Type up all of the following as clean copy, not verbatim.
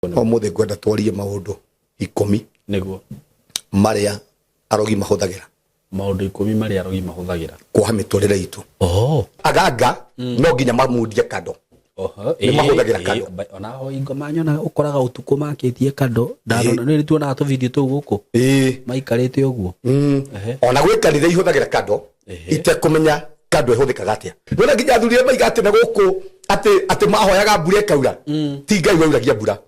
Ũmũthĩ ngwenda twarie maũndũ 10 Nĩguo. marĩa arogi mahũthagĩra. Maũndũ 10 marĩa arogi mahũthagĩra. Kuoha mĩtũrĩre itũ. Oh. Aganga no nginya mamundie kando. Oho. Nĩ mahũthagĩra kando. Ona ho ingoma nyonaga ũkoraga ũtukũ makĩtie kando. Ndarona nĩ tuonaga tũ video tũu gũkũ. Maikarĩte ũguo. Ona gwĩ kanitha ihũthagĩra kando itekũmenya kando ĩhũthĩkaga atĩa. Nĩwona nginya athuri arĩa maiga atĩ na gũkũ atĩ atĩ mahoyaga mbura ĩkaura. Ti Ngai wauragia mbura.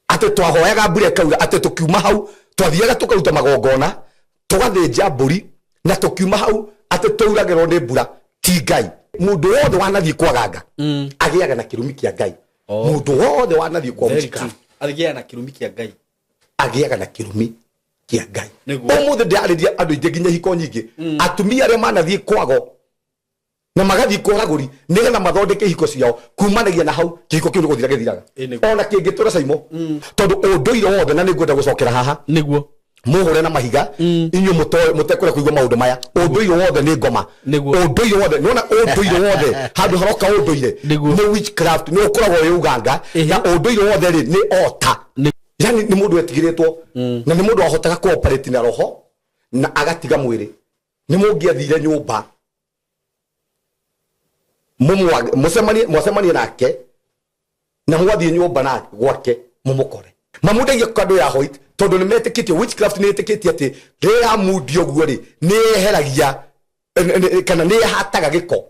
Atĩ twahoyaga mbura ĩkaura, atĩ tũkiuma hau twathiaga tũkaruta magongona, tũgathĩnja mbũri, na tũkiuma hau atĩ tũuragĩrwo nĩ mbura. Ti Ngai. Mũndũ wothe wanathiĩ kwa ganga agĩaga na kĩrumi kĩa Ngai. Mũndũ wothe wanathiĩ kwa Very witchcraft true. Agĩaga na kĩrumi kĩa Ngai. Agĩaga na kĩrumi kĩa Ngai. Nĩguo. Ũmũthĩ ndĩrarĩria andũ aingĩ nginya ihiko nyingĩ. Atumia arĩa manathiĩ kwago na magathiĩ kũragũri nĩgetha mathondeke ihiko ciao, kumanagia na hau kĩhiko kĩu nĩ gũthira gĩthiraga. Ĩ, nĩguo. Ona kĩngĩtũra caimo, tondũ ũndũire wothe, na nĩngwenda gũcokera haha. Nĩguo. Mũhũre na mahiga inyuĩ mũtekũrĩa kũigua maũndũ maya. Ũndũire wothe nĩ ngoma. Nĩguo. Ũndũire wothe, nĩwona ũndũire wothe handũ haroka ũndũire Nĩguo. nĩ witchcraft, nĩ ũkoragwo wĩ uganga. Na ũndũire wothe rĩ nĩ ota. Yani nĩ mũndũ wetigĩrĩtwo na nĩ mũndũ wahotaga cooperate na roho na agatiga mwĩrĩ. Nĩ mũngĩathire nyũmba mũcemanie nake na mwathiĩ nyũmba na gwake mũmũkore. Mamundagia kando ya white tondũ nĩ metĩkĩtie witchcraft, nĩ ĩtĩkĩtie atĩ rĩrĩa yamundio ũguo rĩ, nĩ yeheragia, kana nĩ yahataga gĩko.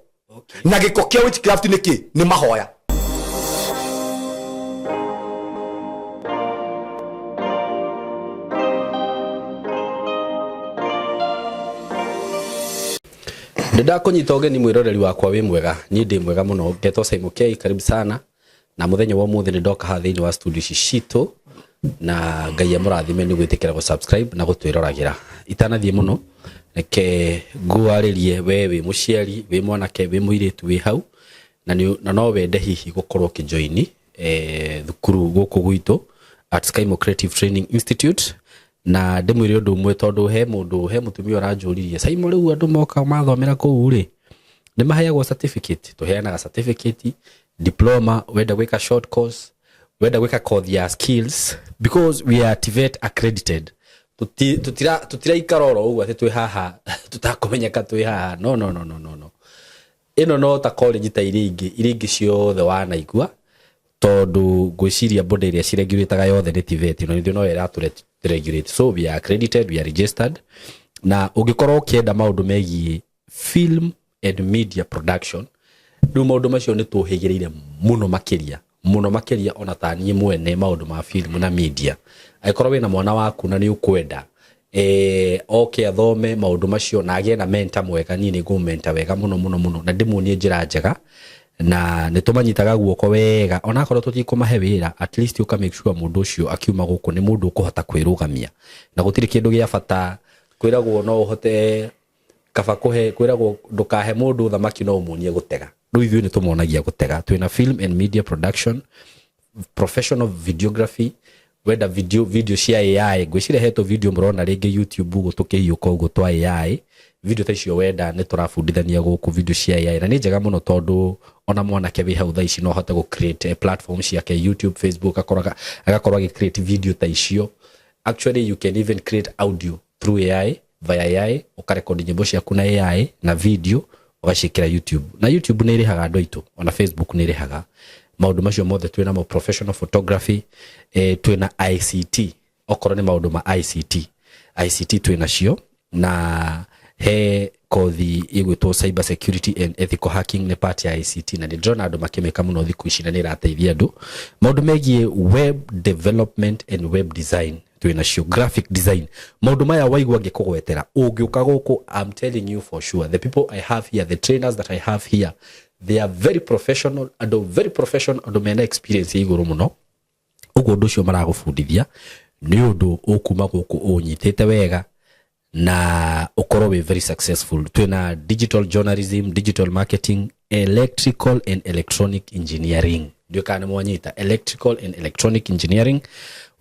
Na gĩko kĩa witchcraft nĩ kĩ? Nĩ mahoya. Ndakũnyita ũgeni mwĩroreri wakwa, wĩ mwega? Niĩ ndĩ mwega mũno, ngetwo Simon K. Karibu sana. Na mũthenya wa ũmũthĩ nĩ ndoka haha thĩinĩ wa studio ici citũ, na Ngai amũrathime nĩ gwĩtĩkĩra gũ subscribe na gũtwĩroragĩra. Itanathiĩ mũno, reke ngwarĩrie we wĩ mũciari, wĩ mwanake, wĩ mũirĩtu, wĩ hau na no wende hihi gũkorwo ũkĩjoini thukuru gũkũ gwitũ at Skymo Creative Training Institute. Na ndĩmwĩre ũndũ ũmwe, tondũ he mũndũ, he mũtumia ũranjũririe, "Saimo, rĩu andũ moka mathomera kũu rĩ, nĩ maheagwo certificate?" Tũheanaga certificate, diploma, wenda gwĩka short course, wenda gwĩka course ya skills, because we are TVET accredited. Tutiraikara oro ũguo atĩ twĩ haha tũtakũmenyeka twĩ haha. No, no, no, no, no, no, ĩno no ta college ta iria ingĩ, iria ingĩ ciothe wanaigua, tondũ ngwĩciria body ĩrĩa ciregulataga yothe nĩ TVET, na nithuĩ no ĩratũregulate. So we are accredited, we are registered. Na ũngĩkorwo ũkĩenda maũndũ megiĩ film and media production, rĩu maũndũ macio nĩ tũhĩgĩrĩire mũno makĩria, mũno makĩria, ona ta niĩ mwene maũndũ ma film na media. Angĩkorwo wĩna mwana waku na nĩ ũkwenda oke athome maũndũ macio na agĩe na mentor mwega, niĩ nĩ ngũmũmenta wega mũno mũno mũno na ndĩmuonie njĩra njega, na nĩ tũmanyitaga guoko wega. Onakorwo tũtikũmahe wĩra, at least ũka make sure mũndũ ũcio akiuma gũkũ nĩ mũndũ ũkũhota kwĩrũgamia. Na gũtirĩ kĩndũ gĩa bata kwĩragwo no ũhote kaba kũhe, kwĩragwo ndũkahe mũndũ thamaki no ũmuonie gũtega. Rĩu ithuĩ nĩ tũmonagia gũtega. Twĩna film and media production, professional videography, wenda video cia AI, ngwĩciria hetwo video mũrona rĩngĩ YouTube ũguo tũkĩhiũka ũguo twa AI. Video ta icio wenda nĩ tũrabundithania gũkũ video cia AI, na nĩ njega mũno tondũ ona mwanake wĩ hau thaa ici no ahote gũ create platform ciake, YouTube, Facebook, agakorwo agĩ create video ta icio. Actually, you can even create audio through AI, via AI, ũkarekodi nyĩmbo ciaku na AI na video ũgaciĩkĩra YouTube. Na YouTube nĩ ĩrĩhaga andũ aitũ, ona Facebook nĩ ĩrĩhaga. Maũndũ macio mothe twĩ namo. Professional photography, twĩna ICT, okorwo nĩ maũndũ ma ICT, ICT twĩ nacio. Na he kothi ĩgwĩtwo cyber security and ethical hacking, nĩ part ya ICT, na nĩ ndĩrona andũ makĩmĩka mũno thikũ ici na nĩ ĩrateithia andũ. Maũndũ megiĩ web development and web design twĩ nacio, graphic design. Maũndũ maya waigua ngĩkũgwetera, ũngĩũka gũkũ, I'm telling you for sure, the people I have here, the trainers that I have here, they are very professional, andũ very professional, andũ mena experience ya igũrũ mũno. Ũguo ũndũ ũcio maragũbundithia nĩ ũndũ ũkuma gũkũ ũnyitĩte wega na ũkorwo wĩ very successful. Twĩna digital journalism, digital marketing, electrical and electronic engineering. Ndiũĩ kana nĩ mwanyita electrical and electronic engineering.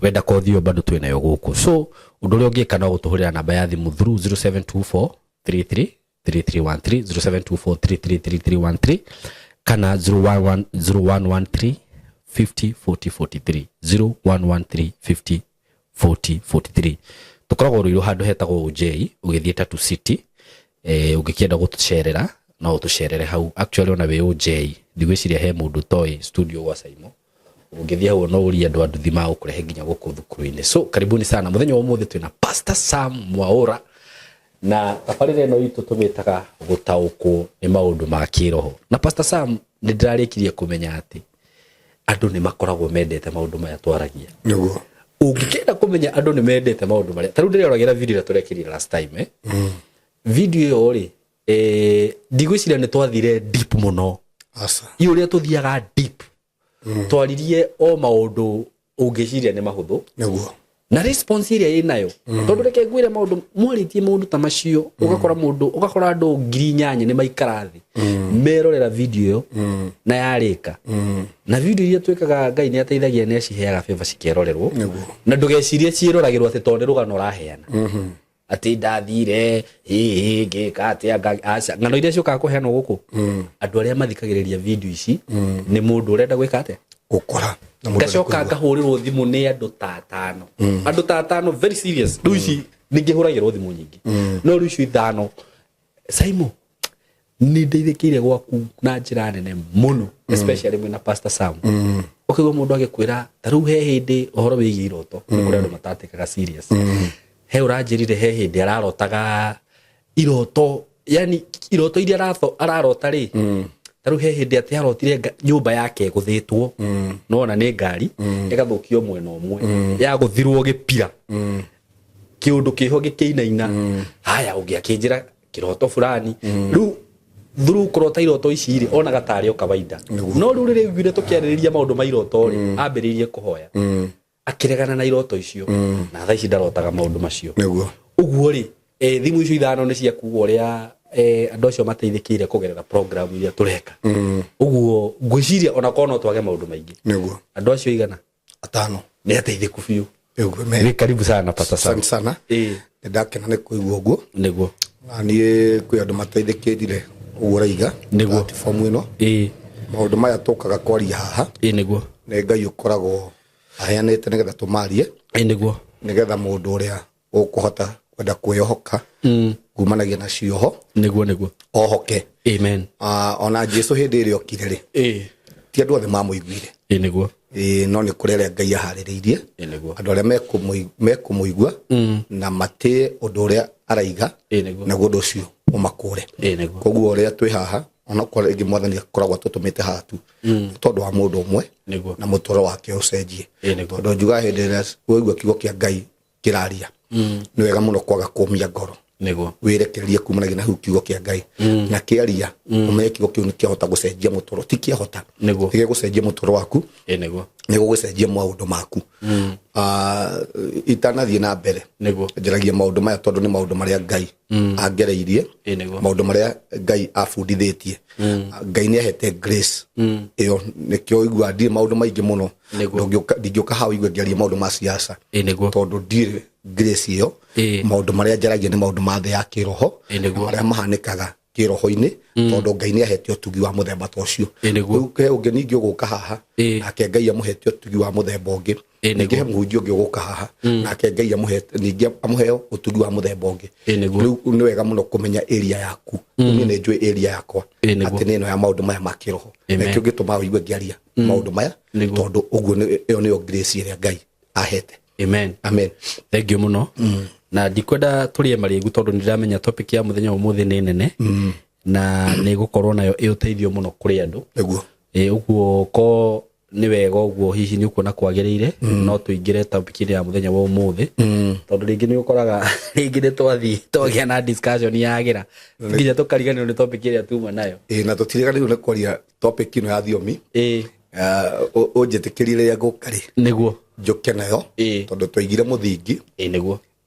Wenda kothi ĩyo bado twĩnayo gũkũ. So ũndũ ũrĩa ũngĩka no gũtũhũrĩra namba ya thimũ through 0724 33 3313, 0724 333313. Kana 011 0113 50 40 43, 0113 50 40 43. Tũkoragwo Rũirũ handũ hetagwo Ũnjei, ũgĩthiĩ Tatu City. Ũngĩkĩenda gũtũcerera no ũtũcerere hau. Actually, ona wĩ Ũnjei, ndigwĩciria he mũndũ toĩ studio gwa Saimo. Ũngĩthiĩ hau no ũrie andũ a nduthi magũkũrehe nginya gũkũ thukuru-inĩ. So karibuni sana. Mũthenya wa ũmũthĩ twĩna Pastor Sam Mwaũra na tabarĩra ĩno itũ tũmĩtaga Gũtaũkwo nĩ Maũndũ ma Kĩroho. Na Pastor Sam, nĩ ndĩrarĩkirie kũmenya atĩ andũ nĩ makoragwo mendete maũndũ maya twaragia. Ũngĩkenda kũmenya andũ nĩ mendete maũndũ marĩa, ta rĩu ndĩreroragĩra video ĩrĩa tũrekĩrire last time, eh? Video ĩyo rĩ, ndigwĩciria nĩ twathire deep mũno. Aca. I ũrĩa tũthiaga deep, twaririe o maũndũ ũngĩciria nĩ mahũthũ. Na response ĩrĩa ĩnayo, tondũ reke ngwĩre, maũndũ mwarĩtie, maũndũ ta macio, ũgakora mũndũ, ũgakora andũ 8,000 nĩ maikara thĩ merorera video ĩyo na yarĩka. Na video iria twĩkaga, Ngai nĩ ateithagia, nĩ aciheaga favor cikerorerwo. Na ndũgecirie ciĩroragĩrwo atĩ tondũ nĩ rũgano ũraheana atĩ ndathire hihi ngĩka atĩa, aca. Ng'ano iria ciũkaga kũheanwo gũkũ, andũ arĩa mathikagĩrĩria video ici nĩ mũndũ ũrenda gwĩka atĩa? Gũkũra na mũndũ ngacoka ũrenda ngahũrĩrwo thimũ nĩ andũ ta atano, andũ ta atano, very serious. Rĩu ici ningĩhũragĩrwo thimũ nyingĩ, no rĩu icio ithano, "Saimo, nĩ ndeithĩkĩire gwaku na njĩra nene mũno, especially mwĩna Pastor Sam." Ũkaigua mũndũ agĩkwĩra, ta rĩu he hĩndĩ ũhoro wĩgiĩ iroto, nĩ kũrĩ andũ matatĩkaga serious. He ũranjĩrire he hĩndĩ ararotaga iroto, yani iroto iria ararota rĩ, ta rĩu he hĩndĩ atĩ arotire nyũmba yake ĩgũthĩtwo nona nĩ ngari, ĩgathũkio mwena ũmwe, yagũthirwo gĩpira, kĩũndũ kĩho gĩkĩinaina. Haya, ũngĩ akĩnjĩra kĩroto fulani. Rĩu through kũrota iroto ici rĩ, onaga tarĩ o kawaida. No rĩu rĩrĩa aiguire tũkĩarĩrĩria maũndũ ma iroto rĩ, ambĩrĩirie kũhoya, akĩregana na iroto icio, na thaa ici ndarotaga maũndũ macio. Ũguo rĩ, thimũ icio ithano nĩ cia kuga ũrĩa andũ acio mateithĩkĩire kũgerera program iria tũreka. Ũguo ngwĩciria ona korwo no twage maũndũ maingĩ, andũ acio igana atano nĩ ateithĩku biũ. Nĩ karibu sana, Pastor Sam. Asante sana. Nĩ ndakena nĩ kũigua ũguo. Na niĩ kwĩ andũ mateithĩkĩrire ũguo ũraiga. Platform ĩno, maũndũ maya tũkaga kwaria haha, nĩ Ngai ũkoragwo aheanĩte nĩgetha tũmarie, nĩgetha mũndũ ũrĩa ũkũhota kwenda kwĩyohoka kumanagia na cioho Nĩguo nĩguo. ohoke. Amen. Ah, ona Jesu hĩndĩ ĩrĩa okire rĩ, ti andũ othe mamũiguire. Ĩĩ, no nĩ kũrĩ arĩa Ngai aharĩrĩirie, andũ arĩa mekũmũigua na matĩe ũndũ ũrĩa araiga, naguo ũndũ ũcio ũmakũre. Koguo ũrĩa twĩ haha, onokorwo rĩngĩ Mwathani akoragwo atũtũmĩte haha tu nĩ tondũ wa mũndũ ũmwe na mũtũro wake ũcenjie. Tondũ njugaga hĩndĩ ĩrĩa waigua kiugo kĩa Ngai kĩraria, nĩ wega mũno kwaga kũmia ngoro, wĩrekererie kumanagia na hau kiugo kĩa Ngai na kĩaria, ũmenye kiugo kĩu nĩ kĩahota gũcenjia mũtũro, ti kĩahota, nĩ gĩgũcenjia mũtũro waku, nĩ gũgũcenjia maũndũ maku. Ah, itanathiĩ na mbere, njaragia maũndũ maya tondũ nĩ maũndũ marĩa Ngai angereirie, maũndũ marĩa Ngai abundithĩtie. Ngai nĩ ahete grace ĩyo, nĩkĩo ũiguaga ndirĩ maũndũ maingĩ mũno. Ndingĩũka haha ũigue ngĩaria maũndũ ma siasa, tondũ ndirĩ grace ĩyo. Maũndũ marĩa njaragia nĩ maũndũ ma thĩ ya kĩroho, na marĩa mahanĩkaga kĩroho-inĩ, tondũ Ngai nĩ ahete ũtugi wa mũthemba ta ũcio. Rĩu he ũngĩ ningĩ ũgũka haha, nake Ngai amũhete ũtugi wa mũthemba ũngĩ. Ningĩ he mũhunjia ũngĩ ũgũka haha, nake Ngai amũhete ningĩ amũheo ũtugi wa mũthemba ũngĩ. Rĩu nĩ wega mũno kũmenya area yaku. Niĩ nĩ njũĩ area yakwa, atĩ nĩ ĩno ya maũndũ maya ma kĩroho. Nĩkĩo gĩtũmaga ũigue ngĩaria maũndũ maya, tondũ ũguo ĩyo nĩyo grace ĩrĩa Ngai ahete. Amen. Amen. Thank you mũno. Na ndikwenda tũrĩe marĩgu, tondũ nĩ ndĩramenya topic ya mũthenya wa ũmũthĩ nĩ nene na nĩ gũkorwo nayo ĩ ũteithio mũno kũrĩ andũ. Ũguo ko nĩ wega ũguo, hihi nĩ ũkuona kwagĩrĩire no tũingĩre topic ya mũthenya wa ũmũthĩ? Tondũ rĩngĩ nĩ ũkoraga rĩngĩ nĩ twathiĩ twagĩa na discussion yagĩra nginya tũkariganĩrwo nĩ topic ĩrĩa tuma nayo. Ĩĩ, na tũtiriganĩirwo nĩ kwaria topic ĩno ya thiomi. Ũnjĩtĩkĩrie rĩrĩa ngũka rĩ, njũke nayo, tondũ twaigire mũthingi.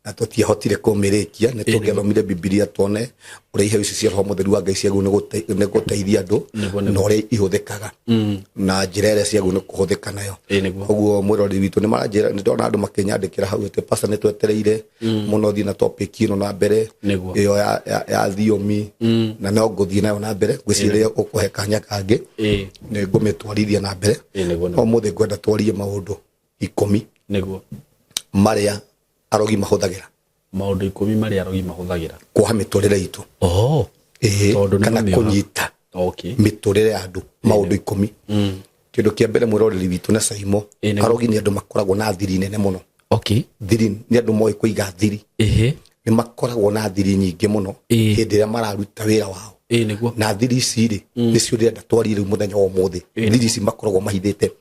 Na tũtiahotire kũmĩrĩkia. Nĩ tũngĩathomire Bibilia tuone ũrĩa iheo ici cia Roho Mũtheru wa Ngai ciagĩrĩirwo nĩ gũteithia andũ na ũrĩa ihũthĩkaga na njĩra ĩrĩa ciagĩrĩirwo nĩ kũhũthĩka nayo. Koguo mwĩroreri witũ nĩ maranjĩra, nĩ ndona andũ makĩnyandĩkĩra hau atĩ, "Pastor, nĩ twetereire mũno thiĩ na topic ĩno na mbere ĩyo ya thiomi," na no ngũthiĩ nayo na mbere. Ngwĩciria ũkũhe kanya kangĩ nĩ ngũmĩtwarithia na mbere. Ũmũthĩ ngwenda twarie maũndũ 10 marĩa arogi mahũthagĩra. Maũndũ 10 marĩa arogi mahũthagĩra kuoha mĩtũrĩre itũ. Ĩĩ, Tondũ nĩ kana mamĩoha. Kũnyita mĩtũrĩre ya andũ, maũndũ 10. Kĩndũ kĩa mbere, mwĩroreri witũ na Caimo, arogi nĩ andũ makoragwo na thiri nene mũno. Thiri, nĩ andũ moĩ kũiga thiri. Nĩ makoragwo na thiri nyingĩ mũno hĩndĩ ĩrĩa mararuta wĩra wao. Na thiri ici rĩ, nĩcio ndĩrenda twarie rĩu mũthenya wa ũmũthĩ, thiri ici makoragwo mahithĩte.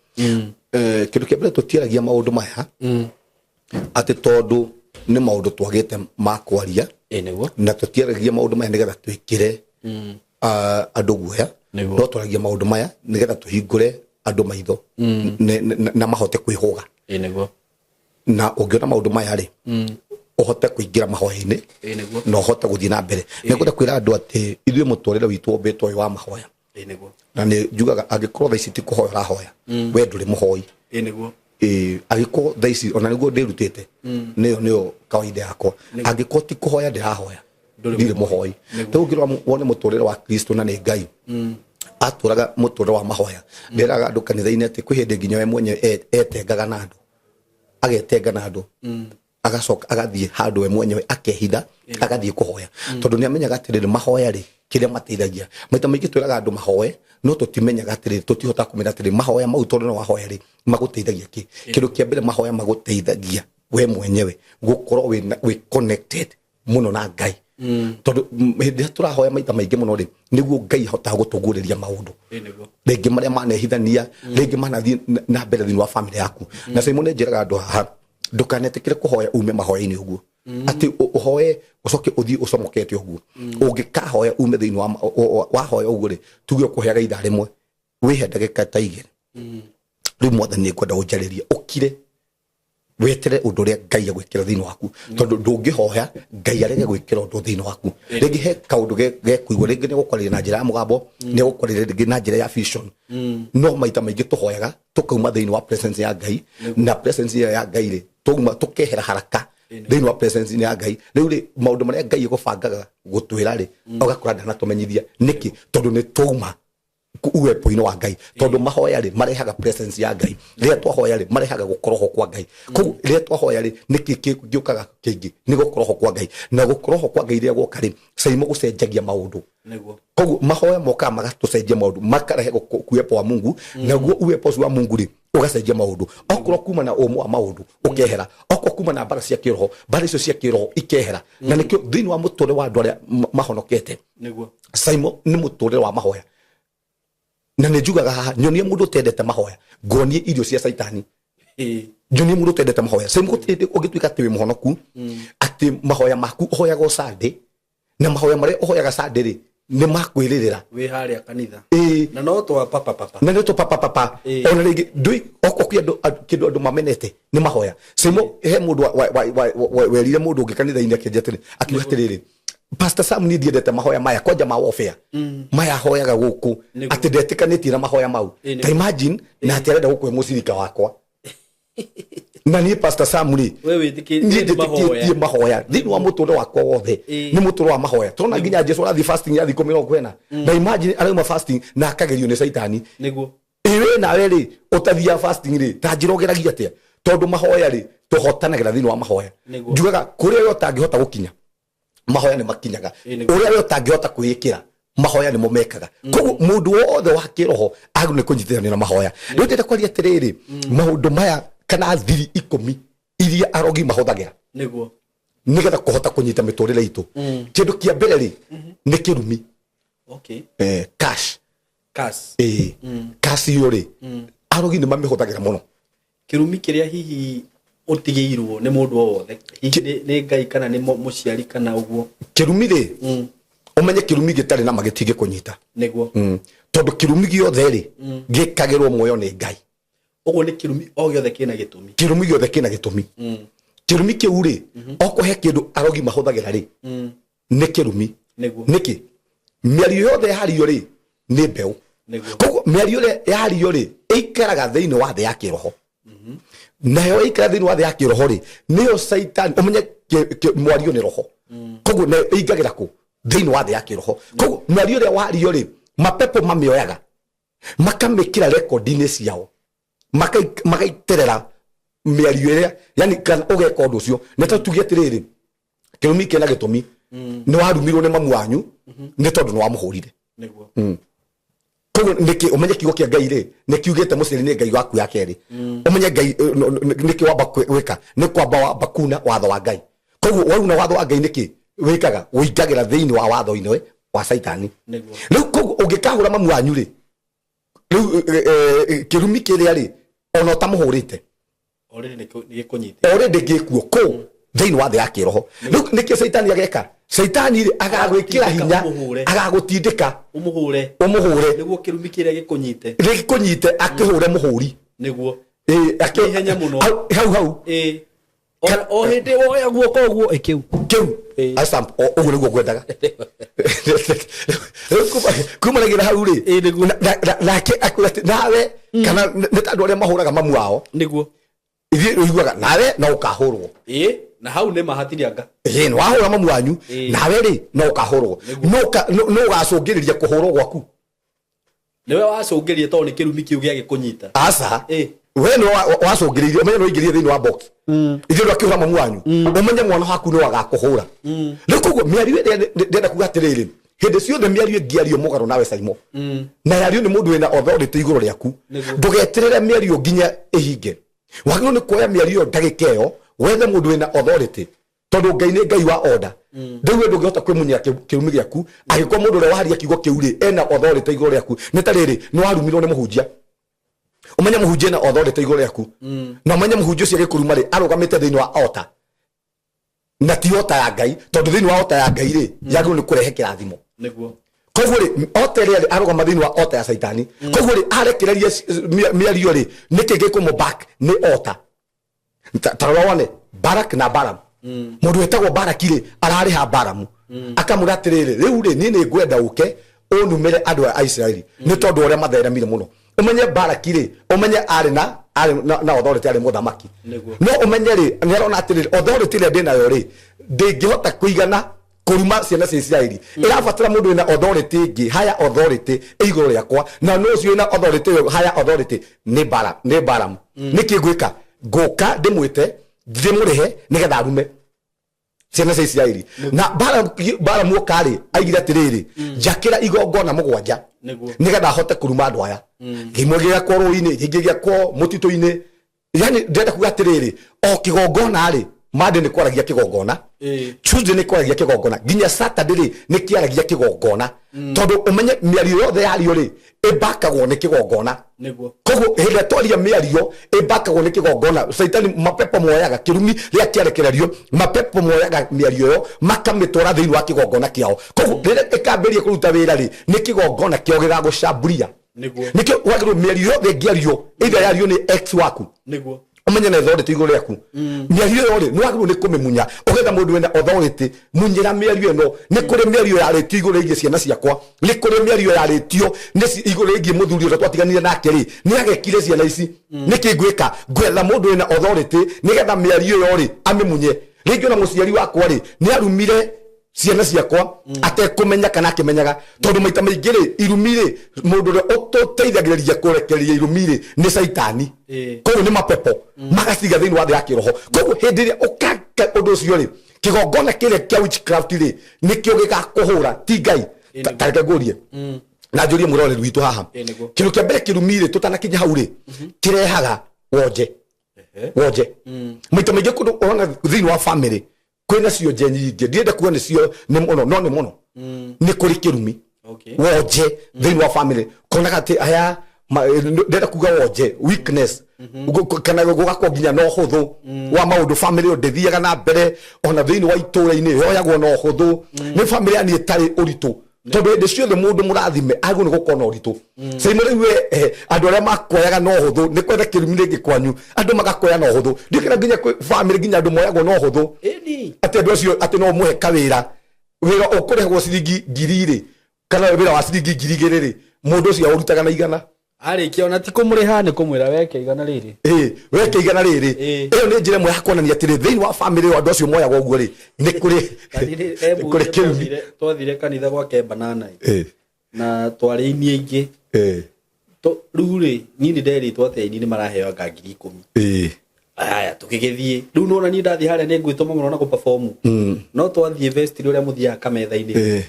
Kĩndũ kĩa mbere, tũtiaragia maũndũ maya atĩ tondũ nĩ maũndũ twagĩte ma kwaria, na tũtiaragia maũndũ maya nĩgetha twĩkĩre andũ guoya. No twaragia maũndũ maya nĩgetha tũhingũre andũ maitho na mahote kwĩhũga. Na ũngĩona maũndũ maya rĩ, ũhote kũingĩra mahoya-inĩ na ũhote gũthiĩ na mbere. Nĩ ngwenda kwĩra andũ atĩ ithuĩ mũtũrĩre witũ wombĩtwo wĩ wa mahoya. Na nĩ njugaga, angĩkorwo thaa ici ti kũhoya ũrahoya, we ndũrĩ mũhoi. Ĩĩ, angĩkorwo thaa ici, ona nĩguo ndĩrutĩte, nĩyo kawaida yakwa, angĩkorwo ti kũhoya ndĩrahoya, Ndũrĩ. Ndirĩ mũhoi. Rĩu ũngĩrora wone mũtũrĩre wa Kristo, na nĩ Ngai atũraga mũtũrĩre wa mahoya. Ndĩraga andũ kanitha-inĩ atĩ kwĩ hĩndĩ nginya we mwenyewe etengaga na andũ, agetenga na andũ, agacoka agathiĩ handũ we mwenyewe akehitha, agathiĩ kũhoya, tondũ nĩ amenyaga atĩrĩrĩ, mahoya rĩ, kĩrĩa mateithagia. Maita maingĩ twĩraga andũ mahoe, no tũtimenyaga atĩrĩrĩ, tũtihotaga kũmenya atĩrĩrĩ, mahoya mau, tondũ no wahoya rĩ, magũteithagia kĩ? Kĩndũ kĩa mbere, mahoya magũteithagia we mwenyewe gũkorwo wĩ connected mũno na Ngai, tondũ hĩndĩ ĩrĩa tũrahoya maita maingĩ mũno rĩ, nĩguo Ngai ahotaga gũtũguũrĩria maũndũ rĩngĩ marĩa manehithania, rĩngĩ manathiĩ na mbere thĩinĩ wa family yaku. Na Simon, nĩ njĩraga andũ haha, ndũkanetĩkĩre kũhoya ume mahoya-inĩ ũguo, atĩ ũhoe ũcoke ũthiĩ ũcomokete ũguo. Ũngĩkahoya ume thĩinĩ wa wahoya ũguo rĩ, tuge ũkũhoyaga ithaa rĩmwe, wĩhe ndagĩka ta 2, "Rĩu Mwathani, nĩ ngwenda ũnjarĩrie," ũkire wetere ũndũ ũrĩa Ngai agwĩkĩra thĩinĩ waku, tondũ ndũngĩhoya Ngai arege gwĩkĩra ũndũ thĩinĩ waku. Rĩngĩ he kaũndũ gekũigua, rĩngĩ nĩ gũkwarĩria na njĩra ya mũgambo, nĩ gũkwarĩria rĩngĩ na njĩra ya vision. No maita maingĩ tũhoyaga tũkauma thĩinĩ wa presence ya Ngai, na presence ĩyo ya Ngai rĩ, twauma tũkehera haraka thĩinĩ wa presence ya Ngai. Rĩu rĩ, maũndũ marĩa Ngai egũbangaga gũtwĩra rĩ, ũgakora ndanatũmenyithia. Nĩkĩ? Tondũ nĩ twauma uwepo-inĩ wa Ngai, tondũ mahoya rĩ, marehaga presence ya Ngai. Rĩrĩa twahoya rĩ, marehaga gũkorwo ho kwa Ngai. Koguo rĩrĩa twahoya rĩ, nĩkĩ gĩũkaga kĩngĩ? Nĩ gũkorwo ho kwa Ngai. Na gũkorwo ho kwa Ngai rĩrĩa gwoka rĩ, caimo gũcenjagia maũndũ. Koguo mahoya mokaga magatũcenjia maũndũ, makarehe uwepo wa Mungu. Naguo uwepo ũcio wa Mungu rĩ, ũgacenjia maũndũ. Okorwo kuma na ũmũ wa maũndũ ũkehera, okorwo kuma na mbara cia kĩroho, mbara icio cia kĩroho ikehera. Na nĩkĩo thĩinĩ wa mũtũrĩre wa andũ arĩa mahonokete, Simon, nĩ mũtũrĩre wa mahoya. Na nĩ njugaga haha, nyonie mũndũ ũtendete mahoya, nguonie irio cia Caitani. Nyonie mũndũ ũtendete mahoya. Simon, gũtirĩ hĩndĩ ũngĩtuĩka atĩ wĩ mũhonoku atĩ mahoya maku ũhoyaga o Sunday, na mahoya marĩa ũhoyaga Sunday rĩ, nĩ makwĩrĩrĩra. Wĩ harĩa kanitha. Ĩĩ. Na no twa papa papa. Na nĩ tũ papa papa. Ona rĩngĩ ndũi okorwo kwĩ andũ kĩndũ andũ mamenete nĩ mahoya. Simo, he mũndũ werire mũndũ ũngĩ kanitha-inĩ, akĩnjia atĩrĩ, akiuga atĩrĩrĩ, "Pastor Sam, niĩ ndiendete mahoya maya kwanja ma warfare maya hoyaga gũkũ," atĩ ndetĩkanĩtie na mahoya mau. Ta imagine, na atĩ arenda gũkũhe mũcirika wakwa, na niĩ Pastor Sam rĩ, We wĩtĩkĩtie niĩ nĩ mahoya. njĩtĩkĩtie mahoya thĩinĩ wa mũtũrĩre wakwa wothe. Nĩ mũtũrĩre wa mahoya. Tũrona nginya Jesu arathiĩ fasting ya thikũ 40. Na imagine, arauma fasting na akagerio nĩ Caitani. Ĩĩ, nawe rĩ, ũtathiaga fasting rĩ, ta njĩra ũgeragia atĩa? Tondũ mahoya rĩ, tũhotanagĩra thĩinĩ wa mahoya. Njugaga kũrĩa we ũtangĩhota gũkinya, mahoya nĩ makinyaga. Ũrĩa we ũtangĩhota kwĩĩkĩra, mahoya nĩmo mekaga. Koguo mũndũ wothe wa kĩroho agĩrĩirwo nĩ kũnyitithanio na mahoya. Rĩu ndĩrenda kwaria atĩrĩrĩ, maũndũ maya kana thiri 10 iria arogi mahũthagĩra nĩgetha kũhota kũnyita mĩtũrĩre itũ. Kĩndũ kĩa mbere rĩ, nĩ kĩrumi. Cash. Curse. Ĩĩ, cash iyo rĩ, arogi nĩ mamĩhũthagĩra mũno. Kĩrumi kĩrĩa hihi ũtigĩirwo nĩ mũndũ o wothe, hihi nĩ Ngai kana nĩ mũciari kana ũguo. Kĩrumi rĩ, ũmenye kĩrumi gĩtarĩ na ma gĩtingĩkũnyita. Tondũ kĩrumi gĩothe rĩ, gĩkagĩrwo muoyo nĩ Ngai. Ũguo nĩ kĩrumi o gĩothe kĩna gĩtũmi. Kĩrumi gĩothe kĩna gĩtũmi. Kĩrumi kĩu rĩ, okorwo he kĩndũ arogi mahũthagĩra rĩ, nĩ kĩrumi. Nĩkĩ? Mĩario yothe yario rĩ, nĩ mbeũ. Koguo mĩario ĩrĩa yario rĩ, ĩikaraga thĩinĩ wa thĩ ya kĩroho. Nayo ĩikara thĩinĩ wa thĩ ya kĩroho rĩ, nĩyo Caitani, ũmenye mwario nĩ roho. Koguo nayo ĩingagĩra kũ? Thĩinĩ wa thĩ ya kĩroho. Koguo mĩario ĩrĩa wario rĩ, mapepo mamĩoyaga, makamĩkĩra rekondi-inĩ ciao, magaiterera mĩario ĩrĩa, yani kana ũgeka ũndũ ũcio. Nĩ ta tuge atĩrĩrĩ, kĩrumi kĩna gĩtũmi, nĩ warumirwo nĩ mamu wanyu nĩ tondũ nĩ wamũhũrire. Koguo nĩkĩ ũmenye kiugo kĩa Ngai rĩ, nĩ kiugĩte mũciari nĩ Ngai waku ya kerĩ. Ũmenye Ngai nĩkĩ wamba gwĩka, nĩ kwamba wamba kuna watho wa Ngai. Koguo wauna watho wa Ngai, nĩkĩ wĩkaga? Ũingagĩra thĩinĩ wa watho-inĩ wa Caitani. Rĩu koguo ũngĩkahũra mamu wanyu rĩ, rĩu kĩrumi kĩrĩa rĩ, ona ũtamũhũrĩte, Already nĩ gĩkũnyitĩte. Already gĩkuo kũ thĩinĩ wa thĩ ya kĩroho. Rĩu nĩkĩo Caitani ageka? Caitani rĩ, agagwĩkĩra hinya, ũmũhũre. Agagũtindĩka ũmũhũre, ũmũhũre, nĩguo kĩrumi kĩrĩa gĩkũnyite. Gĩkũnyite, akĩhũre mũhũri. Ĩ, Ihenya mũno. Hau hau hau. Ĩĩ. O hĩndĩ woya guoko ũguo ĩ kĩu. Kĩu. Aca, ũguo nĩguo ngwendaga. Rĩu kumanagia na hau rĩ, Ĩ, nĩguo. Nake akwĩra atĩ nawe, kana nĩ ta andũ arĩa mahũraga mamu wao. Ithuĩ ũiguaga nawe no ũkahũrwo. Ĩĩ, na hau nĩ ma hatirĩ anga. Ĩ, nĩ wahũra mamu wanyu, nawe rĩ, no ũkahũrwo. No ũgacũngĩrĩria kũhũrwo gwaku. Nĩwe wacũngĩrĩria tondũ nĩ kĩrumi kĩu gĩagĩkũnyita. Aca, we nĩ wacũngĩrĩirie. Ũmenye nĩ waingĩrire thĩinĩ wa box. Ithuĩ ndwakĩhũra mamu wanyu, ũmenye mwana waku nĩ wagakũhũra. Rĩu koguo mĩario ĩrĩa ndĩrenda kuga atĩrĩrĩ, hĩndĩ ciothe mĩario ĩngĩario mũgarũ nawe Saimo, na yario nĩ mũndũ wĩna authority igũrũ rĩaku, ndũgeterere mĩario nginya ĩhinge. Wagĩrĩirwo nĩ kuoya mĩario ĩyo ndagĩka ĩyo, wethe mũndũ wĩna authority, tondũ Ngai nĩ Ngai wa order. Rĩu we ndũngĩhota kwĩmunyĩra kĩrumi gĩaku angĩkorwo mũndũ ũrĩa waria kiugo kĩu rĩ, ena authority igũrũ rĩaku. Nĩ ta rĩrĩ, nĩ warumirwo nĩ mũhunjia, ũmenye mũhunjia ena authority igũrũ rĩaku, na ũmenye mũhunjia ũcio agĩkũruma rĩ, arũgamĩte thĩinĩ wa altar, na ti altar ya Ngai, tondũ thĩinĩ wa altar ya Ngai rĩ, yagĩrĩirwo nĩ kũrehe kĩrathimo. Koguo rĩ, altar ĩrĩa rĩ, arũgama thĩinĩ wa altar ya Caitani. Koguo rĩ, arekereria mĩario rĩ, nĩkĩ gĩkũmũ back nĩ altar? Ta rora wone Barak na Balaam. Mũndũ wĩtagwo Baraki rĩ, ararĩha Balamu, akamwĩra atĩrĩrĩ, rĩu rĩ, niĩ nĩ ngwenda ũke ũnumĩre andũ a Isiraeli nĩ tondũ wa ũrĩa matheremire mũno. Ũmenye Baraki rĩ, ũmenye arĩ na authority, arĩ mũthamaki. No ũmenye rĩ, nĩ arona atĩrĩrĩ, authority ĩrĩa ndĩ nayo rĩ, ndĩngĩhota kũigana kũruma ciana cia Isiraeli. Ĩrabatara mũndũ wĩna authority ĩngĩ, higher authority ĩ igũrũ rĩakwa. Na nũ ũcio wĩna authority ĩyo, higher authority? Nĩ Balaam, nĩ Balaam. Nĩkĩ ngwĩka? Ngũka ndĩmwĩte, ndĩmũrĩhe nĩgetha arume ciana cia Isiraeli. Na Balaam oka rĩ, aigire atĩrĩrĩ, njakĩra igongona 7 nĩgetha ahote kũruma andũ aya. Kĩmwe gĩakwo rũĩ-inĩ, kĩngĩ gĩakwo mũtitũ-inĩ. Yani ndĩrenda kuga atĩrĩrĩ, o kĩgongona rĩ, Monday nĩ kwaragia kĩgongona, Tuesday nĩ kwaragia kĩgongona, nginya Saturday rĩ, nĩ kĩaragia kĩgongona, tondũ ũmenye mĩario yothe yario rĩ, ĩmbakagwo nĩ kĩgongona. Koguo hĩndĩ ĩrĩa twaria mĩario ĩmbakagwo nĩ kĩgongona, Caitani, mapepo moyaga kĩrumi rĩrĩa kĩarekererio, mapepo moyaga mĩario ĩyo makamĩtwara thĩinĩ wa kĩgongona kĩao. Koguo rĩrĩa ĩkambĩrĩria kũruta wĩra rĩ, nĩ kĩgongona kĩao gĩgagũcamburia. Nĩkĩo wagĩrĩirwo mĩario yothe ĩngĩario, either yario nĩ ex waku, ũmenye na authority igũrũ rĩaku, mĩario ĩyo rĩ, nĩ wagĩrĩirwo nĩ kũmĩmunya, ũgetha mũndũ wĩna authority, munyĩra mĩario ĩno. Nĩ kũrĩ mĩario yarĩtio igũrũ rĩgiĩ ciana ciakwa, nĩ kũrĩ mĩario yarĩtio nĩ igũrũ rĩgiĩ mũthuri ũrĩa twatiganire nake rĩ, nĩ agekire ciana ici. Nĩkĩ ngwĩka? Ngwetha mũndũ wĩna authority nĩgetha mĩario ĩyo rĩ, amĩmunye. Rĩngĩ ona mũciari wakwa rĩ, nĩ arumire ciana ciakwa atekũmenya kana akĩmenyaga, tondũ maita maingĩ rĩ, irumi rĩ, mũndũ ũrĩa ũtũteithagĩrĩria kũrekereria irumi rĩ, nĩ Caitani. Koguo nĩ mapepo magaciga thĩinĩ wa thĩ ya kĩroho. Koguo hĩndĩ ĩrĩa ũkaka ũndũ ũcio rĩ, kĩgongona kĩrĩa kĩa witchcraft rĩ, nĩkĩo gĩgakũhũra, ti Ngai. Ta reke ngũrie na njũrie mwĩroreri witũ haha. Kĩndũ kĩa mbere, kĩrumi rĩ, tũtanakinya hau rĩ, kĩrehaga wonje. Wonje maita maingĩ kũndũ ũrona thĩinĩ wa family kwĩna cionje nyingĩ, ndirenda kuga nĩcio nĩ mũno, no nĩ mũno, nĩ kũrĩ kĩrumi. Wonje thĩinĩ wa family konaga atĩ aya ndĩrenda kuga wonje, weakness, kana gũgakorwo nginya na ũhũthũ wa maũndũ. Family ĩyo ndĩthiaga na mbere, ona thĩinĩ wa itũũra-inĩ yoyagwo na ũhũthũ, nĩ family yani ĩtarĩ ũritũ. Tondũ hĩndĩ ciothe mũndũ mũrathime agĩrĩirwo nĩ gũkorwo na ũritũ. Caimo rĩu we, andũ arĩa makoyaga na ũhũthũ, nĩ kwenda kĩrumi rĩngĩ kwanyu, andũ magakoya na ũhũthũ. Ndiũĩ nginya kwĩ family nginya andũ moyagwo na ũhũthũ. Atĩ andũ acio atĩ no ũmũhe kawĩra, wĩra ũkũrĩhagwo ciringi 1000 rĩ, kana wĩra wa ciringi 2000 rĩ, mũndũ ũcio aũrutaga na 100. Arĩkia ona ti kũmũrĩha, nĩ kũmwĩra weke 100 rĩrĩ. Ĩĩ, weke 100 rĩrĩ. Ĩyo nĩ njĩra ĩmwe ya kuonania atĩrĩ, thĩinĩ wa family ĩyo andũ acio moyagwo ũguo rĩ, nĩ kũrĩ nĩ kũrĩ kĩrumi. Twathire kanitha gwake banana na twarĩ aini aingĩ. Rĩu rĩ, niĩ nĩ nderĩtwo atĩ aini nĩ maraheo anga 10,000. Aya, tũgĩgĩthiĩ rĩu, nona niĩ ndathiĩ harĩa nĩ ngwĩtwo mũno na gũperform, no twathiĩ vestry ũrĩa mũthiaga kametha-inĩ,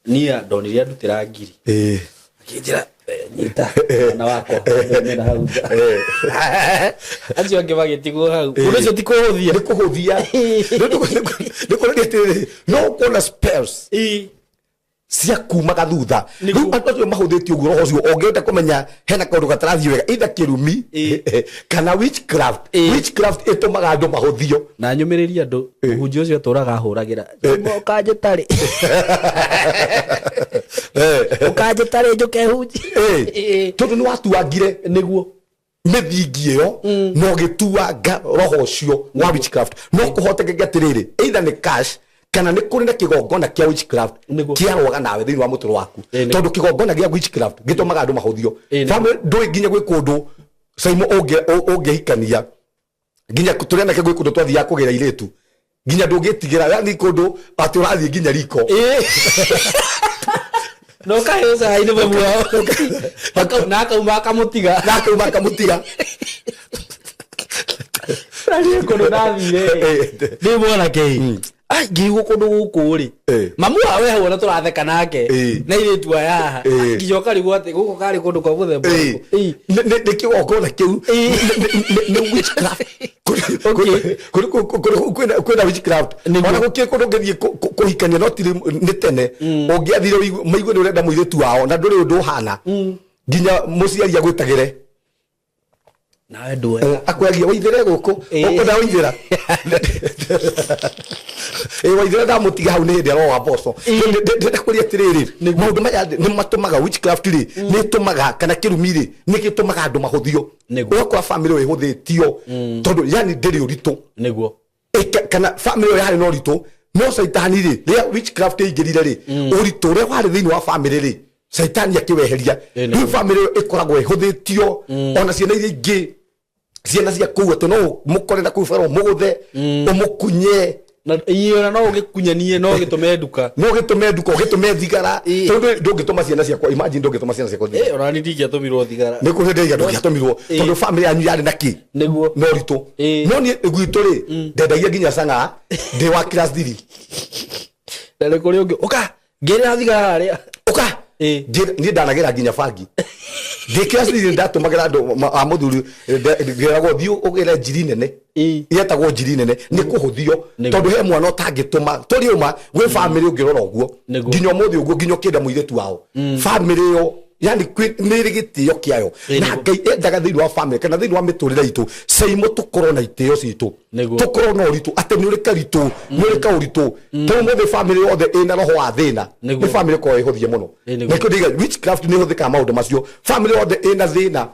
niĩ ndonire andutĩra 1,000. Akĩnjĩra, "Nyita mwana wakwa, mena hau nja." Acio angĩ magĩtigwo hau. Ũndũ ũcio ti kũhũthia. Nĩ kũhũthia. Nĩ kuonania atĩrĩrĩ, no ũkuona spells cia kumaga thutha. Rĩu andũ acio mahũthĩtie ũguo, roho ũcio ũngĩhota kũmenya hena kaũndũ gatarathiĩ wega, either kĩrumi kana witchcraft. Witchcraft ĩtũmaga andũ mahũthio. Na nyũmĩrĩrie andũ, mũhunjia ũcio atũraga ahũragĩra, "Ũkanjĩtarĩ, ũkanjĩtarĩ njũke hunjie." Tondũ nĩ watuangire mĩthingi ĩyo na ũgĩtuanga roho ũcio wa witchcraft, no kũhotekeke atĩrĩrĩ, either nĩ cash kana nĩ kũrĩ na kĩgongona kĩa witchcraft kĩarũaga nawe thĩinĩ wa mũtũrũ waku. Tondũ kĩgongona gĩa witchcraft gĩtũmaga andũ mahũthio. Family ndũĩ nginya gwĩ kũndũ Saimo ũngĩhikania, nginya tũrĩ anake gwĩ kũndũ twathiaga kũgĩra airĩtu, nginya ndũngĩtigĩra, yani kũndũ atĩ ũrathiĩ nginya riko. Na ũkaheo cai nĩ mamu wao. Na akauma akamũtiga. Na akauma akamũtiga. Na niĩ kũndũ ndathire ndĩ mwanake, ai, ngĩigua kũndũ gũkũ rĩ, mamu wao e hau ona tũratheka nake na airĩtu aya haha. Nginya ũkarigwo atĩ gũkũ karĩ kũndũ kwa mũthemba ũrĩkũ. Nĩ kĩgongona kĩu nĩ witchcraft. Kwĩna witchcraft. Ona gũkĩrĩ kũndũ ũngĩthiĩ kũhikania, no tirĩ nĩ tene ũngĩathire maigue nĩ ũrenda mũirĩtu wao na ndũrĩ ũndũ ũhana, nginya mũciari agwĩtagĩre. Nawe ndũe. Akwĩragia waithĩre gũkũ. Ũkwenda waithĩra. Ĩ waithĩra ndamũtiga hau nĩ hĩndĩ aroa mboco. Ndĩrenda kũria atĩrĩrĩ, maũndũ maya nĩ matũmaga witchcraft rĩ, nĩ ĩtũmaga, kana kĩrumi rĩ, nĩ gĩtũmaga andũ mahũthio. Ũgakora family ĩyo ĩhũthĩtio tondũ yani ndĩrĩ ũritũ. Kana family ĩyo yarĩ na ũritũ, no caitani rĩ, rĩrĩa witchcraft ĩingĩrire rĩ, ũritũ ũrĩa warĩ thĩinĩ wa family rĩ, caitani akĩweheria. Rĩu family ĩyo ĩkoragwo ĩhũthĩtio, ona ciana iria ingĩ, ciana cia kũu, atĩ no mũkore na kũu bara ũmũgũthe, ũmũkunye. Na ĩĩ, ona no ũgĩkunyanie, no ũgĩtũme nduka. No ũgĩtũme nduka, ũgĩtũme thigara. Tondũ ndũngĩtũma ciana ciakwa, imagine, ndũngĩtũma ciana ciakwa thigara. Ona niĩ ndingĩatũmirwo thigara. Nĩ kũrĩ ndaiga ndũngĩatũmirwo tondũ family yanyu yarĩ na kĩ? Na ũritũ. No niĩ gwitũ rĩ, ndendagia nginya cang'aa ndĩ wa class 3. Na nĩ kũrĩ ũngĩ ũka ngĩrĩra thigara harĩa. Ũka. Niĩ ndanagĩra nginya bangi ndĩ class 3. Ndatũmagĩra andũ a mũthuri, ngĩragwo thiĩ ũgĩre njiri nene. Yetagwo njiri nene nĩ kũhũthio. Tondũ he mwana ũtangĩtũma tũrĩ ũma gwĩ family ũngĩrora ũguo. Nginya ũmũthĩ ũguo, nginya ũkĩenda mũirĩtu wao, family ĩyo yani nĩ ĩrĩ gĩtĩo kĩayo. Na Ngai endaga thĩinĩ wa family kana thĩinĩ wa mĩtũrĩre itũ, Caimo, tũkorwo na itĩo citũ, tũkorwo na ũritũ, atĩ nĩ ũrĩ karitũ, nĩ ũrĩ kaũritũ. Tondũ ũmũthĩ family yothe ĩna roho wa thĩna nĩ family ĩkoragwo ĩhũthie mũno. Nĩkĩo ndĩiga witchcraft nĩ ĩhũthĩkaga maũndũ macio. Family yothe ĩna thĩna,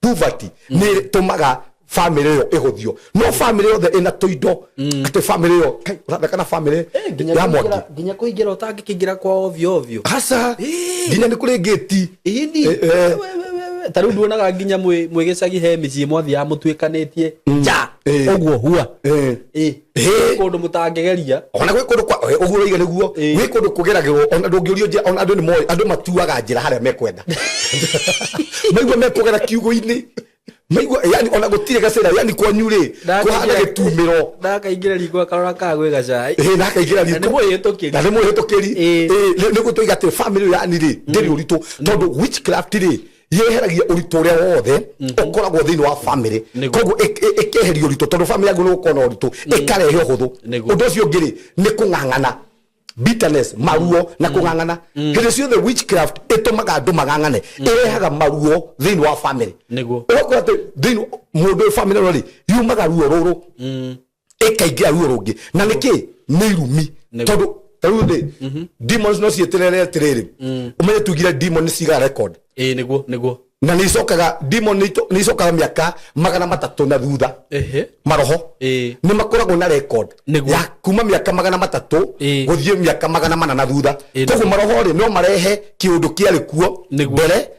poverty, nĩ ĩtũmaga family ĩyo ĩhũthio. No family yothe ĩna tũindo, atĩ family ĩyo, kai, ũratheka na family Nginya ya Mwangi. Nginya kũingĩra ũtangĩkĩingĩra kwa ovyo ovyo. Aca, nginya nĩ kũrĩ ngĩti. Ĩni. Ta rĩu nduonaga nginya mwĩ gĩcagi he mĩciĩ mwathiaga mũtuĩkanĩtie nja ũguo hua. Kũndũ mũtangĩgeria. Ona gwĩ kũndũ kwa ũguo ũroiga nĩguo. Gwĩ kũndũ kũgeragĩrwo ona ndũngĩũrio njĩra, ona andũ nĩ moĩ, andũ matuaga njĩra harĩa mekwenda, maigua mekũgera kiugũ-inĩ, maigua yani ona gũtirĩ gacĩra, yani kwanyu rĩ kũhana gĩtumĩro. Ndakaingĩra riko akarora kana gwĩ gacai. Ĩ, na akaingĩra Na riko nĩ mwĩhĩtũkĩri. Na nĩ mwĩhĩtũkĩri. Ĩ, nĩguo tũiga atĩ family ĩyo yani rĩ ndĩrĩ ũritũ, tondũ witchcraft rĩ yeheragia ũritũ ũrĩa wothe ũkoragwo thĩinĩ wa family. Koguo ĩkeheria ũritũ, tondũ family yaku nĩ gũkorwo na ũritũ, ĩkarehe ũhũthũ. Ũndũ ũcio ũngĩ rĩ, nĩ kũng'ang'ana, bitterness, maruo na kũng'ang'ana. Hĩndĩ ciothe witchcraft ĩtũmaga andũ mang'ang'ane, ĩrehaga maruo thĩinĩ wa family. Ũgakora atĩ thĩinĩ mũndũ ũyũ, family ĩno rĩ, yumaga ruo rũrũ ĩkaingĩra ruo rũngĩ. Na nĩkĩ? Nĩ irumi. Tondũ Ta rĩu rĩ, demons no ciĩtĩrĩre atĩrĩrĩ, ũmenye tugire demon nĩ cigaga record. Ĩĩ, nĩguo nĩguo. Na nĩ icokaga, demon nĩ icokaga mĩaka 300 na thutha. Maroho nĩ makoragwo na record ya kuma mĩaka 300 gũthiĩ mĩaka 400 na thutha. Koguo maroho rĩ, no marehe kĩũndũ kĩarĩ kuo mbere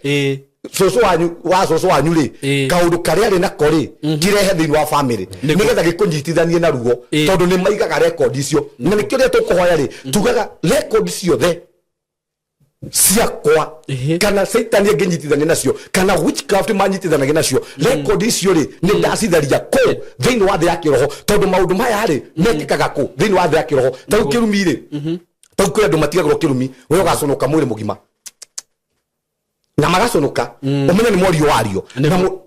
cũcũ wanyu wa cũcũ wanyu rĩ, kaũndũ karĩa arĩ nako rĩ, kirehe thĩinĩ wa family nĩgetha gĩkũnyitithanie na ruo, tondũ nĩ maigaga record icio. Na nĩkĩo rĩrĩa tũkũhoya rĩ, tugaga record ciothe ciakwa kana caitani angĩnyitithania nacio kana witchcraft manyitithanagia nacio, record icio rĩ, nĩ ndacitharia kũ thĩinĩ wa thĩ ya kĩroho, tondũ maũndũ maya rĩ, mekĩkaga kũ thĩinĩ wa thĩ ya kĩroho. Ta rĩu kĩrumi rĩ, ta rĩu kwĩ andũ matigagĩrwo kĩrumi, we ũgaconoka mwĩrĩ mũgima na magaconoka, ũmenye nĩ mwario wario.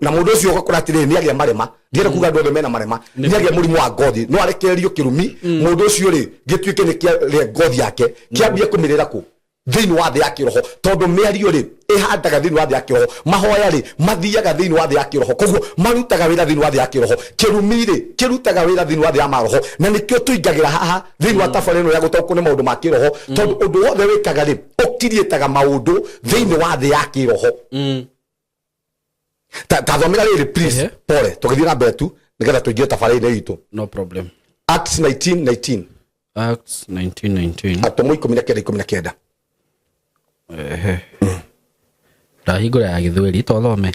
Na mũndũ ũcio ũgakora atĩrĩrĩ, nĩ agĩa marema. Ndienda kuga andũ othe mena marema. Nĩ agĩa mũrimũ wa ngothi, no arekererio kĩrumi mũndũ ũcio rĩ, gĩtuĩke nĩ kĩarĩa ngothi yake, kĩambie kũmĩrĩra kũ thĩinĩ wa thĩ ya kĩroho, tondũ mĩario rĩ, ĩhandaga thĩinĩ wa thĩ ya kĩroho, mahoya rĩ, mathiaga thĩinĩ wa thĩ ya kĩroho, koguo marutaga wĩra thĩinĩ wa thĩ ya kĩroho. Kĩrumi rĩ, kĩrutaga wĩra thĩinĩ wa thĩ ya maroho, na nĩkĩo tũingagĩra haha thĩinĩ wa tabarĩra ĩno ya gũtaũkwo nĩ maũndũ ma kĩroho, tondũ ũndũ wothe wĩkaga rĩ, ũkiriĩtaga maũndũ thĩinĩ wa thĩ ya kĩroho. Ta thomera rĩrĩ, please. Pole, tũgĩthiĩ na mbere tu nĩgetha tũingĩre tabarĩra-inĩ itũ. No problem. Acts 19:19. Acts 19:19. Atũmwo 19:19. Ehe, ndahingũra ya gĩthweri to thome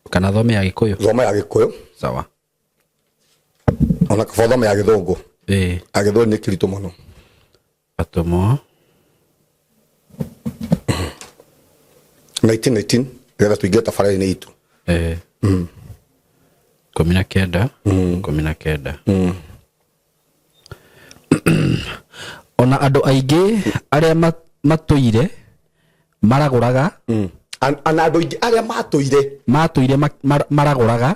kana thome ya gĩkũyũ? Thoma ya gĩkũyũ. Sawa. Ona kaba thome ya gĩthũngũ. Ya gĩthweri nĩ kĩritũ mũno. Atũmwo 19:19, nĩgetha tũingĩre tabarĩra-inĩ itũ. 19:19. Ona andũ aingĩ arĩa matũire maragũraga. Ana andũ aingĩ arĩa matũire matũire maragũraga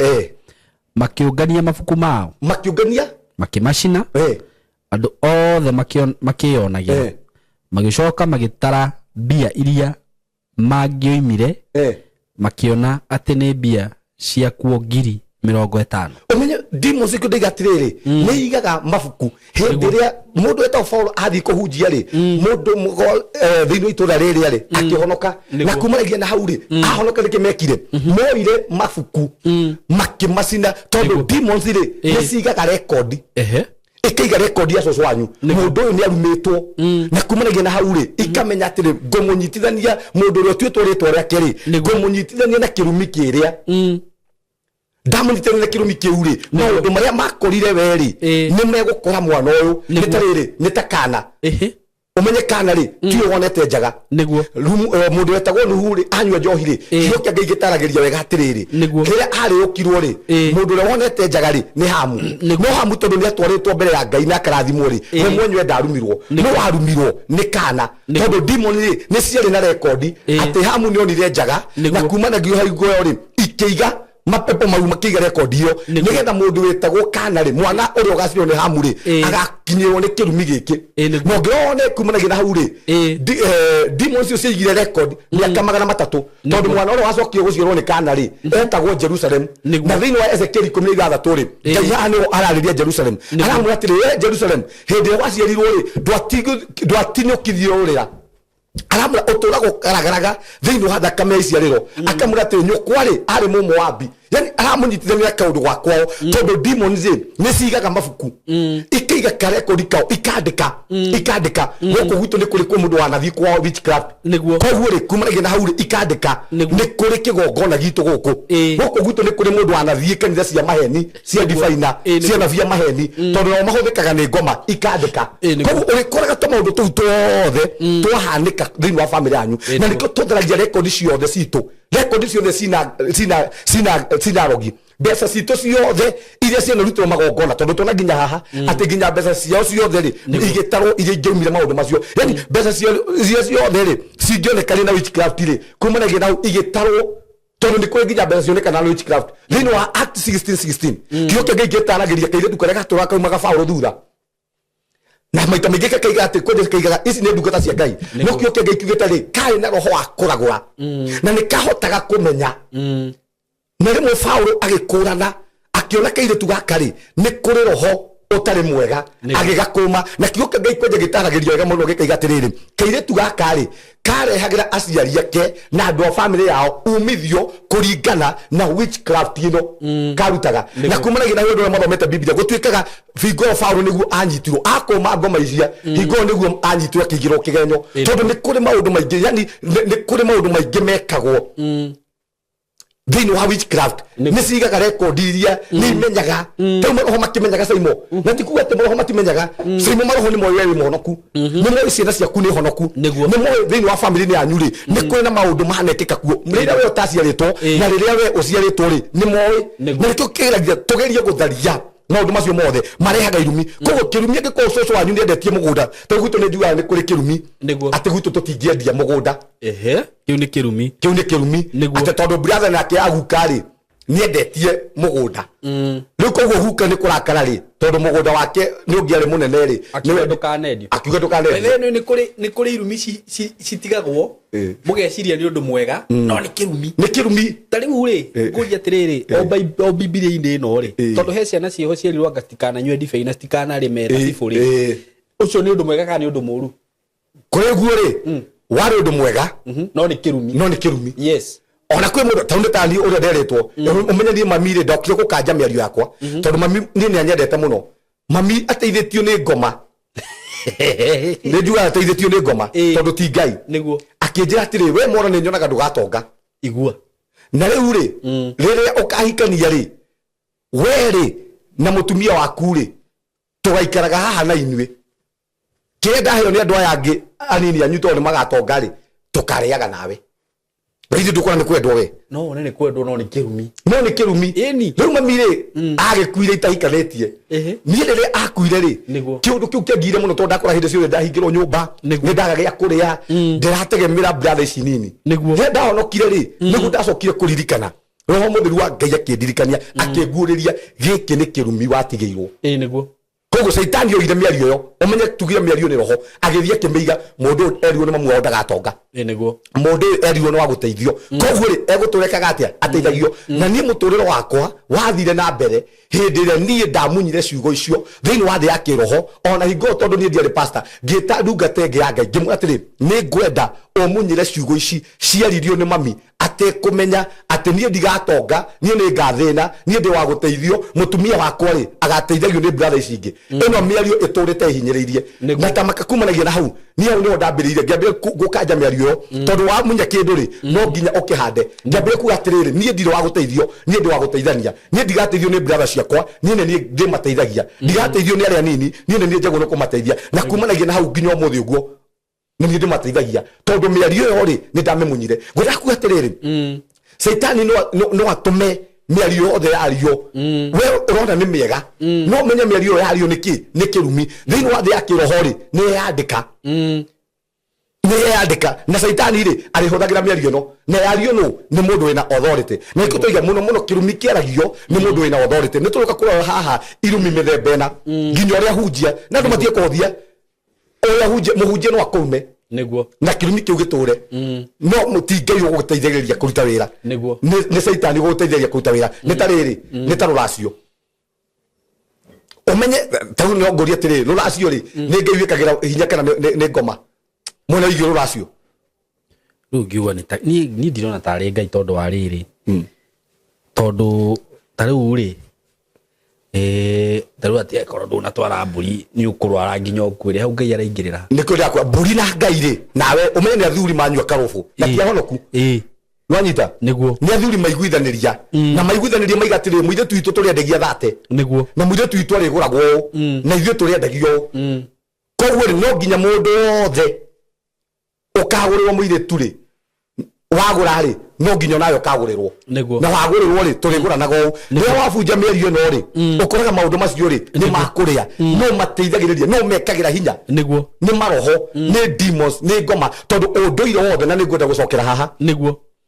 makĩũngania mabuku mao. Makĩũngania. Makĩmacina. Andũ othe makĩyonagĩra. Magĩcoka magĩtara mbia iria mangĩoimire, makĩona atĩ nĩ mbia ciakuo 50,000. Ũmenye demons ikĩo ndaiga atĩrĩrĩ, nĩ igaga mabuku. Hĩndĩ ĩrĩa mũndũ wetagwo Paul athiĩ kũhunjia rĩ, mũndũ mũgo thĩinĩ wa itũũra rĩrĩa rĩ, akĩhonoka. Na kumanagia na hau rĩ, ahonoka, nĩkĩ mekire? Moire mabuku makĩmacina, tondũ demons rĩ, nĩ cigaga rekondi. Ĩkaiga rekondi ya cũcũ wanyu, mũndũ ũyũ nĩ arumĩtwo, na kumanagia na hau rĩ, ikamenya atĩrĩ, ngũmũnyitithania mũndũ ũrĩa ũtuĩtwo rĩtwa rĩake rĩ, ngũmũnyitithania na kĩrumi kĩrĩa. Ndamũnyitithania na kĩrumi kĩu rĩ, maũndũ marĩa makorire we rĩ, nĩ megũkora mwana ũyũ. Nĩ ta rĩrĩ, nĩ ta kana. Ũmenye kana rĩ, tiwe wonete njaga. Mũndũ wetagwo Nuhu rĩ, anyua njohi rĩ, kiugo kĩa Ngai gĩtaragĩria wega atĩrĩrĩ, rĩrĩa arĩũkirwo rĩ, mũndũ ũrĩa wonete njaga rĩ, nĩ Hamu. No Hamu tondũ nĩ atwarĩtwo mbere ya Ngai na akarathimwo rĩ, we mwenyewe ndarumirwo, no warumirwo nĩ kana, tondũ demon rĩ, nĩ ciarĩ na rekondi atĩ Hamu nĩ onire njaga. Na kumanagia hau ĩyo rĩ, ikĩiga mapepo mau, makĩiga rekondi ĩyo nĩgetha mũndũ wĩtagwo kana rĩ, mwana ũrĩa ũgaciarwo nĩ Hamu rĩ, agakinyĩrwo nĩ kĩrumi gĩkĩ. Na ũngĩrora wone kumanagia na hau rĩ, demons icio ciaigire record mĩaka 300, tondũ mwana ũrĩa wacokire gũciarwo nĩ kana rĩ, etagwo Jerusalem. Na thĩinĩ wa Ezekiel 16 rĩ, Ngai haha nĩho ararĩria Jerusalem, aramwĩra atĩrĩ, we Jerusalem, hĩndĩ ĩrĩa waciarirwo rĩ, ndwatinyũkithirio rũrĩra. Aramwĩra ũtũraga ũkaragaraga thĩinĩ wa thakame ya iciarĩro. Akamwĩra atĩ nyũkwa rĩ, arĩ Mũmoabi, yani aramũnyitithania na kaũndũ gwa kwao, tondũ demons rĩ, nĩ cigaga mabuku, ikaiga karekodi kao, ikandĩka ikandĩka gũkũ gwitũ nĩ kũrĩ kwĩ mũndũ wanathiĩ kwao witchcraft. Koguo rĩ, kumanagia na hau rĩ, ikandĩka nĩ kũrĩ kĩgongona gitũ gũkũ. Gũkũ gwitũ nĩ kũrĩ mũndũ wanathiĩ kanitha cia maheni, cia divaina, cia nabii a maheni, tondũ nao mahũthĩkaga nĩ ngoma, ikandĩka. Koguo ũrĩkoraga tũmaũndũ tũu tuothe twahanĩka thĩinĩ wa famĩlĩ yanyu. Na nĩkĩo tũtharagia rekondi ciothe citũ, rekondi ciothe cina cina cina cina rogi, mbeca citũ ciothe iria cianarutĩrwo magongona, tondũ tona nginya haha atĩ nginya mbeca ciao ciothe rĩ, igĩtarwo iria ingĩaumire maũndũ macio, yani mbeca ciao ciothe rĩ, cingĩonekanire na witchcraft rĩ, kumanagia na hau igĩtarwo, tondũ nĩ kũrĩ nginya mbeca cionekana na witchcraft. Thĩinĩ wa Act 16:16, kiugo kĩa Ngai gĩtaragĩria kairĩtu karĩa gatũraga kaumaga Paũlũ thutha, na maita maingĩ kakaiga atĩ kwanja kaigaga ici nĩ ndungata cia Ngai, no kiugo kĩa Ngai kiugĩte rĩ, karĩ na roho wa kũragũra na nĩ kahotaga kũmenya. Na rĩmwe Paũlũ agĩkũrana, akĩona kairĩtu gaka rĩ, nĩ kũrĩ roho. Ũtarĩ mwega. Agĩgakũma na kiugo kĩa Ngai kwenja gĩtaragĩria wega mũno, gĩkaiga atĩrĩrĩ, kairĩtu gaka rĩ, karehagĩra aciari ake na andũ a famĩlĩ yao umithio kũringana na witchcraft ĩno karutaga. Na kumanagia na andũ arĩa mathomete Biblia, gũtuĩkaga hingo ĩyo Paũlũ nĩguo anyitirwo akũma ngoma icia, hingo ĩyo nĩguo anyitirwo akĩigĩrwo kĩgenyo, tondũ nĩ kũrĩ maũndũ maingĩ, yani nĩ kũrĩ maũndũ maingĩ mekagwo thĩinĩ wa witchcraft. Nĩ cigaga rekondi iria nĩ imenyaga rĩu maroho makĩmenyaga Saimo, na ti kuga atĩ maroho matimenyaga Saimo. Maroho nĩ moĩ we wĩ mũhonoku, nĩ moĩ ciana ciaku nĩ honoku. Nĩ moĩ thĩinĩ wa famĩlĩ yanyu rĩ, nĩ kũrĩ na maũndũ manekĩka kuo rĩrĩa we ũtaciarĩtwo na rĩrĩa we ũciarĩtwo rĩ, nĩ moĩ. Na nĩkĩo kĩgeragia tũgerie gũtharia maũndũ macio mothe marehaga irumi. Koguo kĩrumi, angĩkorwo cũcũ wanyu nĩ endetie mũgũnda, tondũ gwitũ nĩ njugaga nĩ kũrĩ kĩrumi atĩ gwitũ tũtingĩendia mũgũnda. Ehe, kĩu nĩ kĩrumi. Kĩu nĩ kĩrumi. Atĩ tondũ brother nake aguka rĩ, nĩendetie mũgũnda rĩu, koguo guka nĩ kũrakara rĩ, tondũ mũgũnda wake nĩ ũngĩarĩ mũnene rĩ, akiuga ndũkanendio. Akiuga ndũkanendio. We nĩ kũrĩ irumi citigagwo, mũgeciria nĩ ũndũ mwega, no nĩ kĩrumi. Nĩ kĩrumi. Ta rĩu rĩ, ngũria atĩrĩrĩ, o Bibilia-inĩ ĩno rĩ, tondũ he ciana ciĩho cierirwo anga citikananyue ndibei na citikanarĩme thabibũ rĩ, ũcio nĩ ũndũ mwega kana nĩ ũndũ mũru? Kũrĩ guo rĩ, warĩ ũndũ mwega. No nĩ kĩrumi. No nĩ kĩrumi. Ona kwĩ mũndũ tondũ nĩ tani ũrĩa nderetwo, ũmenye niĩ mami rĩ, ndokire gũkanja mĩario yakwa, tondũ mami niĩ nĩ anyendete mũno. Mami ateithĩtio nĩ ngoma, nĩ njugaga ateithĩtio nĩ ngoma, tondũ ti Ngai. Akĩnjĩra atĩrĩ, we mwana, nĩ nyonaga ndũgatonga. Igua. Na rĩu rĩ, rĩrĩa ũkahikania rĩ, we rĩ na mũtumia waku rĩ, tũgaikaraga haha na inyuĩ. Kĩrĩa ndaheo nĩ andũ aya angĩ anini anyu, tondũ nĩ magatonga rĩ, tũkarĩaga nawe. Na ithuĩ ndũkona nĩ kwendwo we. No wone nĩ kwendwo, no nĩ kĩrumi. No nĩ kĩrumi. Rĩu mami rĩ, agĩkuire itahikanĩtie. Niĩ rĩrĩa akuire rĩ, kĩũndũ kĩu kĩangire mũno, tondũ ndakora hĩndĩ ciothe ndahingĩrwo nyũmba, nĩ ndaga gĩa kũrĩa, ndĩrategemera brother ici nini. Rĩrĩa ndahonokire rĩ, nĩguo ndacokire kũririkana, Roho Mũtheru wa Ngai akĩndirikania, akĩnguũrĩria gĩkĩ nĩ kĩrumi watigĩirwo. Ĩĩ nĩguo. Koguo caitani oire mĩario ĩyo, ũmenye tugire mĩario nĩ roho, agĩthiĩ akĩmĩiga. Mũndũ ũyũ erirwo nĩ mamu wao ndagatonga. Ĩĩ nĩguo. Mũndũ ũyũ erirwo nĩ wa gũteithio, koguo rĩ, egũtũrekaga atĩa ateithagio? Na niĩ mũtũrĩre wakwa wathire na mbere hĩndĩ ĩrĩa niĩ ndamunyire ciugo icio thĩinĩ wa thĩ ya kĩroho. Ona hingo ĩyo, tondũ niĩ ndiarĩ pastor, ngĩta ndungata ĩngĩ ya Ngai, ngĩmwĩra atĩrĩ, nĩ ngwenda ũmunyĩre ciugo ici ciaririo nĩ mami atekũmenya, atĩ niĩ ndigatonga, niĩ nĩ ngathĩna, niĩ ndĩ wa gũteithio, mũtumia wakwa rĩ, agateithagio nĩ brother ici ingĩ. Ĩno mĩario ĩtũrĩte ĩhinyĩrĩirie. Na ta makakumanagia na hau, niĩ hau nĩho ndambĩrĩirie, ngĩambĩrĩria gũkanja mĩario ĩyo, tondũ wamunya kĩndũ rĩ, no nginya ũkĩhande. Ngĩambĩrĩria kuga atĩrĩrĩ, niĩ ndirĩ wa gũteithio, niĩ ndĩ wa gũteithania. Niĩ ndigateithio nĩ brother ciakwa, niĩ nĩ niĩ ndĩmateithagia. Ndigateithio nĩ arĩa nini, niĩ nĩ niĩ njagwo nĩ kũmateithia. Na kumanagia na hau nginya ũmũthĩ ũguo nĩ niĩ ndĩmateithagia, tondũ mĩario ĩyo rĩ, nĩ ndamĩmunyire. Ngwendaga kuga atĩrĩrĩ, caitani no atũme mĩario yothe yario we ũrona nĩ mĩega, no menye mĩario ĩyo yario nĩ kĩ? Nĩ kĩrumi. Thĩinĩ wa thĩ ya kĩroho rĩ, nĩ yandĩka, nĩ yandĩka, na caitani rĩ, arĩhũthagĩra mĩario ĩno na yario nũ? Nĩ mũndũ wĩna authority. Na ikũ tũiga mũno mũno kĩrumi kĩaragio nĩ mũndũ wĩna authority. Nĩ tũroka kũrora haha irumi mĩthemba ĩna, nginya ũrĩa hunjia na andũ matige kũhũthia ũrĩa hunjia. Mũhunjia no akũrume na kĩrumi kĩu gĩtũre, no ti Ngai ũgũgũteithĩrĩria kũruta wĩra. Nĩ caitani ũgũgũteithĩrĩria kũruta wĩra. Nĩ ta rĩrĩ, nĩ ta rũracio. Ũmenye ta rĩu no ngũrie atĩrĩrĩ, rũracio rĩ, nĩ Ngai wĩkagĩra hinya kana nĩ ngoma mwena wĩgiĩ rũracio? Rĩu ngiuga nĩ ta niĩ ndirona tarĩ Ngai, tondũ wa rĩrĩ, tondũ ta rĩu rĩ, ta rĩu atĩ akorwo ndũnatwara mbũri nĩ ũkũrwara nginya ũkuĩre, hau Ngai araingĩrĩra? Nĩ kwenda kwa mbũri na Ngai rĩ, nawe ũmenye nĩ athuri manyua karũbũ na ti ahonoku. Nwanyita? Nĩguo. Nĩ athuri maiguithanĩria, na maiguithanĩria maiga atĩrĩ, mũirĩtu witũ tũrĩendagia thate. Na mũirĩtu witũ arĩgũragwo ũũ, na ithuĩ tũrĩendagio ũũ. Koguo rĩ, no nginya mũndũ wothe ũkagũrĩrwo mũirĩtu rĩ, wagũra rĩ, no nginya onawe ũkagũrĩrwo. Na wagũrĩrwo rĩ, tũrĩgũranaga ũũ. Rĩrĩa wabunja mĩario ĩno rĩ, ũkoraga maũndũ macio rĩ, nĩ makũrĩa no mateithagĩrĩria, no mekagĩra hinya. Nĩ maroho, nĩ demons, nĩ ngoma, tondũ ũndũire wothe, na nĩ ngwenda gũcokera haha,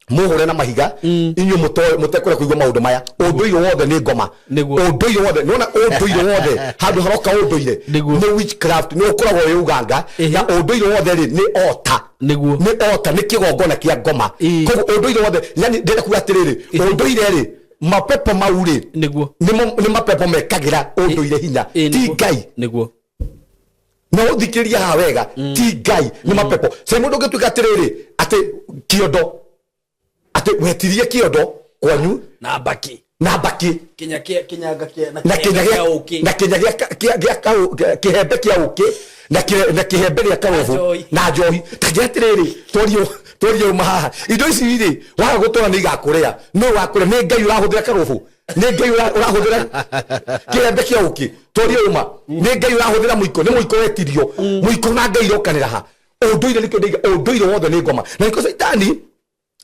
Muhure na mahiga inyuĩ mũtekũrĩa kũigua maũndũ maya. Ũndũire wothe nĩ ngoma. Ũndũire wothe, nĩwona ũndũire wothe handũ haroka ũndũire nĩ witchcraft, nĩ ũkoragwo wĩ uganga. Na ũndũire wothe rĩ, nĩ ota. Nĩ ota, nĩ kĩgongona kĩa ngoma. Koguo ũndũire wothe, yani ndĩrenda kuga atĩrĩrĩ, ũndũire rĩ Mapepo mau rĩ, Nĩguo. Nĩ mapepo mekagĩra ũndũire hinya, ti Ngai. Na ũthikĩrĩria haha wega, ti Ngai, nĩ mapepo. Sai mũndũ ũngĩtuĩka atĩrĩrĩ, atĩ kĩondo, atĩ wetirie kĩondo kwanyu na mbaki, na mbaki, kinya kia kinyanga kia na kinya gĩa gĩa ũkĩ, na kinya gĩa kĩa gĩa kĩhembe kĩa ũkĩ na na kĩhembe gĩa karũbũ njohi. Na njohi. Ta njĩra atĩrĩrĩ, twarie uma haha, indo ici rĩ, waga gũtwara nĩ igakũrĩa. Nũ wakũrĩa? Nĩ Ngai ũrahũthĩra karũbũ? Nĩ Ngai ũrahũthĩra kĩhembe kĩa ũkĩ? Twarie uma, nĩ Ngai ũrahũthĩra mũiko? Nĩ mũiko wetirio? Mũiko na Ngai irokanĩra ha? Ũndũire nĩkĩo ndaiga ũndũire wothe nĩ ngoma, na nĩkĩo caitani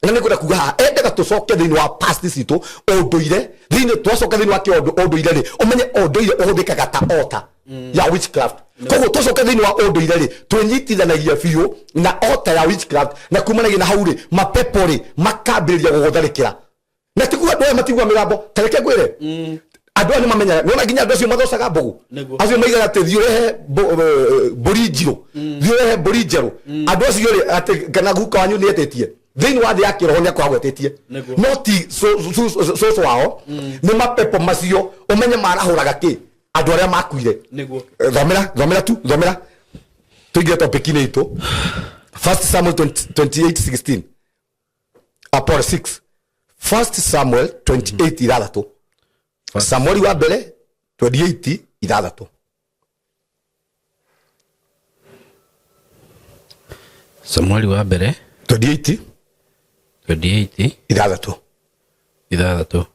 na nĩ ngwenda kuga haha endaga tũcoke thĩinĩ wa past citũ, ũndũire thĩinĩ. Twacoka thĩinĩ wa kĩũndũ ũndũire rĩ, ũmenye ũndũire ũhũthĩkaga ta ota ya witchcraft. Koguo twacoka thĩinĩ wa ũndũire rĩ, twĩnyitithanagia biũ na ota ya witchcraft, na kumanagia na hau rĩ, mapepo rĩ makambĩrĩria gũgũtharĩkĩra. Na tiguo andũ aya matigua mĩgambo. Ta reke ngwĩre, andũ aya nĩ mamenyaga. Nĩwona nginya andũ acio mathocaga mbũgũ, acio maigaga atĩ thiĩ ũrehe mbũri njirũ, thiĩ ũrehe mbũri njerũ, andũ acio rĩ, atĩ kana guka wanyu nĩ etĩtie thĩinĩ wa thĩ ya kĩroho, nĩ akoragwo etĩtie, no ti cũcũ wao, nĩ mapepo macio. Ũmenye marahũraga kĩ? Andũ arĩa makuire. Thomera, thomera tu, thomera tũingĩre topic-inĩ itũ. First Samuel 28:16, Apollo 6, First Samuel 28 ithathatũ, Samueli wa mbere 28 ithathatũ. Samueli wa mbere 28 28 ithathatũ. Ithathatũ.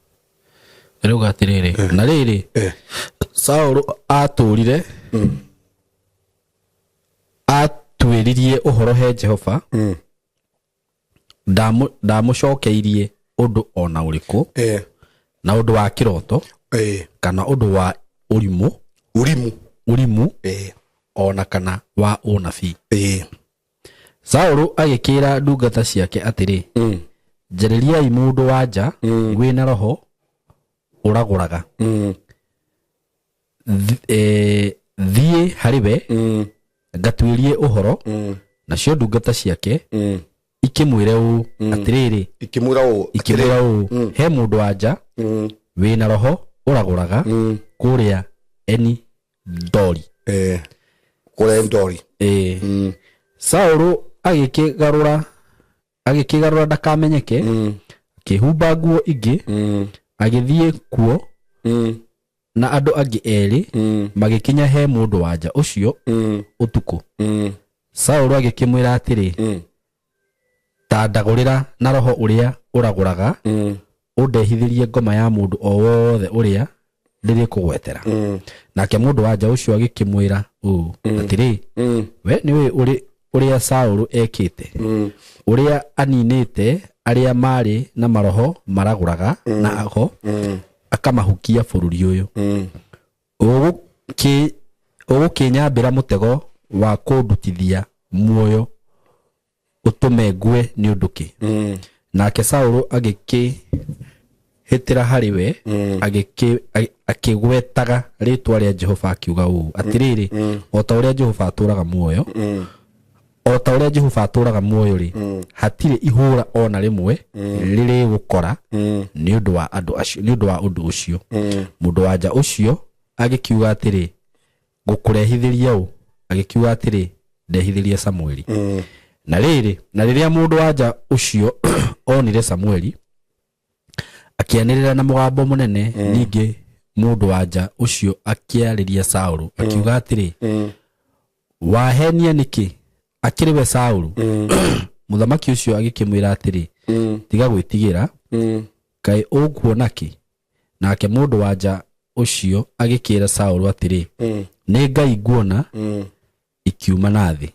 Rĩuga atĩrĩrĩ, na rĩrĩ, Saũlũ atũũrire atuĩririe ũhoro he Jehova, ndamũcokeirie ũndũ ona ũrĩkũ, na ũndũ wa kĩroto kana ũndũ wa ũrimũ, Urimu. Ũrimũ, ona kana wa ũnabii. Saũlũ agĩkĩra ndungata ciake atĩrĩ, "Njarĩriai mũndũ wa nja wĩna roho ũragũraga. Thiĩ harĩ we, ngatuĩrie ũhoro." Nacio ndungata ciake ikĩmwĩre ũũ atĩrĩrĩ, Ikĩmwĩra ũũ? Ikĩmwĩra ũũ, "He mũndũ wa nja wĩna roho ũragũraga kũrĩa Eni Dori." Kũrĩa Ndori. Ĩĩ. Saũlũ agĩkĩgarũra ndakamenyeke, akĩhumba nguo ingĩ, agĩthiĩ kuo na andũ angĩ erĩ, magĩkinya he mũndũ wa nja ũcio ũtukũ. Saũlũ agĩkĩmwĩra atĩrĩ, "Ta ndagũrĩra na roho ũrĩa ũragũraga, ũndehithĩrie ngoma ya mũndũ o wothe ũrĩa ndĩrĩkũgwetera." Nake mũndũ wa nja ũcio agĩkĩmwĩra ũũ atĩrĩ, "We nĩũĩ ũrĩa Saũlũ ekĩte, ũrĩa aninĩte arĩa marĩ na maroho maragũraga na ago, akamahukia bũrũri ũyũ. Ũgũkĩnyambĩra mũtego wa kũndutithia muoyo ũtũme ngue nĩ ũndũ kĩ?" Nake Saũlũ agĩkĩhĩtĩra harĩ we, akĩgwetaga rĩĩtwa rĩa Jehova, akiuga ũũ atĩrĩrĩ, "O ta ũrĩa Jehova atũũraga muoyo, o ta ũrĩa Jehova atũũraga muoyo rĩ, hatirĩ ihũra ona rĩmwe rĩrĩgũkora nĩ ũndũ wa andũ acio, nĩ ũndũ wa ũndũ ũcio." Mũndũ wa nja ũcio agĩkiuga atĩrĩ, "Ngũkũrehithĩria ũ?" Agĩkiuga atĩrĩ, "Ndehithĩria Samueli." Na rĩrĩ, na rĩrĩa mũndũ wa nja ũcio onire Samueli, akĩanĩrĩra na mũgambo mũnene. Ningĩ mũndũ wa nja ũcio akĩarĩria Saũlũ, akiuga atĩrĩ, "Wahenia nĩkĩ? Akĩrĩ we Saũlũ?" Mũthamaki ũcio agĩkĩmwĩra atĩrĩ, "Tiga gwĩtigĩra. Kaĩ ũkuona kĩ?" Nake mũndũ wa nja ũcio agĩkĩra Saũlũ atĩrĩ, "Nĩ ngai nguona ikiuma na thĩ."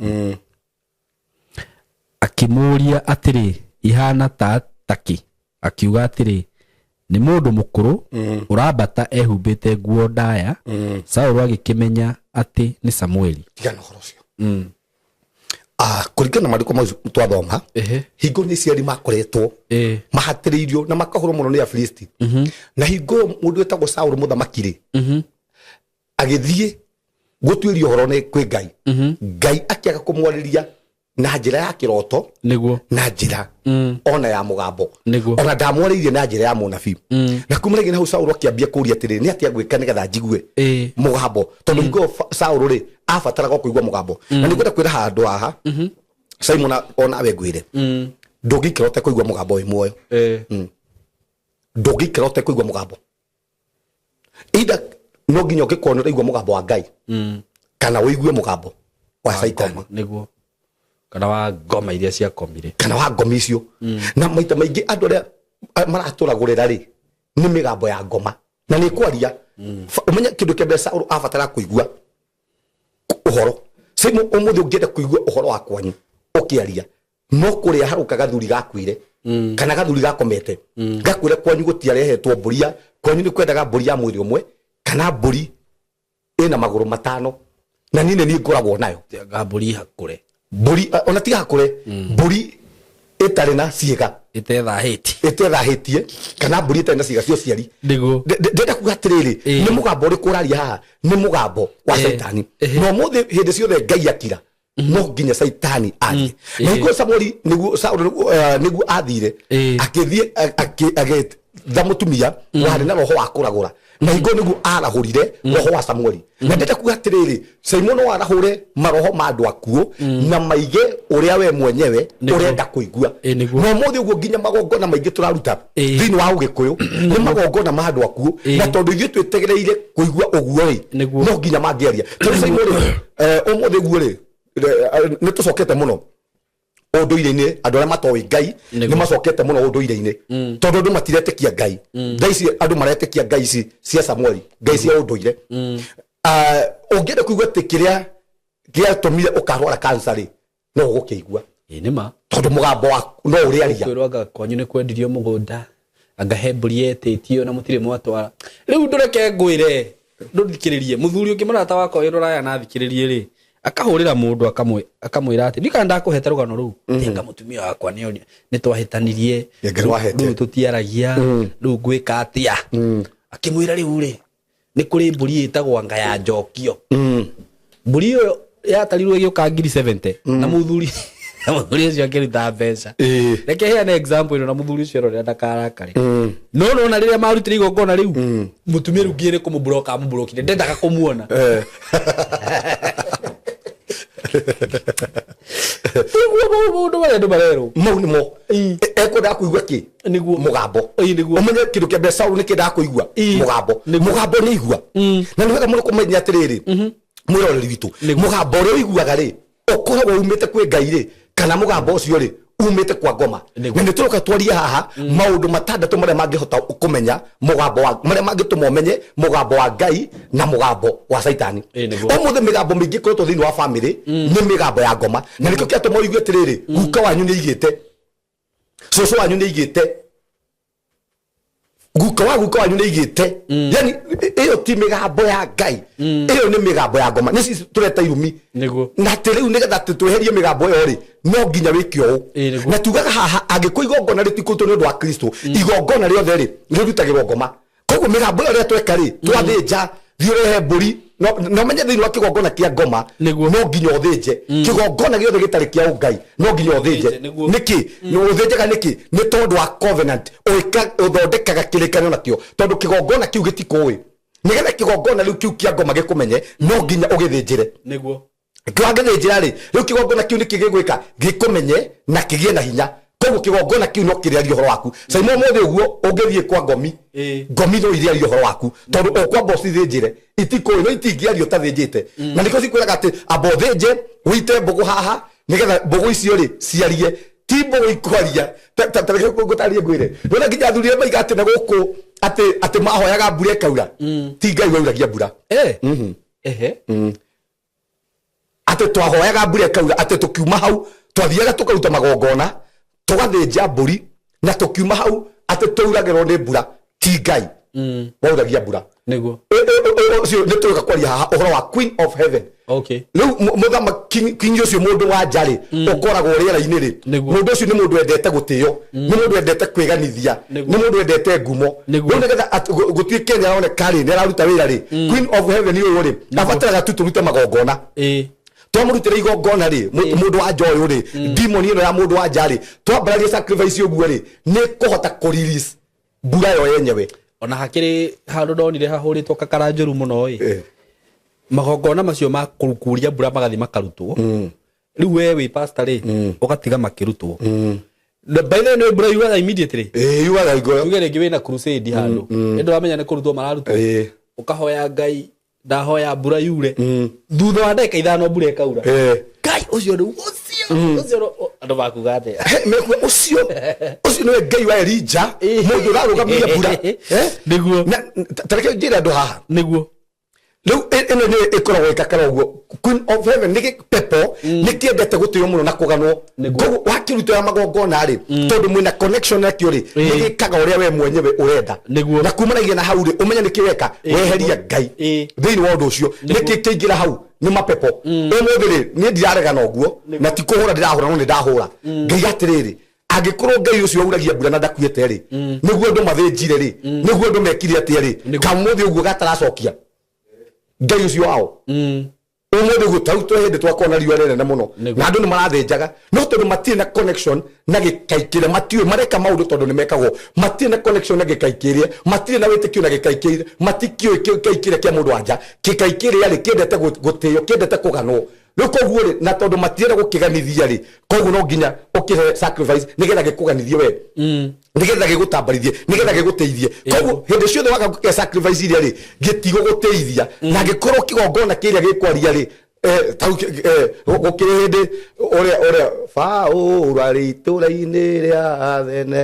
Akĩmũũria atĩrĩ, "Ihana ta takĩ?" Akiuga atĩrĩ, "Nĩ mũndũ mũkũrũ ũrambata ehumbĩte nguo ndaya." Saũlũ agĩkĩmenya atĩ nĩ Samueli. Tigana ũhoro ũcio. Ah, kũringana na maandĩko mau twathoma, hingo nĩ Isiraeli makoretwo mahatĩrĩirio na makahũrwo mũno nĩ Afilisti, na hingo ĩyo mũndũ wĩtagwo Saũlũ mũthamaki rĩ, agĩthiĩ gũtuĩria ũhoro nĩ kwĩ Ngai. Ngai akĩaga kũmwarĩria. Na njĩra ya kĩroto, na njĩra ona ya mũgambo. Ona ndamwarĩirie na njĩra ya mũnabii. Na kumanagia na hau Saũlũ akĩambia kũria atĩrĩrĩ, nĩ atĩa ngwĩka nĩgetha njigue mũgambo? Tondũ hingo ĩyo Saũlũ rĩ, abataraga o kũigua mũgambo. Na nĩ ngwenda kwĩra handũ haha, Simon, onawe ngwĩre, ndũngĩikara ũtekũigua mũgambo wĩ muoyo. Ndũngĩikara ũtekũigua mũgambo. Either no nginya ũngĩkorwo nĩ ũraigua mũgambo wa Ngai kana ũigue mũgambo wa Caitani. Nĩguo, kana wa ngoma iria ciakomire. Kana wa ngomi icio. Na maita maingĩ andũ arĩa maratũragũrĩra rĩ, nĩ mĩgambo ya ngoma na nĩ kwaria. Ũmenye kĩndũ kĩa mbere Saũlũ abatara kũigua ũhoro. Simũ ũmũthĩ ũngĩenda kũigua ũhoro wa kwanyu ũkĩaria, no kũrĩa harũka gathuri gakuire kana gathuri gakomete, gakwĩre kwanyu gũtiarehetwo mbũri ya kwanyu, nĩ kwendaga mbũri ya mwĩrĩ ũmwe kana mbũri ĩna magũrũ matano, na niĩ nĩ niĩ ngoragwo nayo. Anga mbũri hakũre. Mbũri ona tiga hakũre, mbũri ĩtarĩ na ciĩga. Ĩtethahĩtie. Ĩtethahĩtie, kana mbũri ĩtarĩ na ciĩga cia ũciari. Ndĩrenda kuga atĩrĩrĩ, nĩ mũgambo ũrĩkũ ũraria haha? Nĩ mũgambo wa Caitani. Na ũmũthĩ hĩndĩ ciothe Ngai akira, no nginya Caitani athiĩ. Na hingo Samueli nĩguo Saũlũ nĩguo athire, akĩthiĩ agĩtha mũtumia warĩ na roho wa kũragũra, na hingo nĩguo arahũrire roho wa Samueli. Na ndĩrenda kuga atĩrĩrĩ, Simon, no arahũre maroho ma andũ akuũ na maige ũrĩa we mwenyewe ũrenda kũigua. Na ũmũthĩ ũguo nginya magongona maingĩ tũraruta thĩinĩ wa ũgĩkũyũ nĩ magongona ma andũ akuũ, na tondũ ithuĩ twĩtegereire kũigua ũguo rĩ, no nginya mangĩaria. Tondũ Simon rĩ, ũmũthĩ ũguo rĩ, nĩ tũcokete mũno ũndũire-inĩ. Andũ arĩa matoĩ Ngai nĩ macokete mũno ũndũire-inĩ, tondũ andũ matiretĩkia Ngai thaa ici. Andũ maretĩkia ngai ici cia Samueli, ngai cia ũndũire. Ah, ũngĩenda kũigua atĩ kĩrĩa gĩatũmire ũkarwara kansa rĩ, no ũgũkĩigua. Ĩ nĩ ma. Tondũ mũgambo waku no ũrĩaria. Kwĩrwo anga kwanyu nĩ kwendirio mũgũnda, anga he mbũri yetĩtio na mũtirĩ mwatwara. Rĩu ndũreke ngwĩre, ndũthikĩrĩrie mũthuri ũngĩ, mũrata wakwa wĩ rũraya, na athikĩrĩrie rĩ, akahũrĩra mũndũ akamwĩra atĩ ndikana ndakũhete rũgano rũu, tinga mũtumia wakwa nĩ twahĩtanirie. Anga nĩwahete. Rĩu tũtiaragia, rĩu ngwĩka atĩa? Akĩmwĩra rĩu rĩ, nĩ kũrĩ mbũri ĩtagwo anga ya njokio. Mbũri ĩyo yatarirwo ĩgĩũka ngiri 70, na mũthuri ũcio akĩruta mbeca. Reke heane example ĩno na mũthuri ũcio arorera ndakarakare. No nona rĩrĩa marutire igongona rĩu, mũtumia rĩu nginya nĩ kũmũblock amũblockire, ndendaga kũmuona. Nĩguo mau maũndũ marĩa andũ marerwo. Mau nĩmo ekwendaga kũigua kĩ? Mũgambo. Ũmenye kĩndũ kĩa mbere Saũlũ nĩ kĩendaga kũigua? Mũgambo. Mũgambo nĩ igua. Na nĩ wega mũno kũmenya atĩrĩrĩ, mwĩroreri witũ, mũgambo ũrĩa ũiguaga rĩ, ũkoragwo umĩte kwĩ Ngai rĩ, kana mũgambo ũcio rĩ, umĩte kwa ngoma? Na nĩ tũroka twarie haha maũndũ matandatũ marĩa mangĩhota kũmenya mũgambo wa, marĩa mangĩtũma ũmenye mũgambo wa Ngai na mũgambo wa Caitani. Ũmũthĩ mĩgambo mĩingĩ ĩkoretwo thĩinĩ wa famĩlĩ nĩ mĩgambo ya ngoma, na nĩkĩo kĩatũma ũigue atĩrĩrĩ, guka wanyu nĩ aigĩte, cũcũ wanyu nĩ aigĩte, guka wa guka wanyu nĩ aigĩte. Yani ĩyo ti mĩgambo ya Ngai, ĩyo nĩ mĩgambo ya ngoma, nĩ ci tũreta irumi. Na atĩ rĩu nĩgetha atĩ tweherie mĩgambo ĩyo rĩ, no nginya wĩke ũũ. Na tugaga haha, angĩkorwo igongona rĩtikũrutwo nĩ ũndũ wa Kristo, igongona rĩothe rĩ, rĩrutagĩrwo ngoma. Koguo mĩgambo ĩyo rĩrĩa tweka rĩ, twathĩnja, thiĩ ũrehe mbũri, na ũmenye thĩinĩ wa kĩgongona kĩa ngoma no nginya ũthĩnje. Kĩgongona gĩothe gĩtarĩ kĩa ũngai no nginya ũthĩnje. Ũthĩnje, nĩguo. Nĩkĩ ũthĩnjaga? Nĩkĩ? Nĩ tondũ wa covenant ũthondekaga kĩrĩkanĩro nakĩo, tondũ kĩgongona kĩu gĩtikũĩ. Nĩgetha kĩgongona rĩu kĩu kĩa ngoma gĩkũmenye, no nginya ũgĩthĩnjĩre. Wangĩthĩnjĩra rĩ, rĩu kĩgongona kĩu nĩkĩ gĩgwĩka? Gĩkũmenye na kĩgĩe na hinya. Koguo kĩgongona kĩu no kĩrĩarie ũhoro waku. Caima ũmũthĩ ũguo ũngĩthiĩ kwa ngomi, ngomi no irĩarie ũhoro waku, tondũ ũkwamba ũcithĩnjĩre. Itikũĩ, no itingĩaria ũtathĩnjĩte. Na nĩkĩo cikwĩraga atĩ amba ũthĩnje, ũite mbũgũ haha, nĩgetha mbũgũ icio rĩ ciarie. Ti mbũgũ ikwaria. Ta reke ngũtarĩrie ngwĩre, ndona nginya athuri arĩa maiga atĩ na gũkũ atĩ mahoyaga mbura ĩkaura, ti Ngai wauragia mbura. Atĩ twahoyaga mbura ĩkaura, atĩ tũkiuma hau twathiaga tũkaruta magongona, tũgathĩnja mbũri, na tũkiuma hau atĩ tũuragĩrwo nĩ mbura, ti Ngai wauragia mbura. Ũcio nĩ tũrĩka kwaria haha ũhoro wa Queen of Heaven. Rĩu mũthamaki king ũcio, mũndũ wa nja rĩ, ũkoragwo rĩera-inĩ rĩ, mũndũ ũcio nĩ mũndũ wendete gũtĩo, nĩ mũndũ wendete kwĩganithia, nĩ mũndũ wendete ngumo. Rĩu nĩgetha gũtuĩke nĩ aroneka rĩ, nĩ araruta wĩra rĩ, Queen of Heaven ũyũ rĩ, abataraga tu tũrute magongona. Twamũrutĩra igongona rĩ, mũndũ wa nja ũyũ rĩ, demon ĩno ya mũndũ wa nja rĩ, twambararia sacrifice ũguo rĩ, nĩ kũhota kũ release mbura yo yenyewe. Ona hakĩrĩ handũ ndonire hahũrĩtwo kakara njũru mũno ĩ. Magongona macio ma kũrukuria mbura magathiĩ makarutwo. Rĩu we wĩ pastor rĩ, ũgatiga makĩrutwo. Na by the way, nĩ mbura yuraga immediately. Ĩĩ, yugaga igoyo. Tuge rĩngĩ wĩna crusade handũ, ĩndĩ ũramenya nĩ kũrutwo mararutwo, ũkahoya Ngai, ndahoya mbura yure. Thutha wa ndagĩka 5 mbura ĩkaura. Ngai ũcio rĩu ũcio ũcio andũ makuga atĩa? He, mekuga ũcio ũcio nĩwe Ngai wa Elija, mũndũ ũrarũgamia mbura. Eh? Nĩguo. Na ta reke njĩre andũ haha. Nĩguo. Rĩu ĩno nĩyo ĩkoragwo ĩkakara ũguo. Queen of Heaven nĩ pepo nĩ kĩendete gũtĩo mũno na kũganwo. Koguo wakĩrutĩra magongona rĩ, tondũ mwĩna connection nakĩo rĩ, nĩ gĩkaga ũrĩa we mwenyewe ũrenda. Na kumanagia na hau rĩ, ũmenye nĩkĩ weka, weheria Ngai thĩinĩ wa ũndũ ũcio. Nĩkĩ kĩingĩra hau nĩ mapepo. Ũmũthĩ rĩ, niĩ ndiraregana ũguo na ti kũhũra ndĩrahũra, no nĩ ndahũra. Ngai atĩrĩrĩ, angĩkorwo Ngai ũcio auragia mbura na ndakuĩte rĩ, nĩguo andũ mathĩnjire rĩ, nĩguo andũ mekire atĩa rĩ, kamũthĩ ũguo gataracokia Ngai ũcio wao. Ũmũthĩ ũguo tau twĩ hĩndĩ twakorwo na riũa rĩnene mũno, na andũ nĩ marathĩnjaga, no tondũ matirĩ na connection na gĩkai kĩrĩa, matiũĩ mareka maũndũ tondũ nĩ mekagwo, matirĩ na connection na gĩkai kĩrĩa, matirĩ na wĩtĩkio na gĩkai kĩrĩa, matikĩũĩ gĩkai kĩrĩa kĩa mũndũ wa nja. Gĩkai kĩrĩa rĩ, kĩendete gũtĩo, kĩendete kũganwo. Rĩu koguo rĩ, na tondũ matienda gũkĩganithia rĩ, koguo no nginya ũkĩhe sacrifice nĩgetha gĩkũganithie we, nĩgetha gĩgũtambarithie, nĩgetha gĩgũteithie. Koguo hĩndĩ ciothe waga gũkĩhe sacrifice iria rĩ, gĩtigũgũteithia. Na angĩkorwo kĩgongona kĩrĩa gĩkwaria rĩ, tau gũkĩrĩ hĩndĩ ũrĩa Paũlũ arĩ itũũra-inĩ rĩa Athene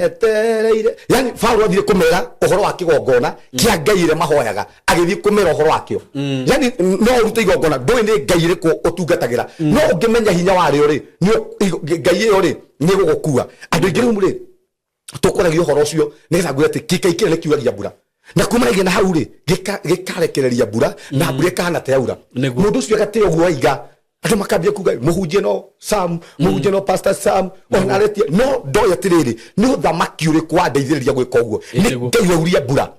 etereire, yani Paũlũ athire kũmera ũhoro wa kĩgongona kĩa Ngai ĩrĩa mahoyaga, agĩthiĩ kũmera ũhoro wakĩo. Yani no ũrute igongona, ndũĩ nĩ Ngai ĩrĩkũ ũtungatagĩra, no ũngĩmenya hinya warĩo rĩ, Ngai ĩyo rĩ nĩ ĩgũgũkua. Andũ aingĩ rĩu rĩ, tũkwaragia ũhoro ũcio nĩgetha ngwĩre atĩ gĩkai kĩrĩa nĩ kiuragia mbura, na kumanagia na hau rĩ, gĩkarekereria mbura na mbura ĩkahana ta yaura. Mũndũ ũcio agatĩo ũguo aiga, andũ makambia kuga mũhunjie no Sam, mũhunjie no Pastor Sam, ona aretie no ndoĩ atĩrĩrĩ, nĩ ũthamaki ũrĩkũ wandeithĩrĩria gwĩka ũguo? Nĩ Ngai wauria mbura.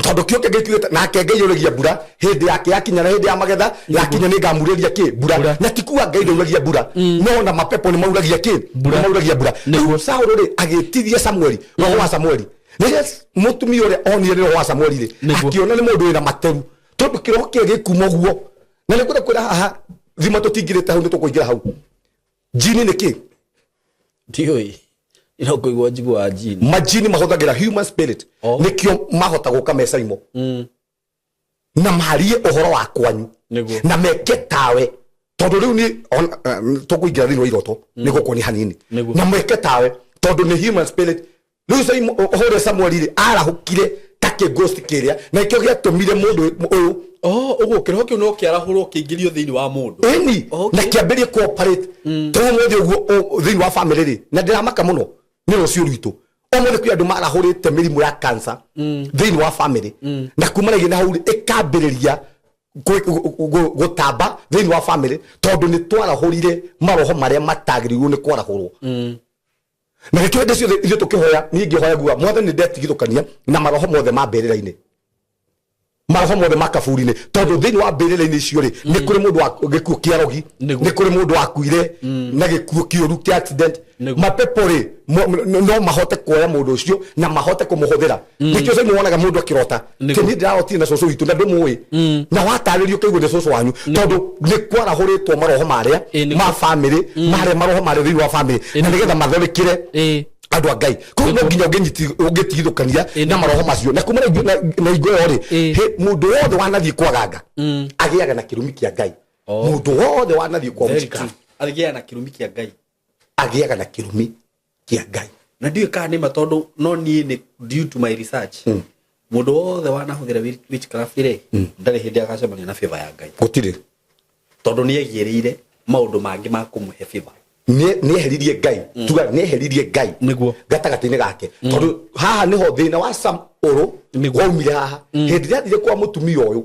Tondũ kĩo kĩngĩ kiugĩte nake Ngai auragia mbura hĩndĩ yake yakinya, na hĩndĩ ya magetha yakinya nĩ ngamurĩria kĩ mbura. Na ti kuga Ngai ndauragia mbura, no na mapepo nĩ mauragia kĩ? Nĩ mauragia mbura. Rĩu Saũlũ rĩ, agĩtithia Samueli, roho wa Samueli. Rĩrĩa mũtumia ũrĩa onire nĩ roho wa Samueli rĩ, akĩona nĩ mũndũ wĩna materu, tondũ kĩroho kĩrĩa gĩkuma ũguo. Na nĩ kwenda kwĩra haha thima tũtingirĩte hau, nĩ tũkũingĩra hau. Jini nĩ kĩ? Ndiũĩ, no kũigua njiguaga jini. Majini mahũthagĩra human spirit. Nĩkĩo mahota gũka mecaimo na marie ũhoro wa kwanyu na meke tawe, tondũ rĩu nĩ tũkũingĩra thĩinĩ wa iroto, nĩ gũkuonia hanini. Na meke tawe tondũ nĩ human spirit. Rĩu hũrĩa Samueli rĩ, arahũkire ta kĩ ghost kĩrĩa, na nĩkĩo gĩatũmire mũndũ ũyũ. Oh, ũguo kĩroho kĩu no kĩarahũrwo kĩingĩrio thĩinĩ wa mũndũ. Ĩni. Na kĩambĩrie cooperate. Ta ũmũthĩ ũguo thĩinĩ wa family rĩ, na ndĩramaka mũno nĩ rũciũ rwitũ. Ũmũthĩ kwĩ andũ marahũrĩte mĩrimũ ya cancer thĩinĩ wa family, na kumanagia na hau rĩ, ĩkambĩrĩria gũtamba thĩinĩ wa family, tondũ nĩ twarahũrire maroho marĩa matagĩrĩirwo nĩ kwarahũrwo. Na nĩkĩo hĩndĩ ciothe ithuĩ tũkĩhoya, niĩ ngĩhoya nguga, Mwathani, nĩ ndetigithũkania na maroho mothe ma mbĩrĩra-inĩ, maroho mothe ma kaburi-inĩ, tondũ thĩinĩ wa mbĩrĩra-inĩ icio rĩ, nĩ kũrĩ mũndũ wa gĩkuũ kĩa rogi, nĩ kũrĩ mũndũ wakuire na gĩkuũ kĩũru kĩa accident. Mapepo rĩ, no mahote kuoya mũndũ ũcio na mahote kũmũhũthĩra. Nĩkĩo sasa wonaga mũndũ akĩrota, niĩ ndĩrarotire na cũcũ witũ na ndũmũĩ, na watarĩrio ũkaigua nĩ cũcũ wanyu, tondũ nĩ kwarahũrĩtwo maroho marĩa ma family, marĩa maroho marĩa thĩinĩ wa family, na nĩgetha matharĩkĩre andũ a Ngai. Koguo no nginya ũngĩtigithũkania na maroho macio. Na kuma na hingo ĩyo rĩ, mũndũ wothe wanathiĩ kwa ganga agĩaga na kĩrumi kĩa Ngai. Mũndũ wothe wanathiĩ kwa witchcraft agĩaga na kĩrumi kĩa Ngai. Agĩaga na kĩrumi kĩa Ngai. Na ndiũĩ kana nĩ ma, tondũ no niĩ nĩ due to my research, mũndũ wothe wanahũthĩra witchcraft rĩ, ndarĩ hĩndĩ agacemania na favor ya Ngai. Gũtirĩ. Tondũ nĩ egĩrĩire maũndũ mangĩ ma kũmũhe favor. Nĩ eheririe Ngai, tuga nĩ eheririe Ngai gatagatĩ-inĩ gake, tondũ haha nĩho thĩna wa Sam ũrũ waumire haha. Hĩndĩ ĩrĩa athire kwa mũtumia ũyũ,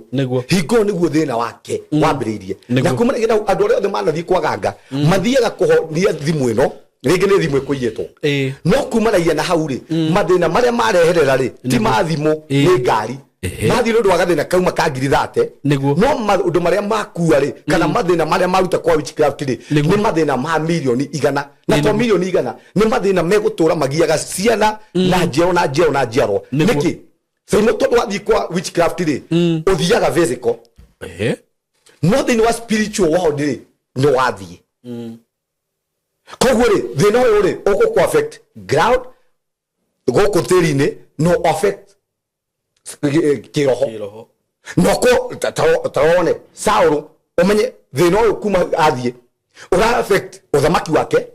hingo ĩyo nĩguo thĩna wake wambĩrĩirie. Na kuma na andũ arĩa othe manathiĩ kwa ganga mathiaga kũhonia thimũ ĩno, rĩngĩ nĩ thimũ ĩkũiyĩtwo, no kumanagia na hau rĩ, mathĩna marĩa mareherera rĩ, ti ma thimũ, nĩ ngari. Mathiĩ nĩ ũndũ wa gathĩna kauma ka ngiri 30. No maũndũ marĩa makua rĩ, kana mathĩna marĩa maruta kwa witchcraft rĩ, nĩ mathĩna ma mirioni 100 na to mirioni 100, nĩ mathĩna megũtũra magiaga ciana na njiaro na njiaro na njiarwo. Nĩkĩ Saimo? Tondũ wathiĩ kwa witchcraft rĩ, ũthiaga physical, no thĩinĩ wa spiritual world rĩ, nĩ wathiĩ. Koguo rĩ, thĩna ũyũ rĩ, ũgũkũ affect ground gũkũ tĩri-inĩ, no affect kĩroho. Kĩroho. Noko tarone Saũlũ, ũmenye thĩna ũyũ kuma athiĩ ũra affect ũthamaki wake,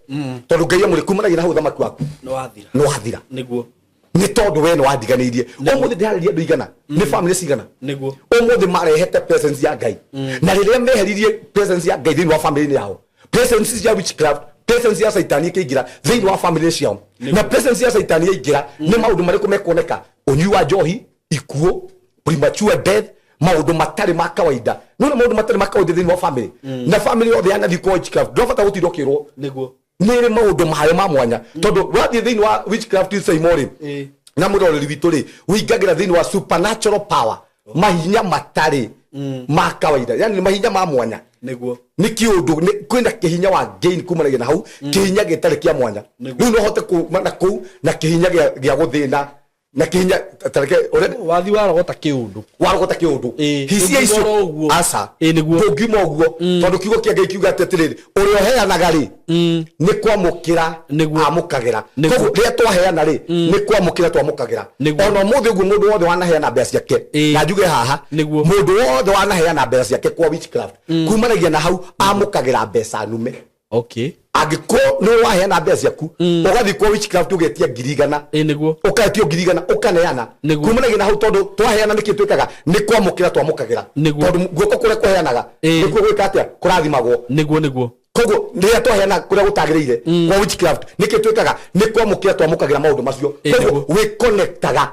tondũ Ngai amũrĩ kumanagia na hau ũthamaki waku nĩ wathira. Nĩ wathira. Nĩ tondũ we nĩ wandiganĩirie. Ũmũthĩ ndĩrarĩria andũ igana, nĩ famĩlĩ cigana ũmũthĩ marehete presence ya Ngai, na rĩrĩa meheririe presence ya Ngai thĩinĩ wa famĩlĩ yao, presence ya witchcraft, presence ya Saitani ĩkĩingĩra thĩinĩ wa famĩlĩ ciao. Na presence ya Saitani yaingĩra, nĩ maũndũ marĩkũ mekuoneka? Ũnyui wa njohi, ikuũ, premature death, maũndũ matarĩ ma kawaida. Nona maũndũ matarĩ ma kawaida thĩinĩ wa famĩlĩ, na famĩlĩ yothe yanathiĩ kwa witchcraft, ndũrabata gũtinda ũkĩrwo. Nĩ ĩrĩ maũndũ mayo ma mwanya, tondũ wathiĩ thĩinĩ wa witchcraft Saimo rĩ, na mũroreri witũ rĩ, ũingagĩra thĩinĩ wa supernatural power, mahinya matarĩ ma kawaida, yani nĩ mahinya ma mwanya. Nĩ kĩũndũ kwĩna kĩhinya wa gain kumanagia na hau, kĩhinya gĩtarĩ kĩa mwanya. Rĩu no hote kuma na kũu na kĩhinya gĩa gũthĩna na kĩhinya tareke ũrĩa wathi warogota kĩũndũ. Warogota kĩũndũ. Hisia ndũngiuma icio oro ũguo. Aca. Ĩĩ, nĩguo. Ndũngiuma ũguo, tondũ kiugo kĩa Ngai kiuga atĩ atĩrĩrĩ, ũrĩa ũheanaga rĩ, nĩ kwamũkĩra amũkagĩra. Koguo rĩrĩa twaheana rĩ, nĩ kwamũkĩra twamũkagĩra. Ona ũmũthĩ ũguo, mũndũ wothe wanaheana mbeca ciake, na njuge haha, mũndũ wothe wanaheana mbeca ciake kwa witchcraft, kumanagia na hau amũkagĩra mbeca nume. Angĩkorwo nĩ waheana mbeca ciaku, ũgathiĩ kwa witchcraft, ũgetia 100,000, Ĩĩ nĩguo ũkaetio 100,000, ũkaneana, kumanagia na hau, tondũ twaheana nĩkĩ twĩkaga? Nĩ kwamũkĩra twamũkagĩra. Tondũ guoko kũrĩa kũheanaga nĩkuo gwĩka atĩa? Kũrathimagwo. nĩguo nĩguo Koguo rĩrĩa twaheana kũrĩa gũtagĩrĩire kwa witchcraft, nĩkĩ twĩkaga? Nĩ kwamũkĩra twamũkagĩra maũndũ macio. Koguo wĩconnectaga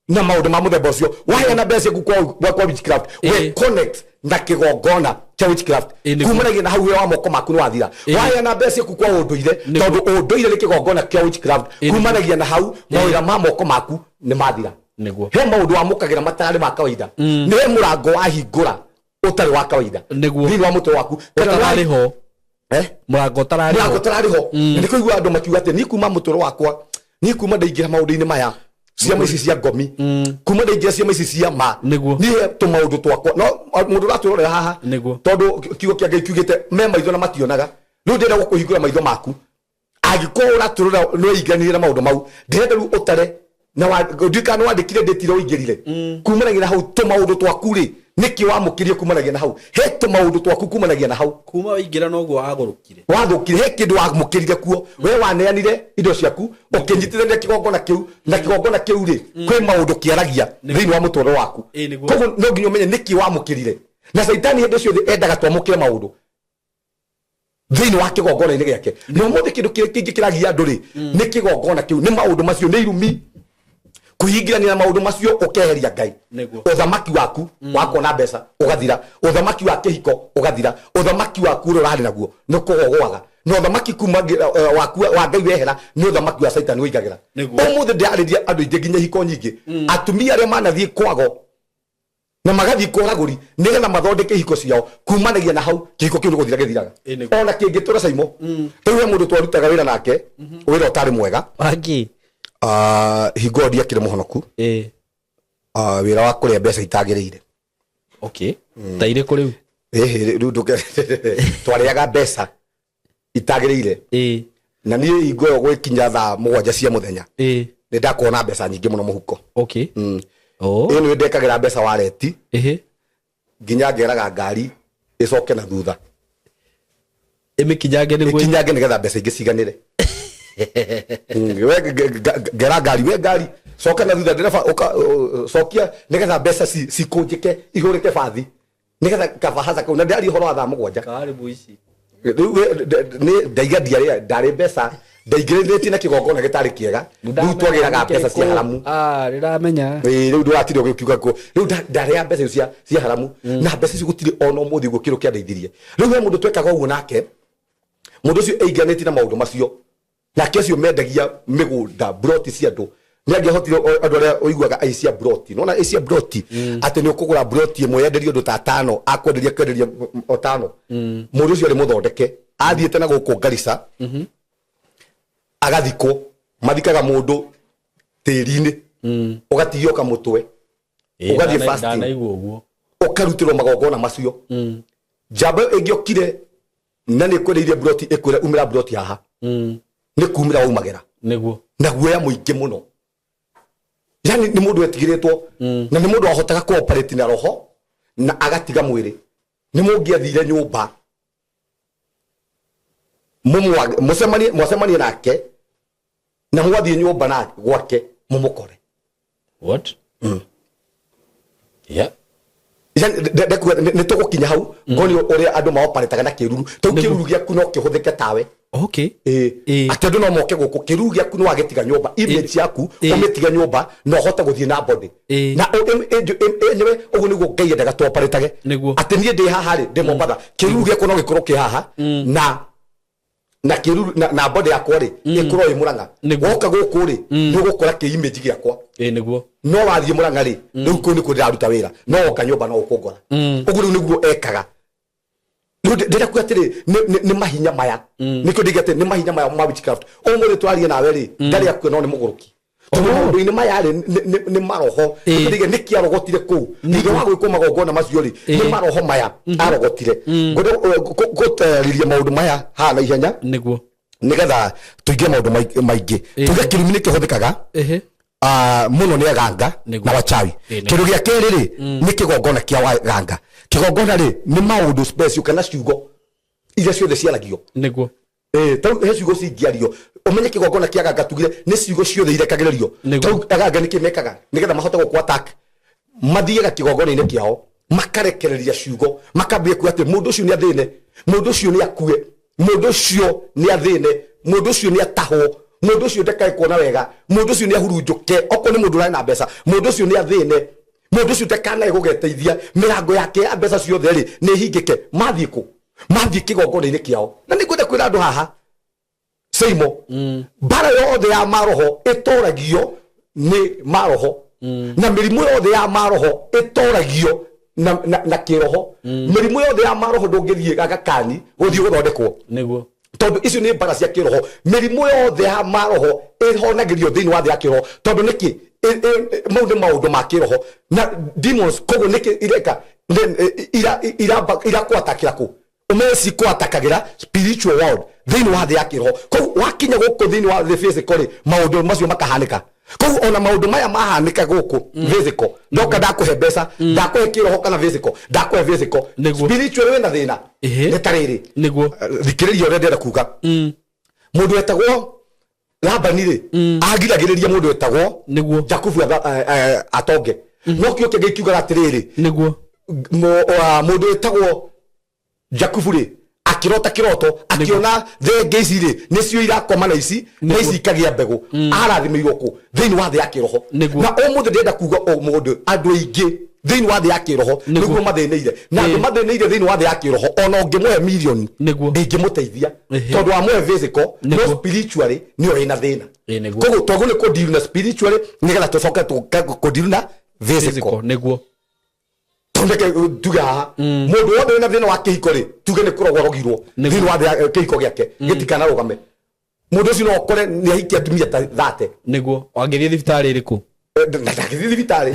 na maũndũ ma mũthemba ũcio. Waheana mbeca ciaku kwa witchcraft, we connect na kĩgongona kĩa witchcraft. Kumanagia na hau, wĩra wa moko maku nĩ wathira. Waheana mbeca ciaku kwa ũndũire, tondũ ũndũire nĩ kĩgongona kĩa witchcraft, kumanagia na hau mawĩra ma moko maku nĩ mathira. He maũndũ wamũkagĩra matarĩ ma kawaida, nĩ he mũrango wahingũra ũtarĩ wa kawaida thĩinĩ wa mũtwe waku. Kana ũtararĩ ho. Eh? Mũrango ũtararĩ mũrango ho. Ũtararĩ ho. Na nĩ kũigua andũ makiuga atĩ niĩ kuma mũtũro wakwa, niĩ kuma ndaingĩra maũndũ-inĩ maya, ciama ici cia ngomi, kuma ndaingĩra ciama ici cia ma, niĩ tũmaũndũ twakwa no mũndũ ũratwĩrorera haha, tondũ kiugo kĩa Ngai kiugĩte me maitho na mationaga. Rĩu ndĩrenda gũkũhingũra maitho maku. Angĩkorwo ũratwĩrora nĩ weingĩranire na maũndũ mau, ndĩrenda rĩu ũtare na ndiũĩ kana nĩ wandĩkire ndĩti iria ũingĩrire. Kumanagia na hau tũmaũndũ twaku rĩ, nĩkĩ wamũkĩrie? Kumanagia na hau he tũmaũndũ twaku, kumanagia na hau kuma waingĩra noguo wagũrũkire. Wathũkire, he kĩndũ wamũkĩrire kuo. We waneanire indo ciaku, ũkĩnyitithania kĩgongona kĩu, na kĩgongona kĩu rĩ, kwĩ maũndũ kĩaragia thĩinĩ wa mũtũrĩre waku. Koguo no nginya ũmenye nĩkĩ wamũkĩrire. Na Caitani hĩndĩ ciothe endaga twamũkĩre maũndũ thĩinĩ wa kĩgongona-inĩ gĩake. Na ũmũthĩ kĩndũ kĩrĩa kĩngĩ kĩragia andũ rĩ, nĩ kĩgongona kĩu, nĩ maũndũ macio, nĩ irumi, kwĩingĩrania na maũndũ macio, ũkeheria Ngai. Ũthamaki waku wa kuona mbeca ũgathira, ũthamaki wa kĩhiko ũgathira, ũthamaki waku ũrĩa ũrarĩ naguo nĩ kũgogwaga, na ũthamaki kuma waku wa Ngai wehera, nĩ ũthamaki wa Caitani ũingagĩra. Ũmũthĩ ndĩrarĩria andũ aingĩ, nginya ihiko nyingĩ, atumia arĩa manathiĩ kwago na magathiĩ kwa ũragũri nĩgetha mathondeke ihiko ciao, kumanagia na hau kĩhiko kĩu nĩ gũthira gĩthiraga. Ona kĩngĩtũra caimo. Rĩu he mũndũ twarutaga wĩra nake, wĩra ũtarĩ mwega. Wangĩ. Ah, hingo ĩyo ndiakĩrĩ mũhonoku. Ah, wĩra wa kũrĩa mbeca itagĩrĩire. Okay, ta irĩkũ rĩu? Ĩhĩ, rĩu twarĩaga mbeca itagĩrĩire. Na niĩ hingo ĩyo gwĩkinya thaa 7 cia mũthenya, nĩ ndakorwo na mbeca nyingĩ mũno mũhuko. Ĩyo nĩ ndekagĩra mbeca wareti, nginya ngeraga ngari ĩcoke na thutha, ĩmĩkinyange nĩguo ĩkinyange nĩgetha mbeca ingĩ ciganĩre. We ngera ngari, we ngari coka na thutha, ndereba ũka cokia nĩgetha mbeca cikũnjĩke, ihũrĩke bathi, nĩgetha kabahaca kau. Na ndĩraria ũhoro wa thaa 7. Karĩ mũici. Rĩu nĩ ndaiga ndiarĩ ndarĩ mbeca ndaingĩrĩtie na kĩgongona gĩtarĩ kĩega. Rĩu twagĩraga mbeca cia haramu. Ah, ndĩramenya. Ĩĩ, rĩu ndũratinda ũgĩkiuga kũ rĩu ndarĩa mbeca icio cia haramu, na mbeca icio gũtirĩ ona ũmũthĩ ũguo kĩndũ kĩandeithirie. Rĩu he mũndũ twekaga ũguo nake, mũndũ ũcio ĩingĩranĩtie na maũndũ macio, nake acio mendagia mĩgũnda, mburoti cia andũ. Nĩ angĩahotire andũ arĩa ũiguaga aici a broti, nona aici a broti, atĩ nĩ ũkũgũra broti ĩmwe yenderio ũndũ ta tano, akwenderia kwenderia o tano. Mũndũ ũcio arĩ mũthondeke, athiĩte na gũkũ Garissa, agathikwo. Mathikaga mũndũ tĩri-inĩ, ũgatigio kamũtwe, ũgathiĩ fasting. Ndanaigua ũguo. Ũkarutĩrwo magongona macio. Njamba ĩyo ĩngĩokire na nĩ ĩkwendeire broti, ĩkwĩre umĩra broti haha, nĩ kumĩra waumagĩra. Na guoya mũingĩ mũno. Yani nĩ mũndũ wetigĩrĩtwo, na nĩ mũndũ wahotaga cooperate na roho na agatiga mwĩrĩ. Nĩ mũngĩathire nyũmba mũcemanie, mwacemanie nake na mwathiĩ nyũmba na gwake mũmũkore. What? Yeah. Yani, ndekuga nĩ tũgũkinya hau ngoni ũrĩa andũ maoparĩtaga na kĩruru. Tau kĩruru gĩaku no kĩhũthĩke tawe. Atĩ andũ no moke gũkũ, kĩruru gĩaku no wagĩtiga nyũmba, image yaku ũmĩtige nyũmba na ũhote gũthiĩ na body. Na anyway, ũguo nĩguo Ngai endaga tũoparĩtage. Atĩ niĩ ndĩ haha rĩ, ndĩ Mombatha, kĩruru gĩakwa no gĩkorwo kĩ haha na kĩruru na body yakwa rĩ ĩkorwo ĩ Mũrang'a. Woka gũkũ rĩ, nĩ ũgũkora kĩ image gĩakwa. Ĩĩ nĩguo. No wathiĩ Mũrang'a rĩ, rĩu kũu nĩkuo ndĩraruta wĩra, no woka nyũmba no ũkũngora. Ũguo rĩu nĩguo ekaga. Rĩu ndĩrenda kuga atĩrĩ, nĩ mahinya maya, nĩkĩo ndĩiga atĩ nĩ mahinya maya ma witchcraft. Ũmũthĩ twaria nawe rĩ, ndarĩ akua, no nĩ mũgũrũki, tondũ maũndũ-inĩ maya rĩ, nĩ maroho. Nĩkĩo ndĩiga nĩkĩ arogotire kũu thutha wa gwĩkwo magongona macio rĩ, nĩ maroho maya arogotire. Ngwenda gũtarĩria maũndũ maya haha na ihenya nĩgetha tũingĩre maũndũ maingĩ. Tuge kĩrumi nĩ kĩhũthĩkaga mũno nĩ aganga na wachawi. Kĩndũ gĩa kerĩ rĩ, nĩ kĩgongona kĩa waganga. Kĩgongona rĩ, nĩ maũndũ special kana ciugo iria ciothe ciaragio. Tau he ciugo cingĩario ũmenye kĩgongona kĩa aganga. Tugire nĩ ciugo ciothe irekagĩrĩrio. Tau aganga nĩkĩ mekaga nĩgetha mahote gũkũ attack? Mathiaga kĩgongona-inĩ kĩao, makarekereria ciugo, makambia kuga atĩ mũndũ ũcio nĩ athĩne, mũndũ ũcio nĩ akue, mũndũ ũcio nĩ athĩne, mũndũ ũcio nĩ atahwo, mũndũ ũcio ndakae kuona wega, mũndũ ũcio nĩ ahurunjũke okorwo nĩ mũndũ ũrarĩ na mbeca, mũndũ ũcio nĩ athĩne, mũndũ ũcio ndakanae gũgeteithia, mĩrango yake ya mbeca ciothe rĩ nĩ ĩhingĩke. Mathiĩ kũ? Mathiĩ kĩgongona-inĩ kĩao. Na nĩ ngwenda kwĩra andũ haha seimo, mbara yothe ya maroho ĩtoragio nĩ maroho, na mĩrimũ yothe ya maroho ĩtoragio na kĩroho. Mĩrimũ yothe ya maroho ndũngĩthiĩ gagakani gũthiĩ gũthondekwo, tondũ icio nĩ mbara cia kĩroho. Mĩrimũ yothe ya maroho ĩhonagĩrio thĩinĩ wa thĩ ya kĩroho. Tondũ nĩkĩ? Mau nĩ maũndũ ma kĩroho na demons. Koguo nĩkĩ ireka? Irakwatakĩra kũ? Ũmenye cikwatakagĩra spiritual world, thĩinĩ wa thĩ ya kĩroho. Koguo wakinya gũkũ thĩinĩ wa thĩ physical rĩ, maũndũ macio makahanĩka. Koguo ona maũndũ maya mahanĩka gũkũ physical, ndoka ndakũhe mbeca, ndakũhe kĩroho kana physical, ndakũhe physical. Spiritual wĩna thĩna. Nĩ ta rĩrĩ, thikĩrĩria ũrĩa ndĩrenda kuga. Mũndũ wetagwo Labani rĩ, agiragĩrĩria mũndũ wetagwo Jakubu atonge. No kĩo kĩngĩ kiugaga atĩrĩrĩ, mũndũ wĩtagwo Jakubu rĩ, akĩrota kĩroto, akĩona thenge ici rĩ nĩcio irakoma na ici na ici ikagĩa mbegũ. Arathimĩirwo kũ? Thĩinĩ wa thĩ ya kĩroho. Na ũmũthĩ ndĩrenda kuga ũmũndũ, andũ aingĩ thĩinĩ wa thĩ ya kĩroho nĩguo mathĩnĩire, na andũ mathĩnĩire thĩinĩ wa thĩ ya kĩroho, ona ũngĩmũhe mirioni ndĩngĩmũteithia, tondũ wamũhe physical, no spiritually nĩyo ĩna thĩna. Koguo twagĩrĩirwo nĩ kũdeal na spiritually nĩgetha tũcoke kũdeal na physical. Physical, nĩguo. Tondeke tuge haha, mũndũ wothe wĩna thĩna wa kĩhiko rĩ, tuge nĩ kũrogwo arogirwo thĩinĩ wa thĩ ya kĩhiko gĩake gĩtikanarũgame, mũndũ ũcio no ũkore nĩ ahikia atumia ta 30. Nĩguo. Angĩthiĩ thibitarĩ ĩrĩkũ? Na ndangĩthiĩ thibitarĩ.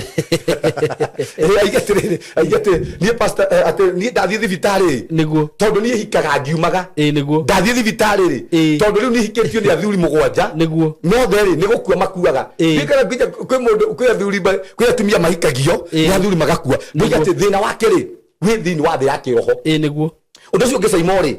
Aige atĩrĩrĩ, aige atĩ niĩ pastor, atĩ niĩ ndathiĩ thibitarĩ, tondũ niĩ hikaga ngiumaga. Ĩĩ nĩguo. Ndathiĩ thibitarĩ rĩ, tondũ rĩu niĩ hikĩtio nĩ athuri 7, nothe rĩ nĩ gũkua makuaga. Ndirikana nginya kwĩ mũndũ, kwĩ athuri kwĩ atumia mahikagio nĩ athuri magakua. Ndoiga atĩ thĩna wake rĩ wĩ thĩinĩ wa thĩ ya kĩroho. Ĩĩ nĩguo. Ũndũ ũcio ũngĩ Saimo rĩ,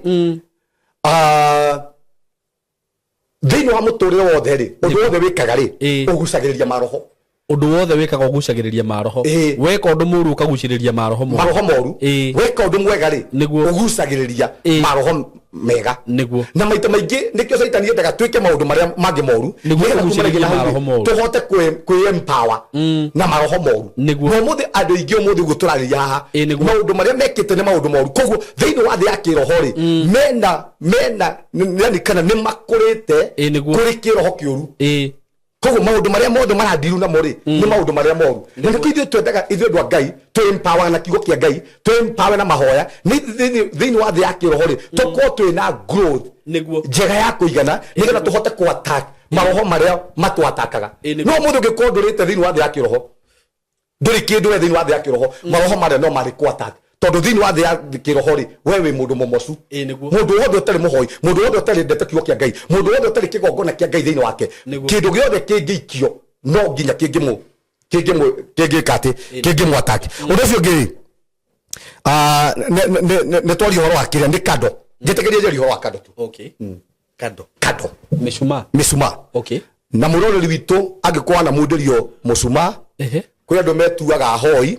thĩinĩ wa mũtũrĩre wothe rĩ, ũndũ wothe wĩkaga rĩ, ũgucagĩrĩria maroho. Ũndũ wothe wĩkaga ũgucagĩrĩria maroho. Weka ũndũ mũru ũkagucĩrĩria maroho moru. Maroho moru. Weka ũndũ mwega rĩ, ũgucagĩrĩria maroho mega. Na maita maingĩ nĩkĩo Caitani endaga twĩke maũndũ marĩa mangĩ moru, nĩgetha tũgucĩrĩrie maroho moru, tũhote kwĩ empower na maroho moru. Na ũmũthĩ andũ aingĩ, ũmũthĩ ũguo tũrarĩria haha, maũndũ marĩa mekĩte nĩ maũndũ moru. Koguo thĩinĩ wa thĩ ya kĩroho rĩ, mena yani kana nĩ makũrĩte kũrĩ kĩroho kĩũru. Koguo maũndũ marĩa mothe marandiru namo rĩ, nĩ maũndũ marĩa moru, na nĩkĩo ithuĩ twendaga, ithuĩ andũ a Ngai, twĩ empower na kiugo kĩa Ngai, twĩ empower na mahoya nĩ thĩinĩ wa thĩ ya kĩroho rĩ, tũkorwo twĩ na growth njega ya kũigana nĩgetha tũhote kũ attack maroho marĩa matwatakaga. No mũndũ ũngĩkorwo ndũrĩte thĩinĩ wa thĩ ya kĩroho, ndũrĩ kĩndũ we thĩinĩ wa thĩ ya kĩroho, maroho marĩa no marĩ kũ attack, tondũ thĩinĩ wa thĩ ya kĩroho rĩ, we wĩ mũndũ mũmocu. Ĩ nĩguo. Mũndũ wothe ũtarĩ mũhoi, mũndũ wothe ũtarĩ ndete kiugo kĩa Ngai, mũndũ wothe ũtarĩ kĩgongona kĩa Ngai thĩinĩ wake, kĩndũ gĩothe kĩngĩikio no nginya kĩngĩmũ kĩngĩmũ kĩngĩka atĩ kĩngĩmwatake. Ũndũ ũcio ũngĩ rĩ, nĩ twaria ũhoro wa kĩrĩa nĩ kando, njĩtĩkĩrie njarie ũhoro wa kando tu. Okay. Kando. Kando. Mĩcumaa. Mĩcumaa. Na mũroreri witũ angĩkorwo anamundĩrio mũcumaa, kwĩ andũ metuaga ahoi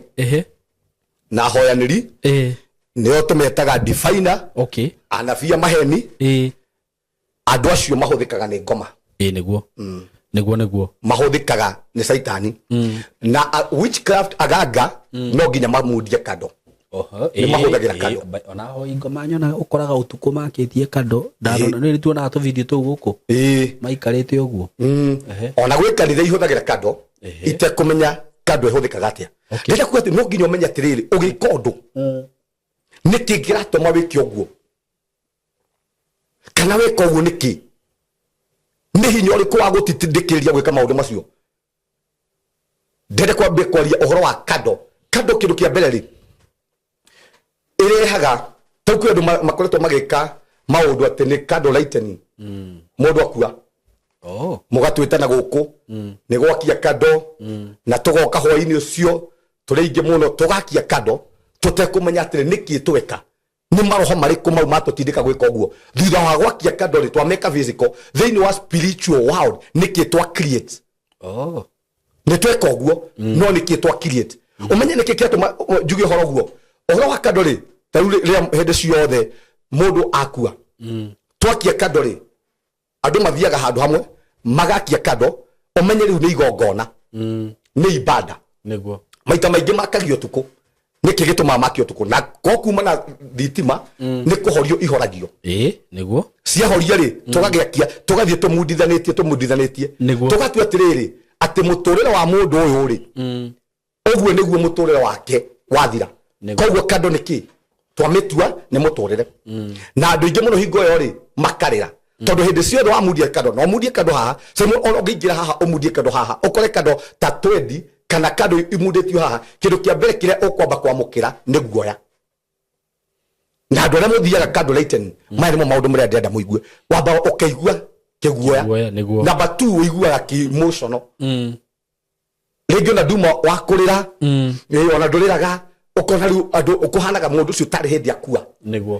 na ahoyanĩri, nĩo tũmetaga diviner, anabii a maheni. Andũ acio mahũthĩkaga nĩ ngoma. Ĩ nĩguo. Nĩguo nĩguo. Mahũthĩkaga nĩ caitani na witchcraft, aganga no nginya mamundie kando. Nĩ mahũthagĩra kando. Ona hoi ngoma nyonaga ũkoraga ũtukũ makĩtie kando. Ndarona nĩ tuonaga tũvideo tũu gũkũ. Maikarĩte ũguo. Ona gwĩ kanitha ihũthagĩra kando itekũmenya kando ĩhũthĩkaga atĩa. Ndĩrenda kuga atĩ no nginya ũmenye atĩrĩrĩ, ũgĩka ũndũ, nĩkĩ kĩratũma wĩke ũguo, kana weka ũguo nĩkĩ, nĩ hinya ũrĩkũ wa gũtindĩkĩrĩria gwĩka maũndũ macio. Ndĩrenda kwambia kwaria ũhoro wa kando. Kando, kĩndũ kĩa mbere rĩ, ĩrehaga tau kwĩ andũ makoretwo magĩka maũndũ atĩ nĩ candle lightning. Mũndũ akua, mũgatwĩtana gũkũ nĩ gwakia kando, na tũgoka hwainĩ ũcio tũrĩ aingĩ mũno, tũgakia kando tũtekũmenya atĩrĩ nĩkĩ tweka, nĩ maroho marĩkũ mau matũtindĩka gwĩka ũguo. Thutha wa gwakia kando rĩ, twameka physical, thĩinĩ wa spiritual world nĩkĩ twa create? Nĩ tweka ũguo, no nĩkĩ twa create? Ũmenye nĩkĩ kĩratũma njuge ũhoro ũguo, ũhoro wa kando rĩ. Ta rĩu rĩrĩa hĩndĩ ciothe mũndũ akua, twakia kando rĩ, andũ mathiaga handũ hamwe magakia kando. Ũmenye rĩu nĩ igongona, nĩ ibada. Maita maingĩ makagio ũtukũ. Nĩkĩ gĩtũmaga makio ũtukũ? Na ko kuma na thitima nĩ kũhorio ihoragio. Ĩ nĩguo. Ciahoria rĩ, tũgagĩakia, tũgathiĩ tũmundithanĩtie tũmundithanĩtie. Tũgatua atĩrĩrĩ, atĩ mũtũrĩre wa mũndũ ũyũ rĩ, ũguo nĩguo mũtũrĩre wake wathira. Koguo kando nĩ kĩ twamĩtua nĩ mũtũrĩre, na andũ aingĩ mũno hingo ĩyo rĩ makarĩra, tondũ hĩndĩ ciothe wamundie kando, na ũmundie kando haha Simon, ona ũngĩingĩra haha ũmundie kando haha, ũkore kando ta 20 kana kando imundĩtio haha, kĩndũ kĩa mbere kĩrĩa ũkwamba kwamũkĩra nĩ guoya. Na andũ arĩa mũthiaga candle lighting, maya nĩmo maũndũ marĩa ndĩrenda mũigue. Wambaga ũkaigua kĩguoya. Kĩguoya, nĩguo. Number two, ũiguaga kĩ-emotional. Rĩngĩ ona nduma wa kũrĩra. Ona ndũrĩraga, ũkona rĩu andũ ũkũhanaga mũndũ ũcio tarĩ hĩndĩ akua.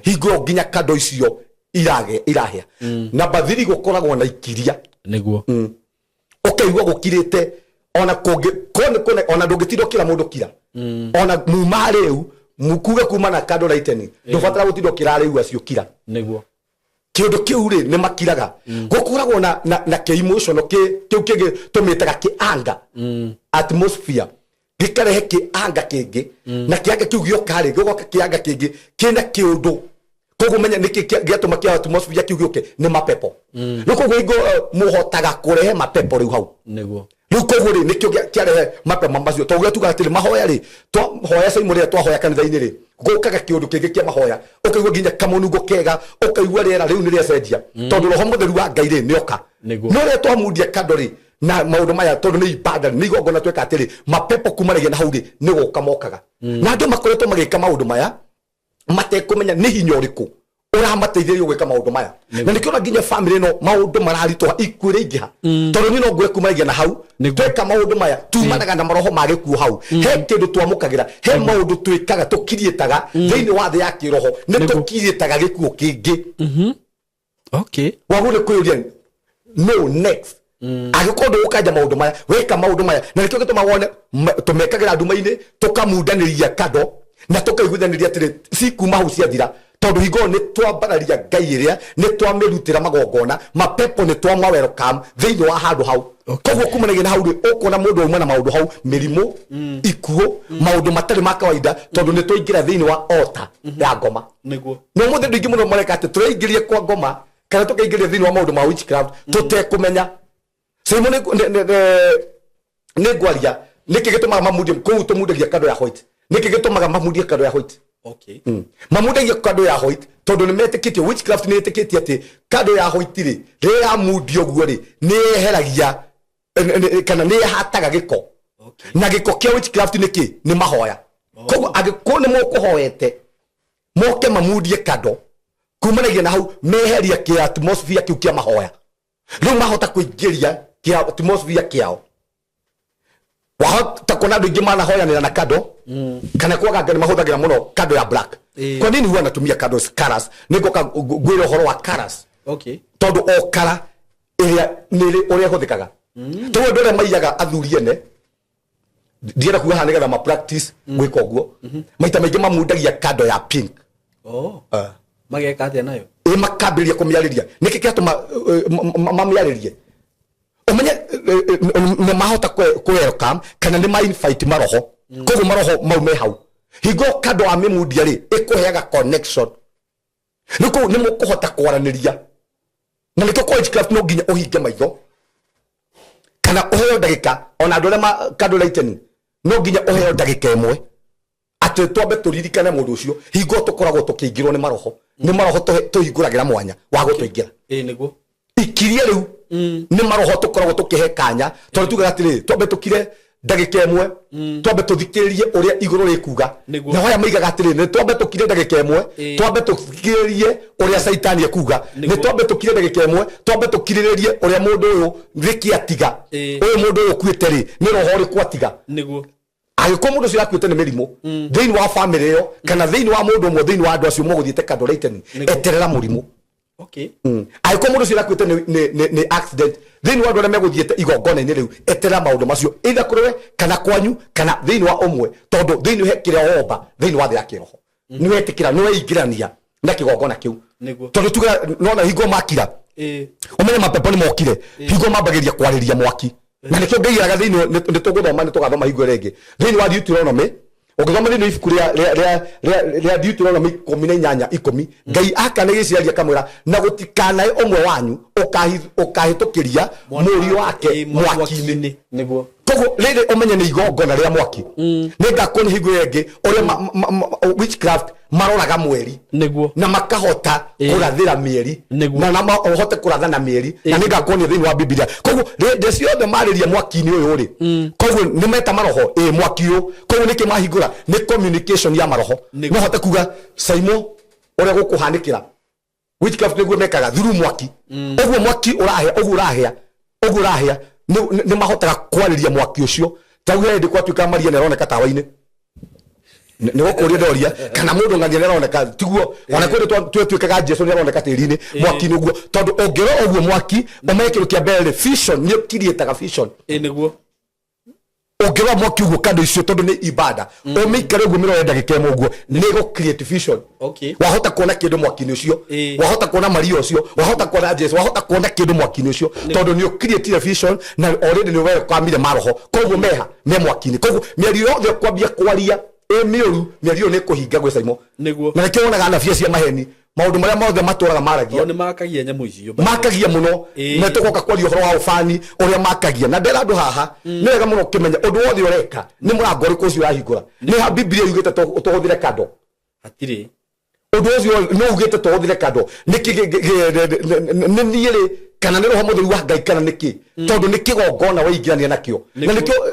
Hingo ĩyo nginya kando icio irahĩa. Namba thiri, gũkoragwo na ikiria. Ũkaigua gũkirĩte, ona kũngĩ kone kone, ona ndũngĩtinda ũkĩra mũndũ kira. Ona muma rĩu mukuge kuma na kando lightning, ndũbatara gũtinda ũkĩra rĩu acio kira. Kĩũndũ kĩu rĩ, nĩ makiraga. Gũkoragwo na kĩ emotional kĩu kĩngĩ tũmĩtaga kĩ anga atmosphere, gĩkarehe kĩ anga kĩngĩ, na kĩanga kĩu gĩoka rĩ, gĩgoka kĩanga kĩngĩ kĩna kĩũndũ. Koguo menya nĩkĩ gĩatũma kĩa atmosphere kĩu gĩũke, nĩ mapepo. Rĩu koguo hingo mũhotaga kũrehe mapepo rĩu hau. Rĩu koguo rĩ, nĩkĩo kĩarehe mapepo macio, tondũ ũrĩa tugaga atĩrĩ mahoya rĩ, twahoya caimo rĩrĩa twahoya kanitha-inĩ rĩ, gũkaga kĩũndũ kĩngĩ kĩa mahoya, ũkaigua nginya kamũnungo kega, ũkaigua rĩera rĩu nĩ rĩacenjia, tondũ roho mũtheru wa Ngai rĩ nĩoka. No rĩrĩa twamundia kando rĩ, na maũndũ maya, tondũ nĩ ibada, nĩ igongona tweka atĩrĩ, mapepo kumanagia na hau rĩ, nĩ gũka mokaga. Na andũ makoretwo magĩka maũndũ maya matekũmenya nĩ hinya ũrĩkũ ũramateithĩrĩria gwĩka maũndũ maya, na nĩkĩo nginya family ĩno maũndũ mararitũha, ikuũ iraingĩha, tondũ niĩ no ngwĩre kumanagia na hau. Tweka maũndũ maya tumanaga na maroho ma gĩkuũ hau. He kĩndũ twamũkagĩra, he maũndũ twĩkaga, tũkiriĩtaga thĩinĩ wa thĩ ya kĩroho, nĩ tũkiriĩtaga gĩkuũ kĩngĩ. Wagwo nĩ kwĩyũria no next angĩkorwo ndũgũkanja maũndũ maya weka maũndũ maya. Na nĩkĩo gĩtũmaga wone tũmekagĩra nduma-inĩ, tũkamundanĩria kando na tũkaiguithanĩria atĩrĩ cikuma hau ciathira, tondũ hingo ĩyo nĩ twambararia ngai ĩrĩa nĩ twamĩrutĩra magongona, mapepo nĩ twama welcome thĩinĩ wa handũ hau. Koguo kumanagia na hau rĩ, ũkona mũndũ auma na maũndũ hau, mĩrimũ, ikuũ, maũndũ matarĩ ma kawaida, tondũ nĩ twaingĩra thĩinĩ wa ota ya ngoma. Na ũmũthĩ andũ aingĩ mũno mareka atĩ tũreingĩria kwa ngoma kana tũkaingĩria thĩinĩ wa maũndũ ma witchcraft tũtekũmenya. Simon, nĩ ngwaria nĩkĩ gĩtũmaga mamundie kũu. Tũmundagia kando ya white. Nĩkĩ gĩtũmaga mamundie kando ya white? Mamundagia kando ya white tondũ nĩ metĩkĩtie, witchcraft nĩ ĩtĩkĩtie atĩ kando ya white rĩ, rĩrĩa yamundio ũguo rĩ, nĩ yeheragia kana nĩ yahataga gĩko. Na gĩko kĩa witchcraft nĩ kĩ? Nĩ mahoya. Koguo angĩkorwo nĩ mũkũhoete, moke mamundie kando, kumanagia na hau meheria kĩa atmosphere kĩu kĩa mahoya. Rĩu mahota kũingĩria kĩa atmosphere kĩao. Wahota kuona andũ aingĩ manahoyanĩra na kando kana kwaga nĩ mahũthagĩra mũno kando ya black. Kwa nini huwa anatumia candles colors? Nĩ ngoka ngwĩre ũhoro wa colors. Tondũ o kara ĩrĩa nĩ ũrĩa ĩhũthĩkaga. Tondũ andũ arĩa maiyaga athuri ene, ndienda kuga haha nĩgetha ma practice gwĩka ũguo, maita maingĩ mamundagia kando ya pink. Mageka atĩa nayo? Ĩ, makambĩrĩria kũmĩarĩria. Nĩkĩ kĩratũma mamĩarĩrie? Ũmenye nĩ mahota kũ welcome kana nĩ ma invite maroho. Koguo maroho mau me hau, hingo kando wa mĩmundia rĩ, ĩkũheaga connection. Nĩ kũu nĩ mũkũhota kwaranĩria. Na nĩkĩo kwa witchcraft no nginya ũhinge maitho kana ũheo ndagĩka. Ona andũ arĩa candle lightning, no nginya ũheo ndagĩka ĩmwe atĩ twambe tũririkane mũndũ ũcio. Hingo tũkoragwo tũkĩingĩrwo nĩ maroho, nĩ maroho tũhingũragĩra mwanya wa gũtũingĩra. Ĩ nĩguo. Ikirie rĩu nĩ maroho tũkoragwo tũkĩhe kanya, tondũ tugaga atĩrĩrĩ, twambe tũkire ndagĩka ĩmwe, twambe tũthikĩrĩrie ũrĩa igũrũ rĩkuga. Na aya maigaga atĩrĩrĩ, nĩ twambe tũkire ndagĩka ĩmwe, twambe tũthikĩrĩrie ũrĩa caitani ekuga, nĩ twambe tũkire ndagĩka ĩmwe, twambe tũkirĩrĩrie ũrĩa mũndũ ũyũ nĩkĩ atiga. Ũyũ mũndũ ũyũ ũkuĩte rĩ, nĩ roho ũrĩkũ atiga? Angĩkorwo mũndũ ũcio akuĩte nĩ mĩrimũ thĩinĩ wa famĩlĩ ĩyo kana thĩinĩ wa mũndũ ũmwe thĩinĩ wa andũ acio mũgũthiĩte candle lighting, eterera mũrimũ. Angĩkorwo mũndũ ũcio akuĩte nĩ accident thĩinĩ wa andũ arĩa megũthiĩte igongona-inĩ rĩu, eterera maũndũ macio, either kũrĩ we kana kwanyu kana thĩinĩ wa ũmwe, tondũ thĩinĩ he kĩrĩa womba thĩinĩ wa thĩ ya kĩroho, nĩ wetĩkĩra, nĩ weingĩrania na kĩgongona kĩu. Tondũ tuga nona hingo makira, ũmenye mapepo nĩ mokire. Hingo mambagĩria kwarĩria mwaki, na nĩkĩo ngaigaga thĩinĩ nĩ tũgũthoma, nĩ tũgathoma hingo ĩrĩa ĩngĩ thĩinĩ wa Deuteronomy. Ũngĩthoma thĩinĩ wa ibuku rĩa Deuteronomy 18:10, Ngai akana Isiraeli akamwĩra, na gũtikanae ũmwe wanyu ũkahĩtũkĩria mũriũ wake mwaki-inĩ. Koguo rĩrĩ ũmenye nĩ igongona rĩa mwaki. Nĩ ngakuonia hingo ĩyo ĩngĩ ũrĩa witchcraft maroraga mweri na makahota kũrathĩra mĩeri. Na ũhote kũratha na mĩeri, na nĩ ngakuonia thĩinĩ wa Bibilia. Koguo rĩndĩ ciothe marĩria mwaki-inĩ ũyũ rĩ, koguo nĩ meta maroho ĩ mwaki ũyũ. Koguo nĩkĩ mahingũra? Nĩ communication ya maroho. No hote kuga Saimo ũrĩa gũkũhanĩkĩra. Witchcraft nĩguo mekaga through mwaki. Ũguo mwaki ũrahĩa ũguo, ũrahĩa ũguo, ũrahĩa, nĩ mahotaga kwarĩria mwaki ũcio. Ta uge hĩndĩ kwatuĩka Maria nĩ aroneka tawa-inĩ, nĩ gũkũria ndoria kana mũndũ ng'ania nĩ aroneka, tiguo? Ona kwĩ twatuĩkaga Jesu nĩ aroneka tĩri-inĩ mwaki-inĩ ũguo, tondũ ũngĩrora ũguo mwaki, ũmenye kĩndũ kĩa mbere rĩ, vision nĩ ũkiriĩtaga vision. Ĩ nĩguo. Ũngĩrora mwaki ũguo, kando icio, tondũ nĩ ibada, ũmĩikare ũguo mĩrore ndagĩka ĩmwe ũguo, nĩ ĩgũ create vision. Wahota kuona kĩndũ mwaki-inĩ ũcio. Wahota kuona Maria ũcio, wahota kuona Jesu, wahota kuona kĩndũ mwaki-inĩ ũcio, tondũ nĩ ũcreatire vision na already nĩ welcomire maroho. Koguo meha me mwaki-inĩ. Koguo mĩario yothe ũkwambia kwaria ĩ mĩũru, mĩario ĩyo nĩ ĩkũhinga gwĩ Saimo. Na nĩkĩo wonaga anabii acio a maheni, maũndũ marĩa mothe matũraga maragia. Tondũ nĩ makagia nyamũ icio. Makagia mũno. Na tũgoka kwaria ũhoro wa ũbani ũrĩa makagia. Na ndera andũ haha, nĩ wega mũno ũkĩmenya ũndũ wothe ũreka nĩ mũrango ũrĩkũ ũcio ũrahingũra. Nĩ ha Biblia yugĩte tũhũthĩre kando? Hatirĩ. Ũndũ ũcio nĩ ugĩte tũhũthĩre kando nĩkĩ? Nĩ niĩ rĩ, kana nĩ Roho Mũtheru wa Ngai, kana nĩkĩ? Tondũ nĩ kĩgongona weingĩrania nakĩo. Na nĩkĩo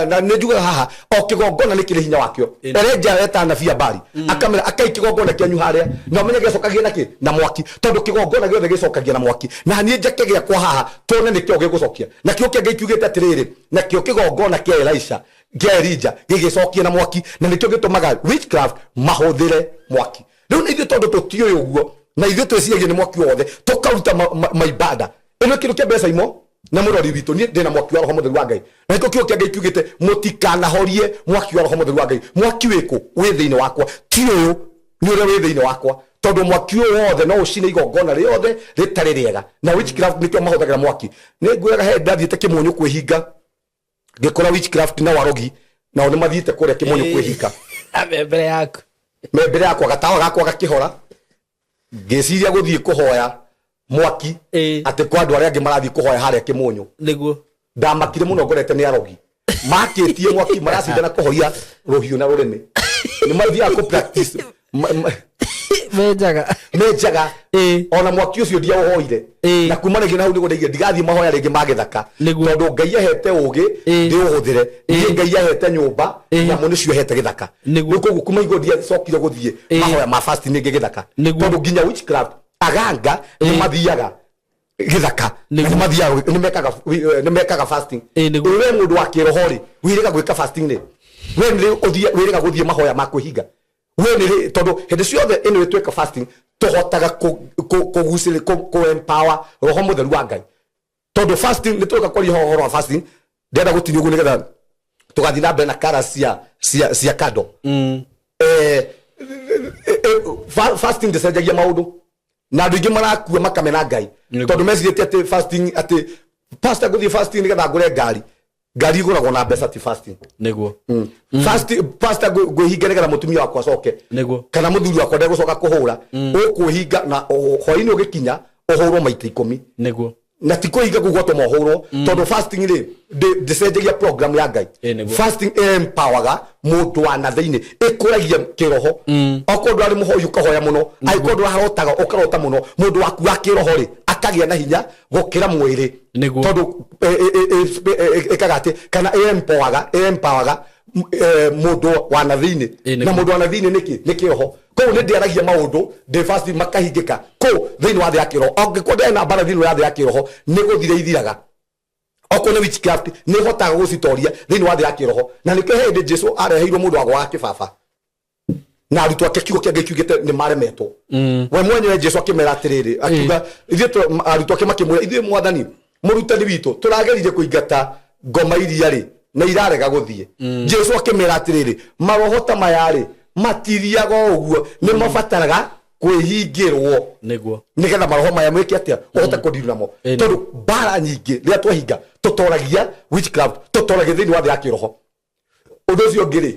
na nĩ njugaga haha, o kĩgongona nĩ kĩrĩ hinya wakĩo. Erenja eta anabii a Bali, akamera akai kĩgongona kĩanyu harĩa, na ũmenye gĩcokagia na kĩ? Na mwaki. Tondũ kĩgongona gĩothe gĩcokagia na mwaki. Na niĩ njake gĩakwa haha, tuone nĩkĩo gĩgũcokia. Nakĩo kĩa Ngai kiugĩte atĩrĩrĩ, nakĩo kĩgongona kĩa Elisha, kĩa Elija, gĩgĩcokia na mwaki. Na nĩkĩo gĩtũmaga witchcraft mahũthĩre mwaki. Rĩu na ithuĩ tondũ tũtiũĩ ũguo, na ithuĩ twĩciragia nĩ mwaki wothe, tũkaruta maibada ĩno. Kĩndũ kĩa mbeca imo na mũrori witũ, niĩ ndĩna mwaki wa Roho Mũtheru wa Ngai, na nĩkĩo kiugo kĩa Ngai kiugĩte mũtikanahorie mwaki wa Roho Mũtheru wa Ngai. Mwaki wĩkũ? Wĩ thĩinĩ wakwa. Ti ũyũ, nĩ ũrĩa wĩ thĩinĩ wakwa, tondũ mwaki ũyũ wothe no ũcine igongona rĩothe rĩtarĩ rĩega. Na witchcraft nĩkĩo mahũthagĩra mwaki. Nĩ ngwĩraga, he ndathiĩte Kĩmũnyũ kwĩhinga, ngĩkora witchcraft na warogi nao nĩ mathiĩte kũrĩa Kĩmũnyũ kwĩhinga. Me mbere yaku. Me mbere yakwa, gatawa gakwa gakĩhora, ngĩciria gũthiĩ kũhoya. Mwaki. Atĩ kwa andũ arĩa angĩ marathiĩ kũhoya harĩa Kĩmũnyũ. Ndamakire mũno ngorete nĩ arogi makĩtie mwaki, maracindana kũhoia rũhiũ na rũrĩmĩ, nĩ mathiaga kũ practice Menjaga. Menjaga. Ona mwaki ũcio ndiaũhoire. Na kuma rĩngĩ na hau nĩguo ndaigire ndigathiĩ mahoya rĩngĩ ma gĩthaka. Tondũ Ngai ahete ũgĩ ndĩũhũthĩre niĩ. Ngai ahete nyũmba, nyamũ nĩcio ahete gĩthaka. Rĩu koguo kuma igũrũ ndiacokire gũthiĩ mahoya ma fasting rĩngĩ gĩthaka. Tondũ nginya witchcraft, aganga nĩ mathiaga gĩthaka na nĩ mathiaga, nĩ mekaga fasting. We mũndũ wa kĩroho rĩ, wĩrĩga gwĩka fasting rĩ, we nĩ ũthiĩ wĩrĩga gũthiĩ mahoya ma kwĩhinga, we nĩ rĩ? Tondũ hĩndĩ ciothe ĩno twĩka fasting tũhotaga kũgucĩrĩ kũ empower roho mũtheru wa Ngai, tondũ fasting nĩ tũreka kwaria ũhoro wa fasting. Ndĩrenda gũtinia ũguo nĩgetha tũgathiĩ na mbere na kara cia kando. Fasting ndĩcenjagia maũndũ, na andũ aingĩ marakua makamena Ngai tondũ mecirĩtie atĩ fasting, atĩ pastor, ngũthiĩ fasting nĩgetha ngũre ngari. Ngari igũragwo na mbeca, ti fasting. Fasting, pastor, ngwĩhinga nĩgetha mũtumia wakwa acoke kana mũthuri wakwa ndegũcoka kũhũra. Ũkwĩhinga na hwainĩ ũgĩkinya ũhũrwo maita 10. Na ti kwĩhinga kũu gwatũma ũhũrwo, tondũ fasting rĩ ndĩcenjagia program ya Ngai. Nĩguo. Fasting empowerga mũndũ wa na thĩinĩ, ĩkũragia kĩroho. Okorwo ndũrarĩ mũhoi, ũkahoya mũno. Angĩkorwo ndũrarotaga, ũkarota mũno. Mũndũ waku wa kĩroho rĩ akagĩa na hinya gũkĩra mwĩrĩ. Tondũ ĩkaga atĩ kana ĩempowerga mũndũ wa na thĩinĩ. Na mũndũ wa na thĩinĩ nĩkĩ? Nĩ kĩroho. Koguo nĩ ndĩaragia maũndũ ndĩ fasting makahingĩka kũu thĩinĩ wa thĩ ya kĩroho. Angĩkorwo ndĩrĩ na mbara thĩinĩ wa thĩ ya kĩroho, nĩ gũthira ithiraga. Okorwo nĩ witchcraft, nĩ hotaga gũcitoria thĩinĩ wa thĩ ya kĩroho. Na nĩkĩo he hĩndĩ Jesu areheirwo mũndũ wagwaga kĩbaba na arutwo ake, kiugo kĩa Ngai kiugĩte nĩ maremetwo. We mwenyewe Jesu akĩmera atĩrĩrĩ, akiuga ithuĩ arutwo ake makĩmwĩra, ithuĩ mwathani, mũrutani witũ, tũrageririe kũingata ngoma iria rĩ na irarega gũthiĩ. Jesu akĩmera atĩrĩrĩ, maroho ta maya rĩ matithiaga o ũguo, nĩ mabataraga kwĩhingĩrwo nĩgetha maroho maya mwĩke atĩa? Ũhote kũndiru namo. Tondũ mbara nyingĩ rĩrĩa twahinga tũtoragia witchcraft, tũtoragia thĩinĩ wa thĩ ya kĩroho. Ũndũ ũcio ũngĩ rĩ,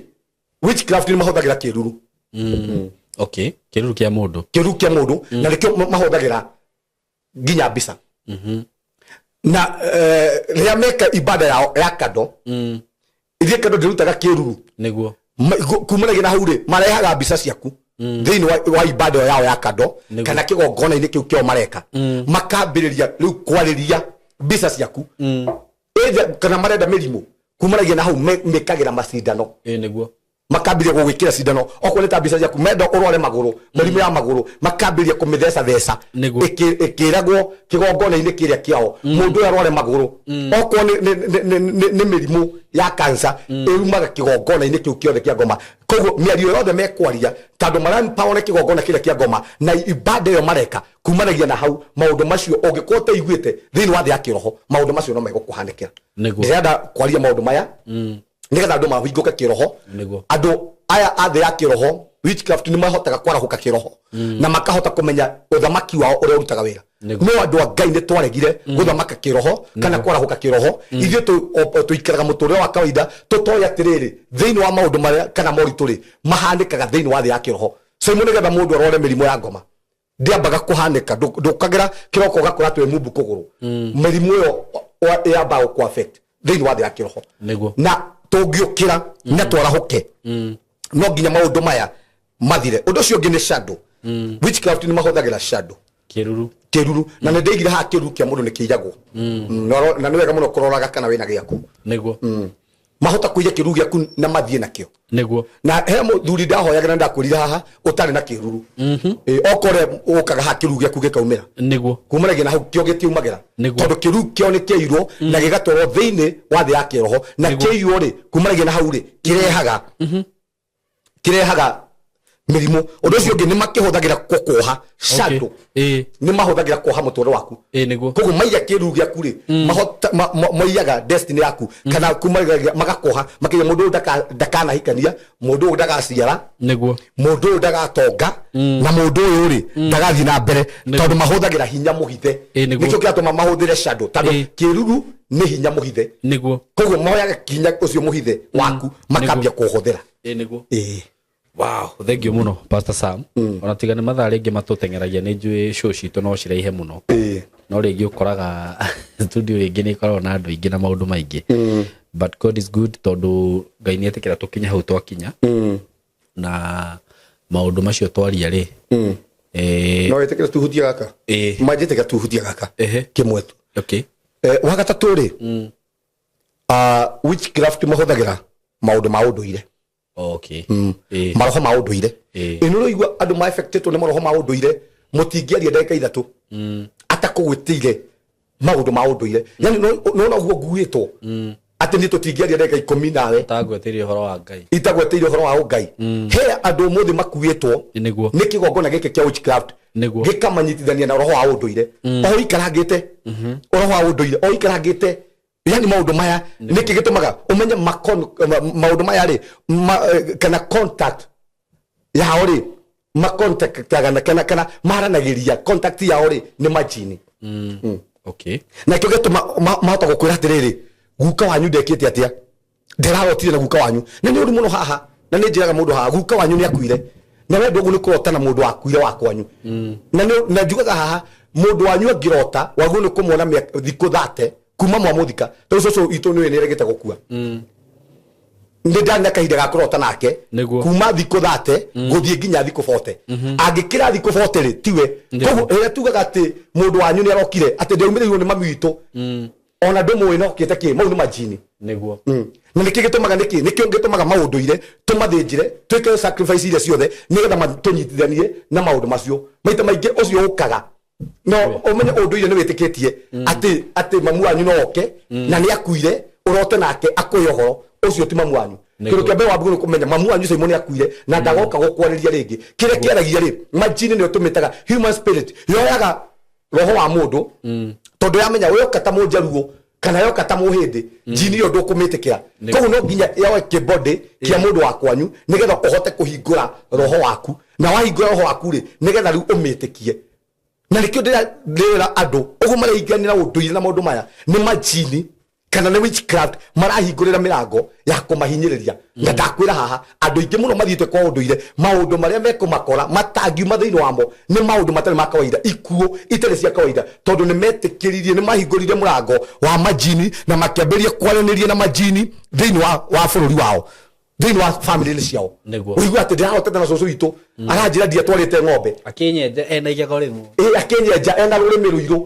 witchcraft nĩ mahũthagĩra kĩruru. Okay, kĩruru kĩa mũndũ. Kĩruru kĩa mũndũ, na nĩkĩo mahũthagĩra nginya mbica. Na rĩrĩa meka ibada yao ya kando, ithuĩ kando ndĩrutaga kĩruru. Kumanagia na hau rĩ, marehaga mbica ciaku thĩinĩ wa ibada ĩyo yao ya kando kana kĩgongona-inĩ kĩu kĩao mareka, makambĩrĩria rĩu kwarĩria mbica ciaku. Either kana marenda mĩrimũ, kumanagia na hau mekagĩra macindano. Makambĩrĩria gũgwĩkĩra cindano. Okorwo nĩ ta mbica ciaku, menda ũrware magũrũ, mĩrimũ ya magũrũ, makambĩrĩria kũmĩtheca theca. Ĩkĩragwo kĩgongona-inĩ kĩrĩa kĩao, mũndũ ũyũ arware magũrũ. Okorwo nĩ mĩrimũ ya kansa, ĩrumaga kĩgongona-inĩ kĩu kĩothe kĩa ngoma. Koguo mĩario yothe mekwaria, tondũ marampawo nĩ kĩgongona kĩrĩa kĩa ngoma na ibada ĩyo mareka, kumanagia na hau maũndũ macio ũngĩkorwo ũtaiguĩte thĩinĩ wa thĩ ya kĩroho, maũndũ macio no megũkũhanĩkĩra. Ndĩrenda kwaria maũndũ maya nĩgetha andũ mahingũke kĩroho. Andũ aya a thĩ ya kĩroho, witchcraft, nĩ mahotaga kwarahũka kĩroho na makahota kũmenya ũthamaki wao ũrĩa ũrutaga wĩra. No andũ a Ngai nĩ twaregire gũthamaka kĩroho kana kwarahũka kĩroho. Ithuĩ tũikaraga mũtũrĩre wa kawaida tũtoĩ atĩrĩrĩ, thĩinĩ wa maũndũ marĩa kana moritũ rĩ mahanĩkaga thĩinĩ wa thĩ ya kĩroho. Saimo, nĩgetha mũndũ arware mĩrimũ ya ngoma, ndĩambaga kũhanĩka. Ndũkagĩra kĩroko ũgakora atĩ wĩ mumbu kũgũrũ. Mĩrimũ ĩyo ĩyambaga gũkũ affect thĩinĩ wa thĩ ya kĩroho. Na tũngĩũkĩra na twarahũke, no nginya maũndũ maya mathire. Ũndũ ũcio ũngĩ nĩ shadow. Witchcraft nĩ mahũthagĩra shadow. Kĩruru. Kĩruru. Na nĩ ndĩigire haha, kĩruru kĩa mũndũ nĩ kĩiyagwo. Na nĩ wega mũno kũroraga kana wĩna gĩaku. Mahota kũiya kĩruru gĩaku na mathiĩ nakĩo. Na he mũthuri ndahoyaga na ndakwĩrire haha ũtarĩ na kĩruru. Okore ũkaga haha kĩruru gĩaku gĩkaumĩra. Kumanagia na hau kĩo gĩtiumagĩra. Tondũ kĩruru kĩo nĩ kĩairwo na gĩgatwarwo thĩinĩ wa thĩ ya kĩroho, na kĩaiywo rĩ, kumanagia na hau rĩ, kĩrehaga mĩrimũ. Ũndũ ũcio ũngĩ nĩ makĩhũthagĩra gũkũoha shadow. Nĩ mahũthagĩra kuoha mũtũrĩre waku. Koguo maiya kĩruru gĩaku rĩ, maiyaga destiny yaku kana kumagagia magakuoha makĩria, mũndũ ũyũ ndakanahikania, mũndũ ũyũ ndagaciara, mũndũ ũyũ ndagatonga, na mũndũ ũyũ rĩ ndagathiĩ na mbere, tondũ mahũthagĩra hinya mũhithe. Nĩkĩo kĩratũma mahũthĩre shadow, tondũ kĩruru nĩ hinya mũhithe. Koguo moyaga hinya ũcio mũhithe waku makambia kũũhũthĩra. Wow, thank you muno Pastor Sam. Ona tiga nĩ mathaa rĩngĩ matũteng'eragia, nĩ njũĩ show citũ no ciraihe mũno, no rĩngĩ ũkoraga studio rĩngĩ nĩ ĩkoragwo na andũ aingĩ na maũndũ maingĩ, but God is good, tondũ Ngai nĩ etĩkĩra tũkinye hau twakinya na maũndũ macio twaria rĩ, no wĩtĩkĩre tuhutie gaka? Ĩĩ. Manjĩtĩkĩra tuhutie gaka kĩmwe tu. Okay. Wa gatatũ rĩ, witchcraft mahũthagĩra maũndũ ma ũndũire. Maroho ma ũndũire. Ĩ nĩ ũraigua andũ ma affectĩtwo nĩ maroho ma ũndũire, mũtingĩaria ndagĩka 3 atakũgwĩtĩire maũndũ ma ũndũire. Yani nona ũguo nguĩtwo atĩ niĩ tũtingĩaria ndagĩka 10 nawe Utagwetĩire ũhoro wa Ngai. Itagwetĩire ũhoro wa ũngai. He andũ ũmũthĩ makuĩtwo nĩ kĩgongona gĩkĩ kĩa witchcraft, gĩkamanyitithania na roho wa ũndũire o ikarangĩte, roho wa ũndũire o ikarangĩte. Yani maũndũ maya nĩkĩ gĩtũmaga ũmenye maũndũ maya rĩ, kana contact yao rĩ, macontactaga na kana maranagĩria, contact yao rĩ nĩ majini. Na kĩo gĩtũma mahota gũkwĩra atĩrĩrĩ, guka wanyu ndekĩte atĩa, ndĩrarotire na guka wanyu. Na nĩ ũru mũno haha, na nĩ njĩraga mũndũ haha, guka wanyu nĩ akuire, na we ndũguo nĩ kũrota na mũndũ wakuire wa kwanyu. Na njugaga haha, mũndũ wanyu angĩrota wagwo nĩ kũmuona thikũ 30 kuma mwamũthika, tondũ cũcũ witũ nĩwe nĩaregete gũkua, nĩ ndarĩ na kahinda ga kũrota nake kuma thikũ 30 gũthiĩ nginya thikũ 40. Angĩkĩra thikũ 40 rĩ, tiwe. Koguo rĩrĩa tugaga atĩ mũndũ wanyu nĩ arokire, atĩ ndaumĩrĩirwo nĩ mami witũ, ona ndũmũĩ nokĩte kĩ, mau nĩ majini. Na nĩkĩ gĩtũmaga, nĩkĩ nĩkĩo gĩtũmaga maũndũire tũmathĩnjĩre, twĩke sacrifice iria ciothe nĩgetha tũnyitithanie na maũndũ macio? Maita maingĩ ũcio ũkaga no ũmenye ũndũire nĩ wĩtĩkĩtie atĩ mamu wanyu no oke na nĩ akuire, ũrote nake akũhe ũhoro ũcio ti mamu wanyu. Kĩndũ kĩa mbere wambĩrĩria nĩ kũmenya mamu wanyu Simon nĩ akuire na ndagoka gũkwarĩria rĩngĩ. Kĩrĩa kĩaragia rĩ, majini nĩyo tũmĩtaga human spirit, yoyaga roho wa mũndũ, tondũ yamenya yoka ta mũnjaruo kana yoka ta mũhĩndĩ, njini ĩyo ndũkũmĩtĩkĩra. Koguo no nginya yoe kĩbody kĩa mũndũ wa kwanyu nĩgetha ũhote kũhingũra roho waku, na wahingũra roho waku rĩ, nĩgetha rĩu ũmĩtĩkie. Na nĩkĩo ndĩrera andũ ũguo mareinganĩra ũndũire na maũndũ maya nĩ majini kana nĩ witchcraft marahingũrĩra mĩrango ya kũmahinyĩrĩria. Na ndakwĩra haha, andũ aingĩ mũno mathiĩte kwa ũndũire, maũndũ marĩa mekũmakora matangiuma thĩinĩ wamo nĩ maũndũ matarĩ ma kawaida, ikuũ itarĩ cia kawaida, tondũ nĩ metĩkĩririe, nĩ mahingũrire mũrango wa majini na makĩambĩrĩria kwaranĩria na majini thĩinĩ wa bũrũri wao, thĩinĩ wa family ciao. Ũigua atĩ ndĩrahotete na cũcũ witũ aranjĩra ndiatwarĩte ng'ombe. Akĩnyenja ena igego rĩmwe. Ĩ, akĩnyenja ena rũrĩmĩ rũirũ.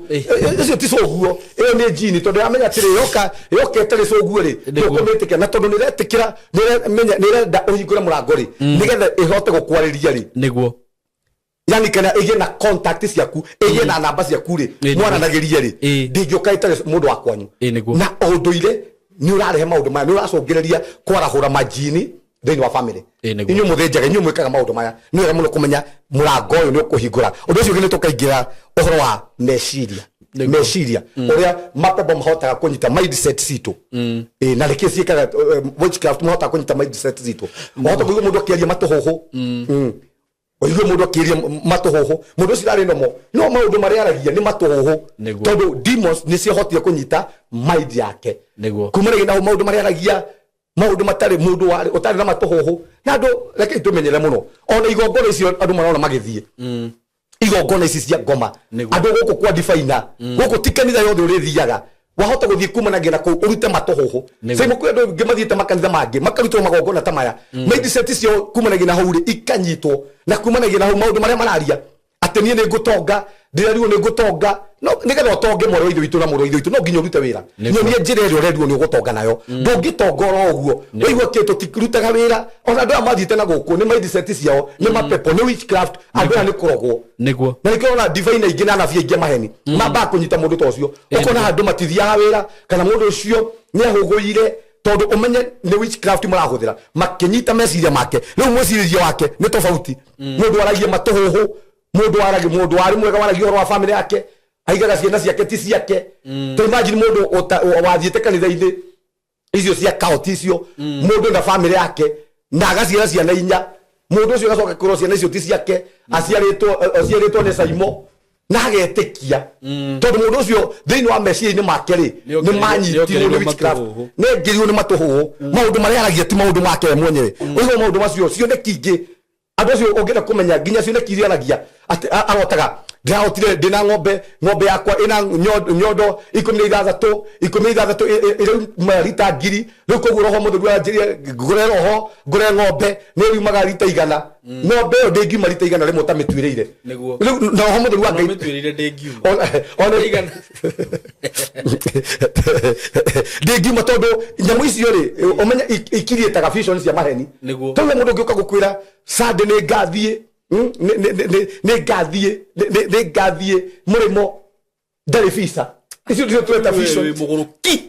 Ũcio ti cũguo, ĩyo nĩ njini, tondũ yamenya atĩrĩ, yoka ĩtarĩ cũguo rĩ, ndũkũmĩtĩkĩra. Na tondũ nĩretĩkĩra, nĩremenya, nĩrenda ũhingũre mũrango rĩ, nĩgetha ĩhote gũkwarĩria rĩ. Yani kana ĩgĩe na contact ciaku, ĩgĩe na namba ciaku rĩ, mwaranagĩrie rĩ, ndĩngĩũka ĩtarĩ mũndũ wa kwanyu. Na ũndũire nĩ ũrarehe maũndũ maya, nĩ ũracũngĩrĩria kwarahũra majini thĩinĩ wa family. Inyuĩ mũthĩnjaga, inyuĩ mwĩkaga maũndũ maya, nĩ wega mũno kũmenya mũrango ũyũ nĩ ũkũhingũra ũndũ ũcio ũngĩ. Nĩ tũkaingĩra ũhoro wa meciria, meciria ũrĩa mapepo mahotaga kũnyita mindset citũ. Ĩ, na nĩkĩ ciĩkaga, witchcraft mahotaga kũnyita mindset citũ? Ũhota kũigua mũndũ akĩaria matũhũhũ. Ũigue mũndũ akĩaria matũhũhũ, mũndũ ũcio arĩ nomo, no maũndũ marĩa aragia nĩ matũhũhũ, tondũ demons nĩ ciahotire kũnyita mind yake. Kuma rĩngĩ na maũndũ marĩa aragia, maũndũ matarĩ mũndũ warĩ ũtarĩ na matũhũhũ. Na andũ, rekei tũmenyere mũno, ona igongona icio andũ marona magĩthiĩ, igongona ici cia ngoma, andũ gũkũ kwa difaina, gũkũ ti kanitha yothe ũrĩthiaga wahota gũthiĩ kumanagia na kũu ũrute matũhũhũ. Sasa kwĩ andũ angĩ mathiĩte makanitha mangĩ makarutwo magongona ta maya, mindset ciao kumanagia na hau rĩ ikanyitwo, na kumanagia na hau maũndũ marĩa mararia atĩ niĩ nĩ ngũtonga, ndĩrerirwo nĩ ngũtonga. No nĩgetha ũtonge, mwarĩ wa ithe witũ na mũrũ wa ithe witũ, no nginya ũrute wĩra. Nyonie njĩra ĩrĩa ũrerirwo nĩ ũgũtonga nayo. Ndũngĩtonga oro ũguo waigua kĩ tũtirutaga wĩra. Ona andũ aya mathiĩte na gũkũ nĩ mindset ciao nĩ mapepo, nĩ witchcraft. Andũ aya nĩ kũrogwo. Na nĩkĩo ũrona divine aingĩ na anabii aingĩ a maheni mambaga kũnyita mũndũ ta ũcio. Ũkona andũ matithiaga wĩra, kana mũndũ ũcio nĩ ahũgũire, tondũ ũmenye nĩ witchcraft marahũthĩra makĩnyita meciria make. Rĩu mwĩcirĩrie wake nĩ tofauti. Mũndũ aragia matũhũhũ, mũndũ waragia, mũndũ warĩ mwega waragia ũhoro wa family yake, aigaga ciana ciake ti ciake. Ta imagine mũndũ wathiĩte kanitha-inĩ icio cia kaoti icio, mũndũ na family yake, na agaciara ciana inya, mũndũ ũcio agacoka kwĩrwo ciana icio ti ciake, aciarĩtwo nĩ Saimo, na agetĩkia, tondũ mũndũ ũcio thĩinĩ wa meciria-inĩ make rĩ, nĩ manyitirwo nĩ nĩongereirwo witchcraft. Matũhũhũ. Nĩ ngĩrirwo nĩ matũhũhũ. Maũndũ marĩa aragia ti maũndũ make we mwenyewe. Ũguo maũndũ macio cioneki ingĩ. Andũ acio ũngĩenda kũmenya nginya cioneki iria aragia atĩ arotaga ndĩrarotire ndĩna ng'ombe, ng'ombe yakwa ĩna nyondo 16, 16 ĩrauma rita 1000. Rĩu koguo roho mũtheru aranjĩrire ngũre roho, ngũre ng'ombe nĩ ĩriumaga rita 100. Ng'ombe ĩyo ndĩngiuma rita 100 rĩmwe ũtamĩtuĩrĩire. Rĩu na roho mũtheru wa Ngai Ũmĩtuĩrĩire ndĩngiuma. Ona Igana. Ndĩngiuma tondũ nyamũ icio rĩ, ũmenye ikiriĩtaga vision cia maheni. Tondũ mũndũ ũngĩũka gũkwĩra Sunday nĩ ngathiĩ, nĩ ngathiĩ, nĩ ngathiĩ mũrĩmo, ndarĩ visa. Icio nĩcio tweta vision. Wĩ mũgũrũki.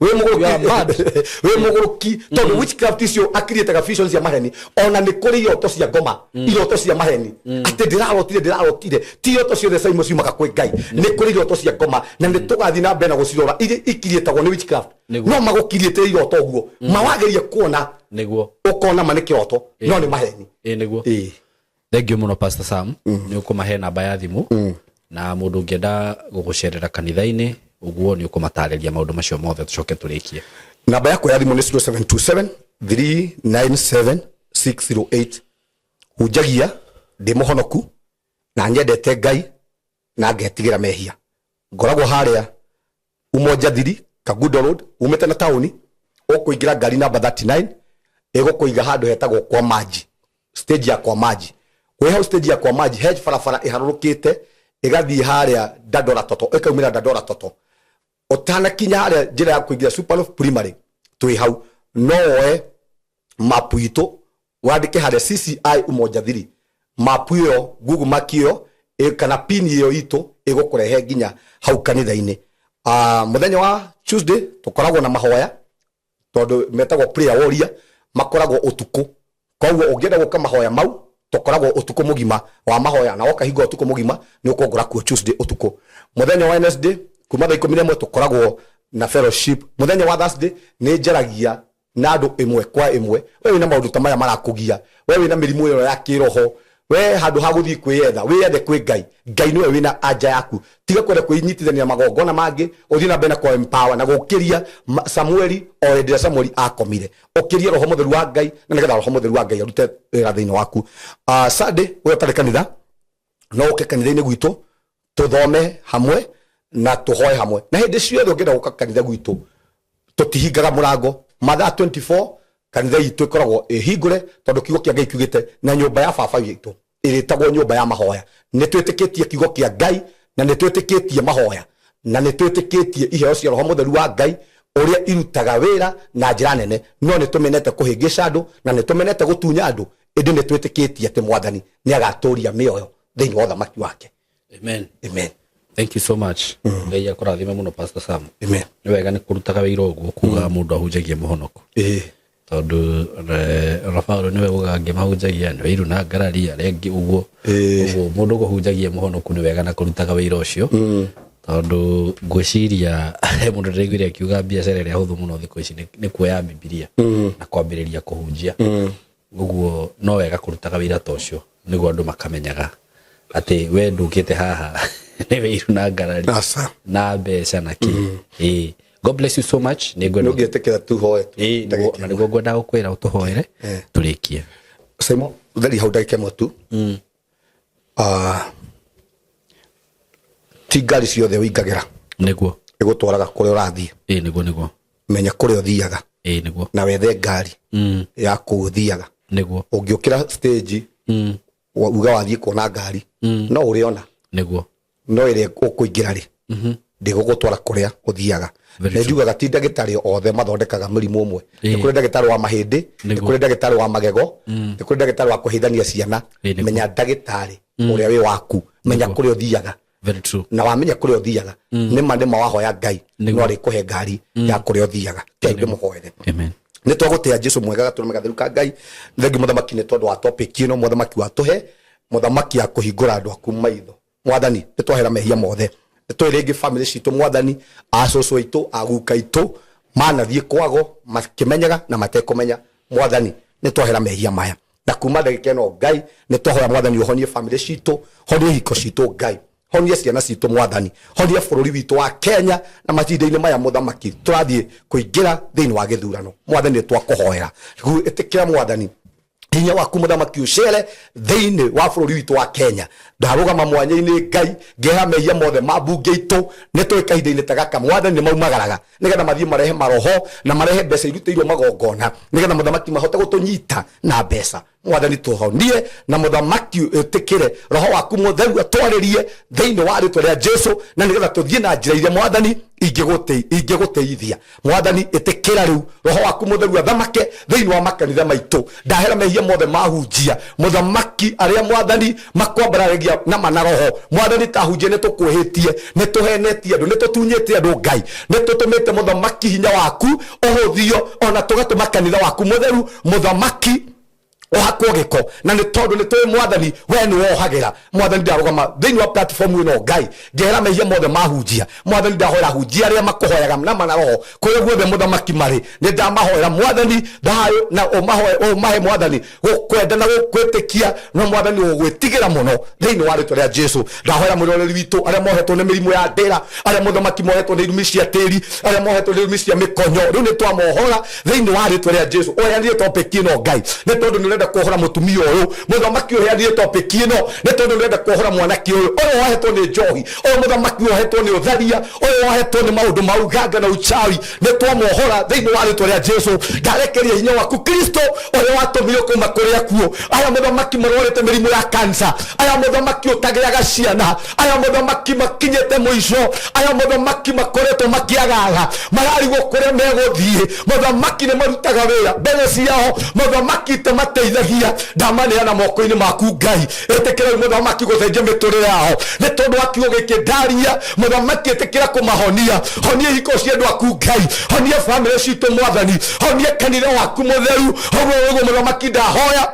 Wĩ You are mad. mũgũrũki, wĩ mũgũrũki, tondũ witchcraft icio akiriĩtaga vision cia maheni. Ona nĩ kũrĩ iroto cia ngoma, iroto cia maheni, atĩ ndĩrarotire, ndĩrarotire. Ti iroto ciothe caimo ciumaga kwĩ Ngai. Nĩ kũrĩ iroto cia ngoma na nĩ tũgathiĩ na mbere na gũcirora iria ikiriĩtagwo nĩ witchcraft. No magũkiriĩtĩre iroto ũguo mawagerie kuona, ũkona ma nĩ kĩroto no nĩ maheni. Ĩĩ nĩguo. Thank you mũno, Pastor Sam. Nĩ ũkũmahe namba ya thimũ, na mũndũ ũngĩenda gũgũcerera kanitha-inĩ ũguo nĩ ũkũmatarĩria maũndũ macio mothe, tũcoke tũrĩkie. Namba yakwa ya thimũ nĩ 0727 397 608. Hunjagia ndĩ mũhonoku na nyendete Ngai na ngetigĩra mehia. Ngoragwo harĩa Umoja Thiri, Kagudo Road, umĩte na taũni, ũkũingĩra ngari namba 39 ĩgũkũiga handũ hetagwo kwa Maji, stage ya kwa Maji. Wĩ hau stage ya kwa Maji he barabara ĩharũrũkĩte ĩgathiĩ harĩa Dandora Toto, ĩkaumĩra Dandora Toto. Ũtanakinya harĩa njĩra ya kũingĩra Superloaf Primary, twĩ hau. No woe mapu itũ wandĩke harĩa CCI Umoja Thiri, mapu ĩyo, Google Map ĩyo kana pin ĩyo itũ ĩgũkũrehe nginya hau kanitha-inĩ. Mũthenya wa Tuesday tũkoragwo na mahoya tondũ metagwo prayer warrior, makoragwo ũtukũ. Koguo ũngĩenda gũka mahoya mau, tũkoragwo ũtukũ mũgima wa mahoya, na woka hingo ũtukũ mũgima nĩ ũkũngora kuo Tuesday ũtukũ. Mũthenya wa Wednesday kuma thaa 11 tũkoragwo na fellowship. Mũthenya wa Thursday nĩ njaragia na andũ ĩmwe kwa ĩmwe. We wĩna maũndũ ta maya marakũgia, we wĩna mĩrimũ ĩyo ya kĩroho, we handũ ha gũthiĩ kwĩyetha, wĩyethe kwĩ Ngai. Ngai nĩwe wĩna anja yaku. Tiga kwenda kwĩnyitithania na magongona mangĩ, ũthiĩ na mbere na kwa empower na gũkĩria Samueli o hĩndĩ ĩrĩa Samueli akomire. Ũkĩrie roho mũtheru wa Ngai na nĩgetha roho mũtheru wa Ngai arute wĩra thĩinĩ waku. Sunday we ũtarĩ kanitha no ũke kanitha-inĩ gwitũ tũthome hamwe na tũhoe hamwe. Na hĩndĩ ciothe ũngĩenda gũka kanitha gwitũ tũtihingaga mũrango mathaa 24. Kanitha itũ ĩkoragwo ĩhingũre tondũ kiugo kĩa Ngai kiugĩte na nyũmba ya baba witũ ĩrĩtagwo nyũmba ya mahoya. Nĩ twĩtĩkĩtie kiugo kĩa Ngai na nĩ twĩtĩkĩtie mahoya na nĩ twĩtĩkĩtie iheo cia roho mũtheru wa Ngai ũrĩa irutaga wĩra na njĩra nene. No nĩ tũmenete kũhĩngĩca andũ na nĩ tũmenete gũtunya andũ, ĩndĩ nĩ twĩtĩkĩtie atĩ Mwathani nĩ agatũria mĩoyo thĩinĩ wa ũthamaki wake. Amen. Amen. Thank you so much. Ngai akũrathime mũno, Pastor Sam. Amen. Nĩ wega nĩ kũrutaga wĩra ũguo kuga mũndũ ahunjagie mũhonoko, tondũ ona Paulo nĩwe ugaga angĩ mahunjagia nĩ wĩiru na ngarari, arĩa angĩ ũguo. Ũguo mũndũ kũhunjagia mũhonoku nĩ wega na kũrutaga wĩra ũcio, tondũ ngwĩciria he mũndũ ndĩraiguire akiuga biacara ĩrĩa hũthũ mũno thikũ ici nĩ kuoya Bibilia na kwambĩrĩria kũhunjia. Ũguo no wega kũrutaga wĩra ta ũcio nĩguo andũ makamenyaga atĩ we ndũkĩte haha nĩ wĩiru na ngarari Aca. na mbeca na kĩ. Ĩĩ, God bless you so much. Nĩ ngwenda Nĩ ũngĩtĩkĩra tuhoe tu. Ĩĩ, na nĩguo ngwenda gũkwĩra ũtũhoere tũrĩkie. Simon, theri hau ndagĩka ĩmwe tu. Ti ngari ciothe ũingagĩra ĩgũtwaraga kũrĩa ũrathiĩ. Ĩĩ nĩguo nĩguo. Menya kũrĩa ũthiaga Ĩĩ nĩguo. na wethe ngari ya kũu ũthiaga. Ũngĩũkĩra stage uga wathiĩ kuona ngari, no ũrĩona, no ĩrĩa ũkũingĩra rĩ, ndĩgũgũtwara kũrĩa ũthiaga. Very Nĩ true. njugaga ti ndagĩtarĩ othe mathondekaga mũrimũ ũmwe. Nĩ kũrĩ ndagĩtarĩ wa mahĩndĩ, nĩ kũrĩ ndagĩtarĩ wa magego, nĩ kũrĩ ndagĩtarĩ wa kũheithania ciana. Menya ndagĩtarĩ ũrĩa wĩ waku, menya kũrĩa ũthiaga. Very true. Na wamenya kũrĩa ũthiaga, nĩma nĩma wahoya Ngai, no arĩkũhe ngari ya kũrĩa ũthiaga. Kei ndĩmũhoere. Amen. Nĩ twagũtĩa Jesu mwega, gatũrũme gatheru ka Ngai. Thengi mũthamaki nĩ tondũ wa topic ĩno, mũthamaki watũhe, mũthamaki ya kũhingũra andũ aku maitho. Mwathani, nĩ twahera mehia mothe, nĩ tũĩ rĩngĩ family citũ, mwathani, acũcũ aitũ, aguka aitũ manathiĩ kwago makĩmenyaga na matekũmenya. Mwathani, nĩ twahera mehia maya, na kuma ndagĩka ĩno, Ngai, nĩ twahoya, mwathani, ũhonie family citũ, honie hiko citũ, Ngai, honia ciana citũ, mwathani, honia bũrũri witũ wa Kenya. Na mahinda-inĩ maya, mũthamaki, tũrathiĩ kũingĩra thĩinĩ wa gĩthurano, mwathani, nĩ twakũhoera. Rĩu ĩtĩkĩra, mwathani. Hinya waku Mũthamaki ũcere thĩinĩ wa bũrũri witũ wa Kenya. Ndarũgama mwanya-inĩ, Ngai, ngeha mehia mothe ma mbunge itũ. Nĩ tũĩ kahinda-inĩ ta gaka, Mwathani, nĩ maumagaraga nĩgetha mathiĩ marehe maroho na marehe mbeca irutĩirwo magongona nĩgetha Mũthamaki mahote gũtũnyita na mbeca. Mwathani, tũhonie, na Mũthamaki ĩtĩkĩre Roho waku Mũtheru atwarĩrie thĩinĩ wa rĩtwa rĩa Jesu, na nĩgetha tũthiĩ na njĩra iria, Mwathani, ingĩgũteithia. Mwathani, ĩtĩkĩra rĩu Roho waku Mũtheru athamake thĩinĩ wa makanitha maitũ. Ndahera mehia mothe mahunjia, Mũthamaki, arĩa, Mwathani, makwambararagia na mana roho. Mwathani, tahunjia nĩ tũkwĩhĩtie, nĩ tũhenetie andũ, nĩ tũtunyĩte andũ. Ngai, nĩ tũtũmĩte, Mũthamaki, hinya waku ũhũthio, ona tũgatũma kanitha waku mũtheru, Mũthamaki, ũhakwo gĩko, na nĩ tondũ nĩ tũĩ, Mwathani, we nĩ wohagĩra. Mwathani, ndarũgama thĩinĩ wa platform ĩno, Ngai, ngehera mehia mothe mahunjia. Mwathani, ndahoera hunjia arĩa makũhoyaga na mana roho kũrĩa guothe, Mũthamaki, marĩ. Nĩ ndamahoera, Mwathani, thayũ, na ũmahoe, ũmahe, Mwathani, gũkwenda na gũkwĩtĩkia, na Mwathani, gũgwĩtigĩra mũno thĩinĩ wa rĩtwa rĩa Jesu. Ndahoera mwĩroreri witũ arĩa mohetwo nĩ mĩrimũ ya ndĩra, arĩa, Mũthamaki, mohetwo nĩ irumi cia tĩri, arĩa mohetwo nĩ irumi cia mĩkonyo, rĩu nĩ twamohora thĩinĩ wa rĩtwa rĩa Jesu. Ũheanire topic ĩno, Ngai, nĩ tondũ nĩ ũrenda kuohora mũtumia ũyũ. Mũthamaki, ũheanire topic ĩno nĩ tondũ nĩ ũrenda kuohora mwanake ũyũ, ũyũ wohetwo nĩ njohi, ũyũ, Mũthamaki, wohetwo nĩ ũtharia, ũyũ wohetwo nĩ maũndũ ma uganga na uchawi. Nĩ twamohora thĩinĩ wa rĩtwa rĩa Jesu. Ndarekeria hinya waku, Kristo, ũrĩa watũmirwo kuma kũrĩa kuo. Aya, Mũthamaki, marwarĩte mĩrimũ ya kansa, aya, Mũthamaki, ũtagĩaga ciana, aya, Mũthamaki, makinyĩte mũico, aya, Mũthamaki, makoretwo makĩagaga, mararigwo kũrĩa megũthiĩ. Mũthamaki, nĩ marutaga wĩra, mbeca ciao, Mũthamaki, itamateithagia. Ndamaneana moko-inĩ maku, Ngai. Ĩtĩkĩra rĩu, Mũthamaki, gũcenjia mĩtũrĩre yao nĩ tondũ wa kiugo gĩkĩ ndaria. Mũthamaki, ĩtĩkĩra kũmahonia. Honia ihiko cia andũ aku, Ngai. Honia bamĩrĩ citũ, Mwathani. Honia kanitha waku mũtheru. Ũguo ũguo, Mũthamaki, ndahoya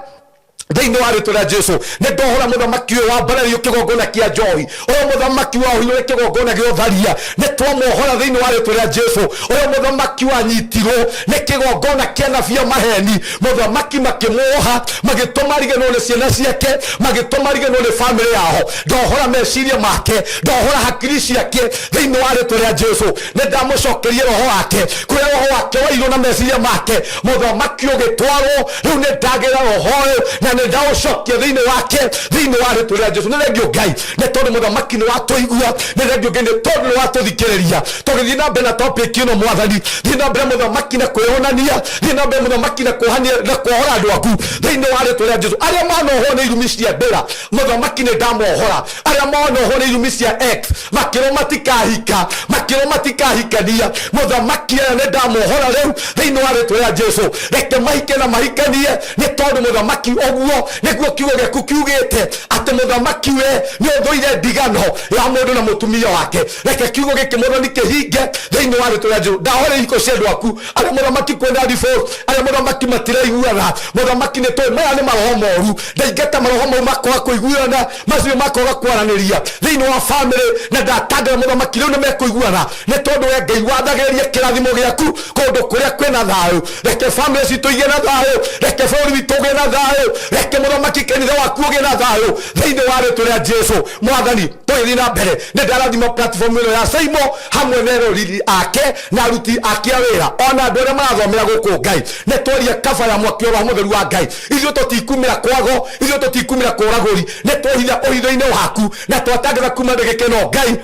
thĩinĩ wa rĩtwa rĩa Jesu. Nĩ ndohora mũthamaki ũyũ wambarairio kĩgongona kĩa njohi, ũyũ mũthamaki waohirwo nĩ kĩgongona gĩa ũtharia. Nĩ twamuohora thĩinĩ wa rĩtwa rĩa Jesu. Ũyũ mũthamaki wanyitirwo nĩ kĩgongona kĩa nabia maheni, mũthamaki, makĩmuoha, magĩtũma ariganĩrwo nĩ ciana ciake, magĩtũma ariganĩrwo nĩ bamĩrĩ yao, ndohora meciria make, ndohora hakiri ciake thĩinĩ wa rĩtwa rĩa Jesu. Nĩ ndamũcokeria roho wake kũrĩa roho wake wairwo na meciria make, mũthamaki, ũgĩtwarwo. Rĩu nĩ ndagĩra roho ũyũ na nĩ ndaũcokia thĩinĩ wake thĩinĩ wa rĩtwa rĩa Jesu. Nĩ thengio, Ngai, nĩ tondũ, mũthamaki, nĩ watũigua. Nĩ thengio, Ngai, nĩ tondũ nĩ watũthikĩrĩria. Tũgĩthiĩ na mbere na topic ĩno, Mwathani, thiĩ na mbere, mũthamaki, na kwĩyonania. Thiĩ na mbere, mũthamaki, na kuohania na kuohora andũ aku thĩinĩ wa rĩtwa rĩa Jesu. Arĩa manohwo nĩ irumi cia ndĩra, mũthamaki, nĩ ndamohora. Arĩa manohwo nĩ irumi cia ex, makĩrwo matikahika, makĩrwo matikahikania, mũthamaki, aya nĩ ndamohora rĩu thĩinĩ wa rĩtwa rĩa Jesu. Reke mahike na mahikanie, nĩ tondũ, mũthamaki, ũguo nĩguo kiugo gĩaku kiugĩte, atĩ, mũthamaki, we nĩ ũthũire ndigano ya mũndũ na mũtumia wake. Reke kiugo gĩkĩ, Mwathani, kĩhinge thĩinĩ wa rĩtwa rĩa Jesu. Ndahora ihiko cia andũ aku arĩa, mũthamaki, kwĩna divorce, arĩa, mũthamaki, matiraiguana. Mũthamaki, nĩ tũĩ maya nĩ maroho moru. Ndaingata maroho mau makoga kũiguana, macio makoga kwaranĩria thĩinĩ wa famĩlĩ, na ndatangara, mũthamaki, rĩu nĩ mekũiguana, nĩ tondũ we Ngai wathagĩrĩria kĩrathimo gĩaku kũndũ kũrĩa kwĩna thayũ. Reke famĩlĩ citũ igĩe na thayũ, reke bũrũri witũ ũgĩe na thayũ, reke, mũthamaki, kanitha waku ũgĩe na thayũ thĩinĩ wa rĩtwa rĩa Jesu. Mwathani, tũgĩthiĩ na mbere, nĩ ndarathima platform ĩno ya Saimo hamwe na eroreri ake na aruti ake a wĩra, ona andũ arĩa marathomera gũkũ. Ngai, nĩ twaria kaba ya mwaki wa Roho Mũtheru wa Ngai. Ithuĩ tũtikumĩra kwago, ithuĩ tũtikumĩra kũragũri. Nĩ twehitha ũhitho-inĩ waku na twatangatha kuma ndagĩka ĩno, Ngai,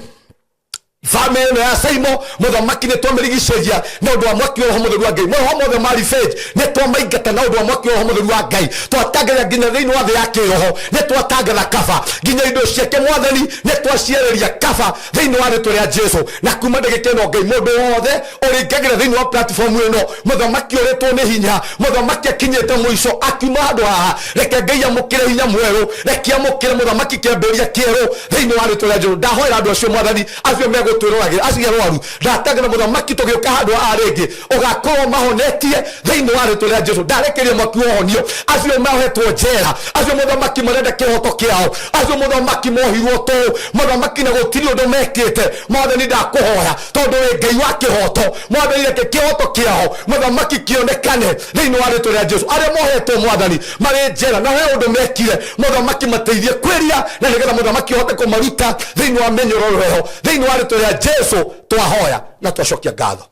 famĩlĩ ĩno ya Saimo, mũthamaki, nĩ twamĩrigicĩria na ũndũ wa mwaki wa Roho Mũtheru wa Ngai. Maroho mothe ma revenge nĩ twamaingata na ũndũ wa mwaki wa Roho Mũtheru wa Ngai. Twatangatha nginya thĩinĩ wa thĩ ya kĩroho, nĩ twatangatha kaba nginya indo ciake, Mwathani, nĩ twaciereria kaba thĩinĩ wa rĩtwa rĩa Jesu. Na kuma ndagĩka ĩno, Ngai, mũndũ wothe ũrĩingagĩra thĩinĩ wa platform ĩno, mũthamaki, ũrĩtwo nĩ hinya, mũthamaki, akinyĩte mũico, akiuma handũ haha, reke Ngai amũkĩre hinya mwerũ, reke amũkĩre, mũthamaki, kĩambĩrĩria kĩerũ thĩinĩ wa rĩtwa rĩa Jesu. Ndahoera andũ acio, Mwathani, acio megũtwĩroragĩra, acio arwaru, ndatangana, mũthamaki, tũgĩũka handũ haha rĩngĩ ũgakorwo mahonetie thĩinĩ wa rĩtwa rĩa Jesu. Ndarekeria mwaki wa ũhonio acio mohetwo njera, acio, mũthamaki, marenda kĩhoto kĩao, acio, mũthamaki, mohirwo tũũ, mũthamaki, na gũtirĩ ũndũ mekĩte. Mwathani, ndakũhoya, tondũ wĩ Ngai wa kĩhoto, Mwathani, reke kĩhoto kĩao, mũthamaki, kĩonekane thĩinĩ wa rĩtwa rĩa Jesu. Arĩa mohetwo, Mwathani, marĩ njera na he ũndũ mekire, mũthamaki, mateithie kwĩria na nĩgetha, mũthamaki, ũhote kũmaruta thĩinĩ wa mĩnyororo ĩyo. Thĩinĩ wa rĩtwa rĩa Jesu twahoya na twacokia ngatho.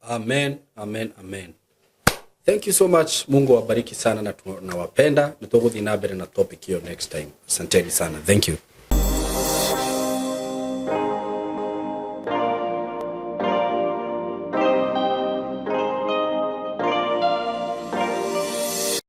Amen, amen, amen. Thank you so much. Mungu awabariki sana na tunawapenda. Nĩ tũgũthiĩ na mbere na topic hiyo next time. Asanteni sana. Thank you.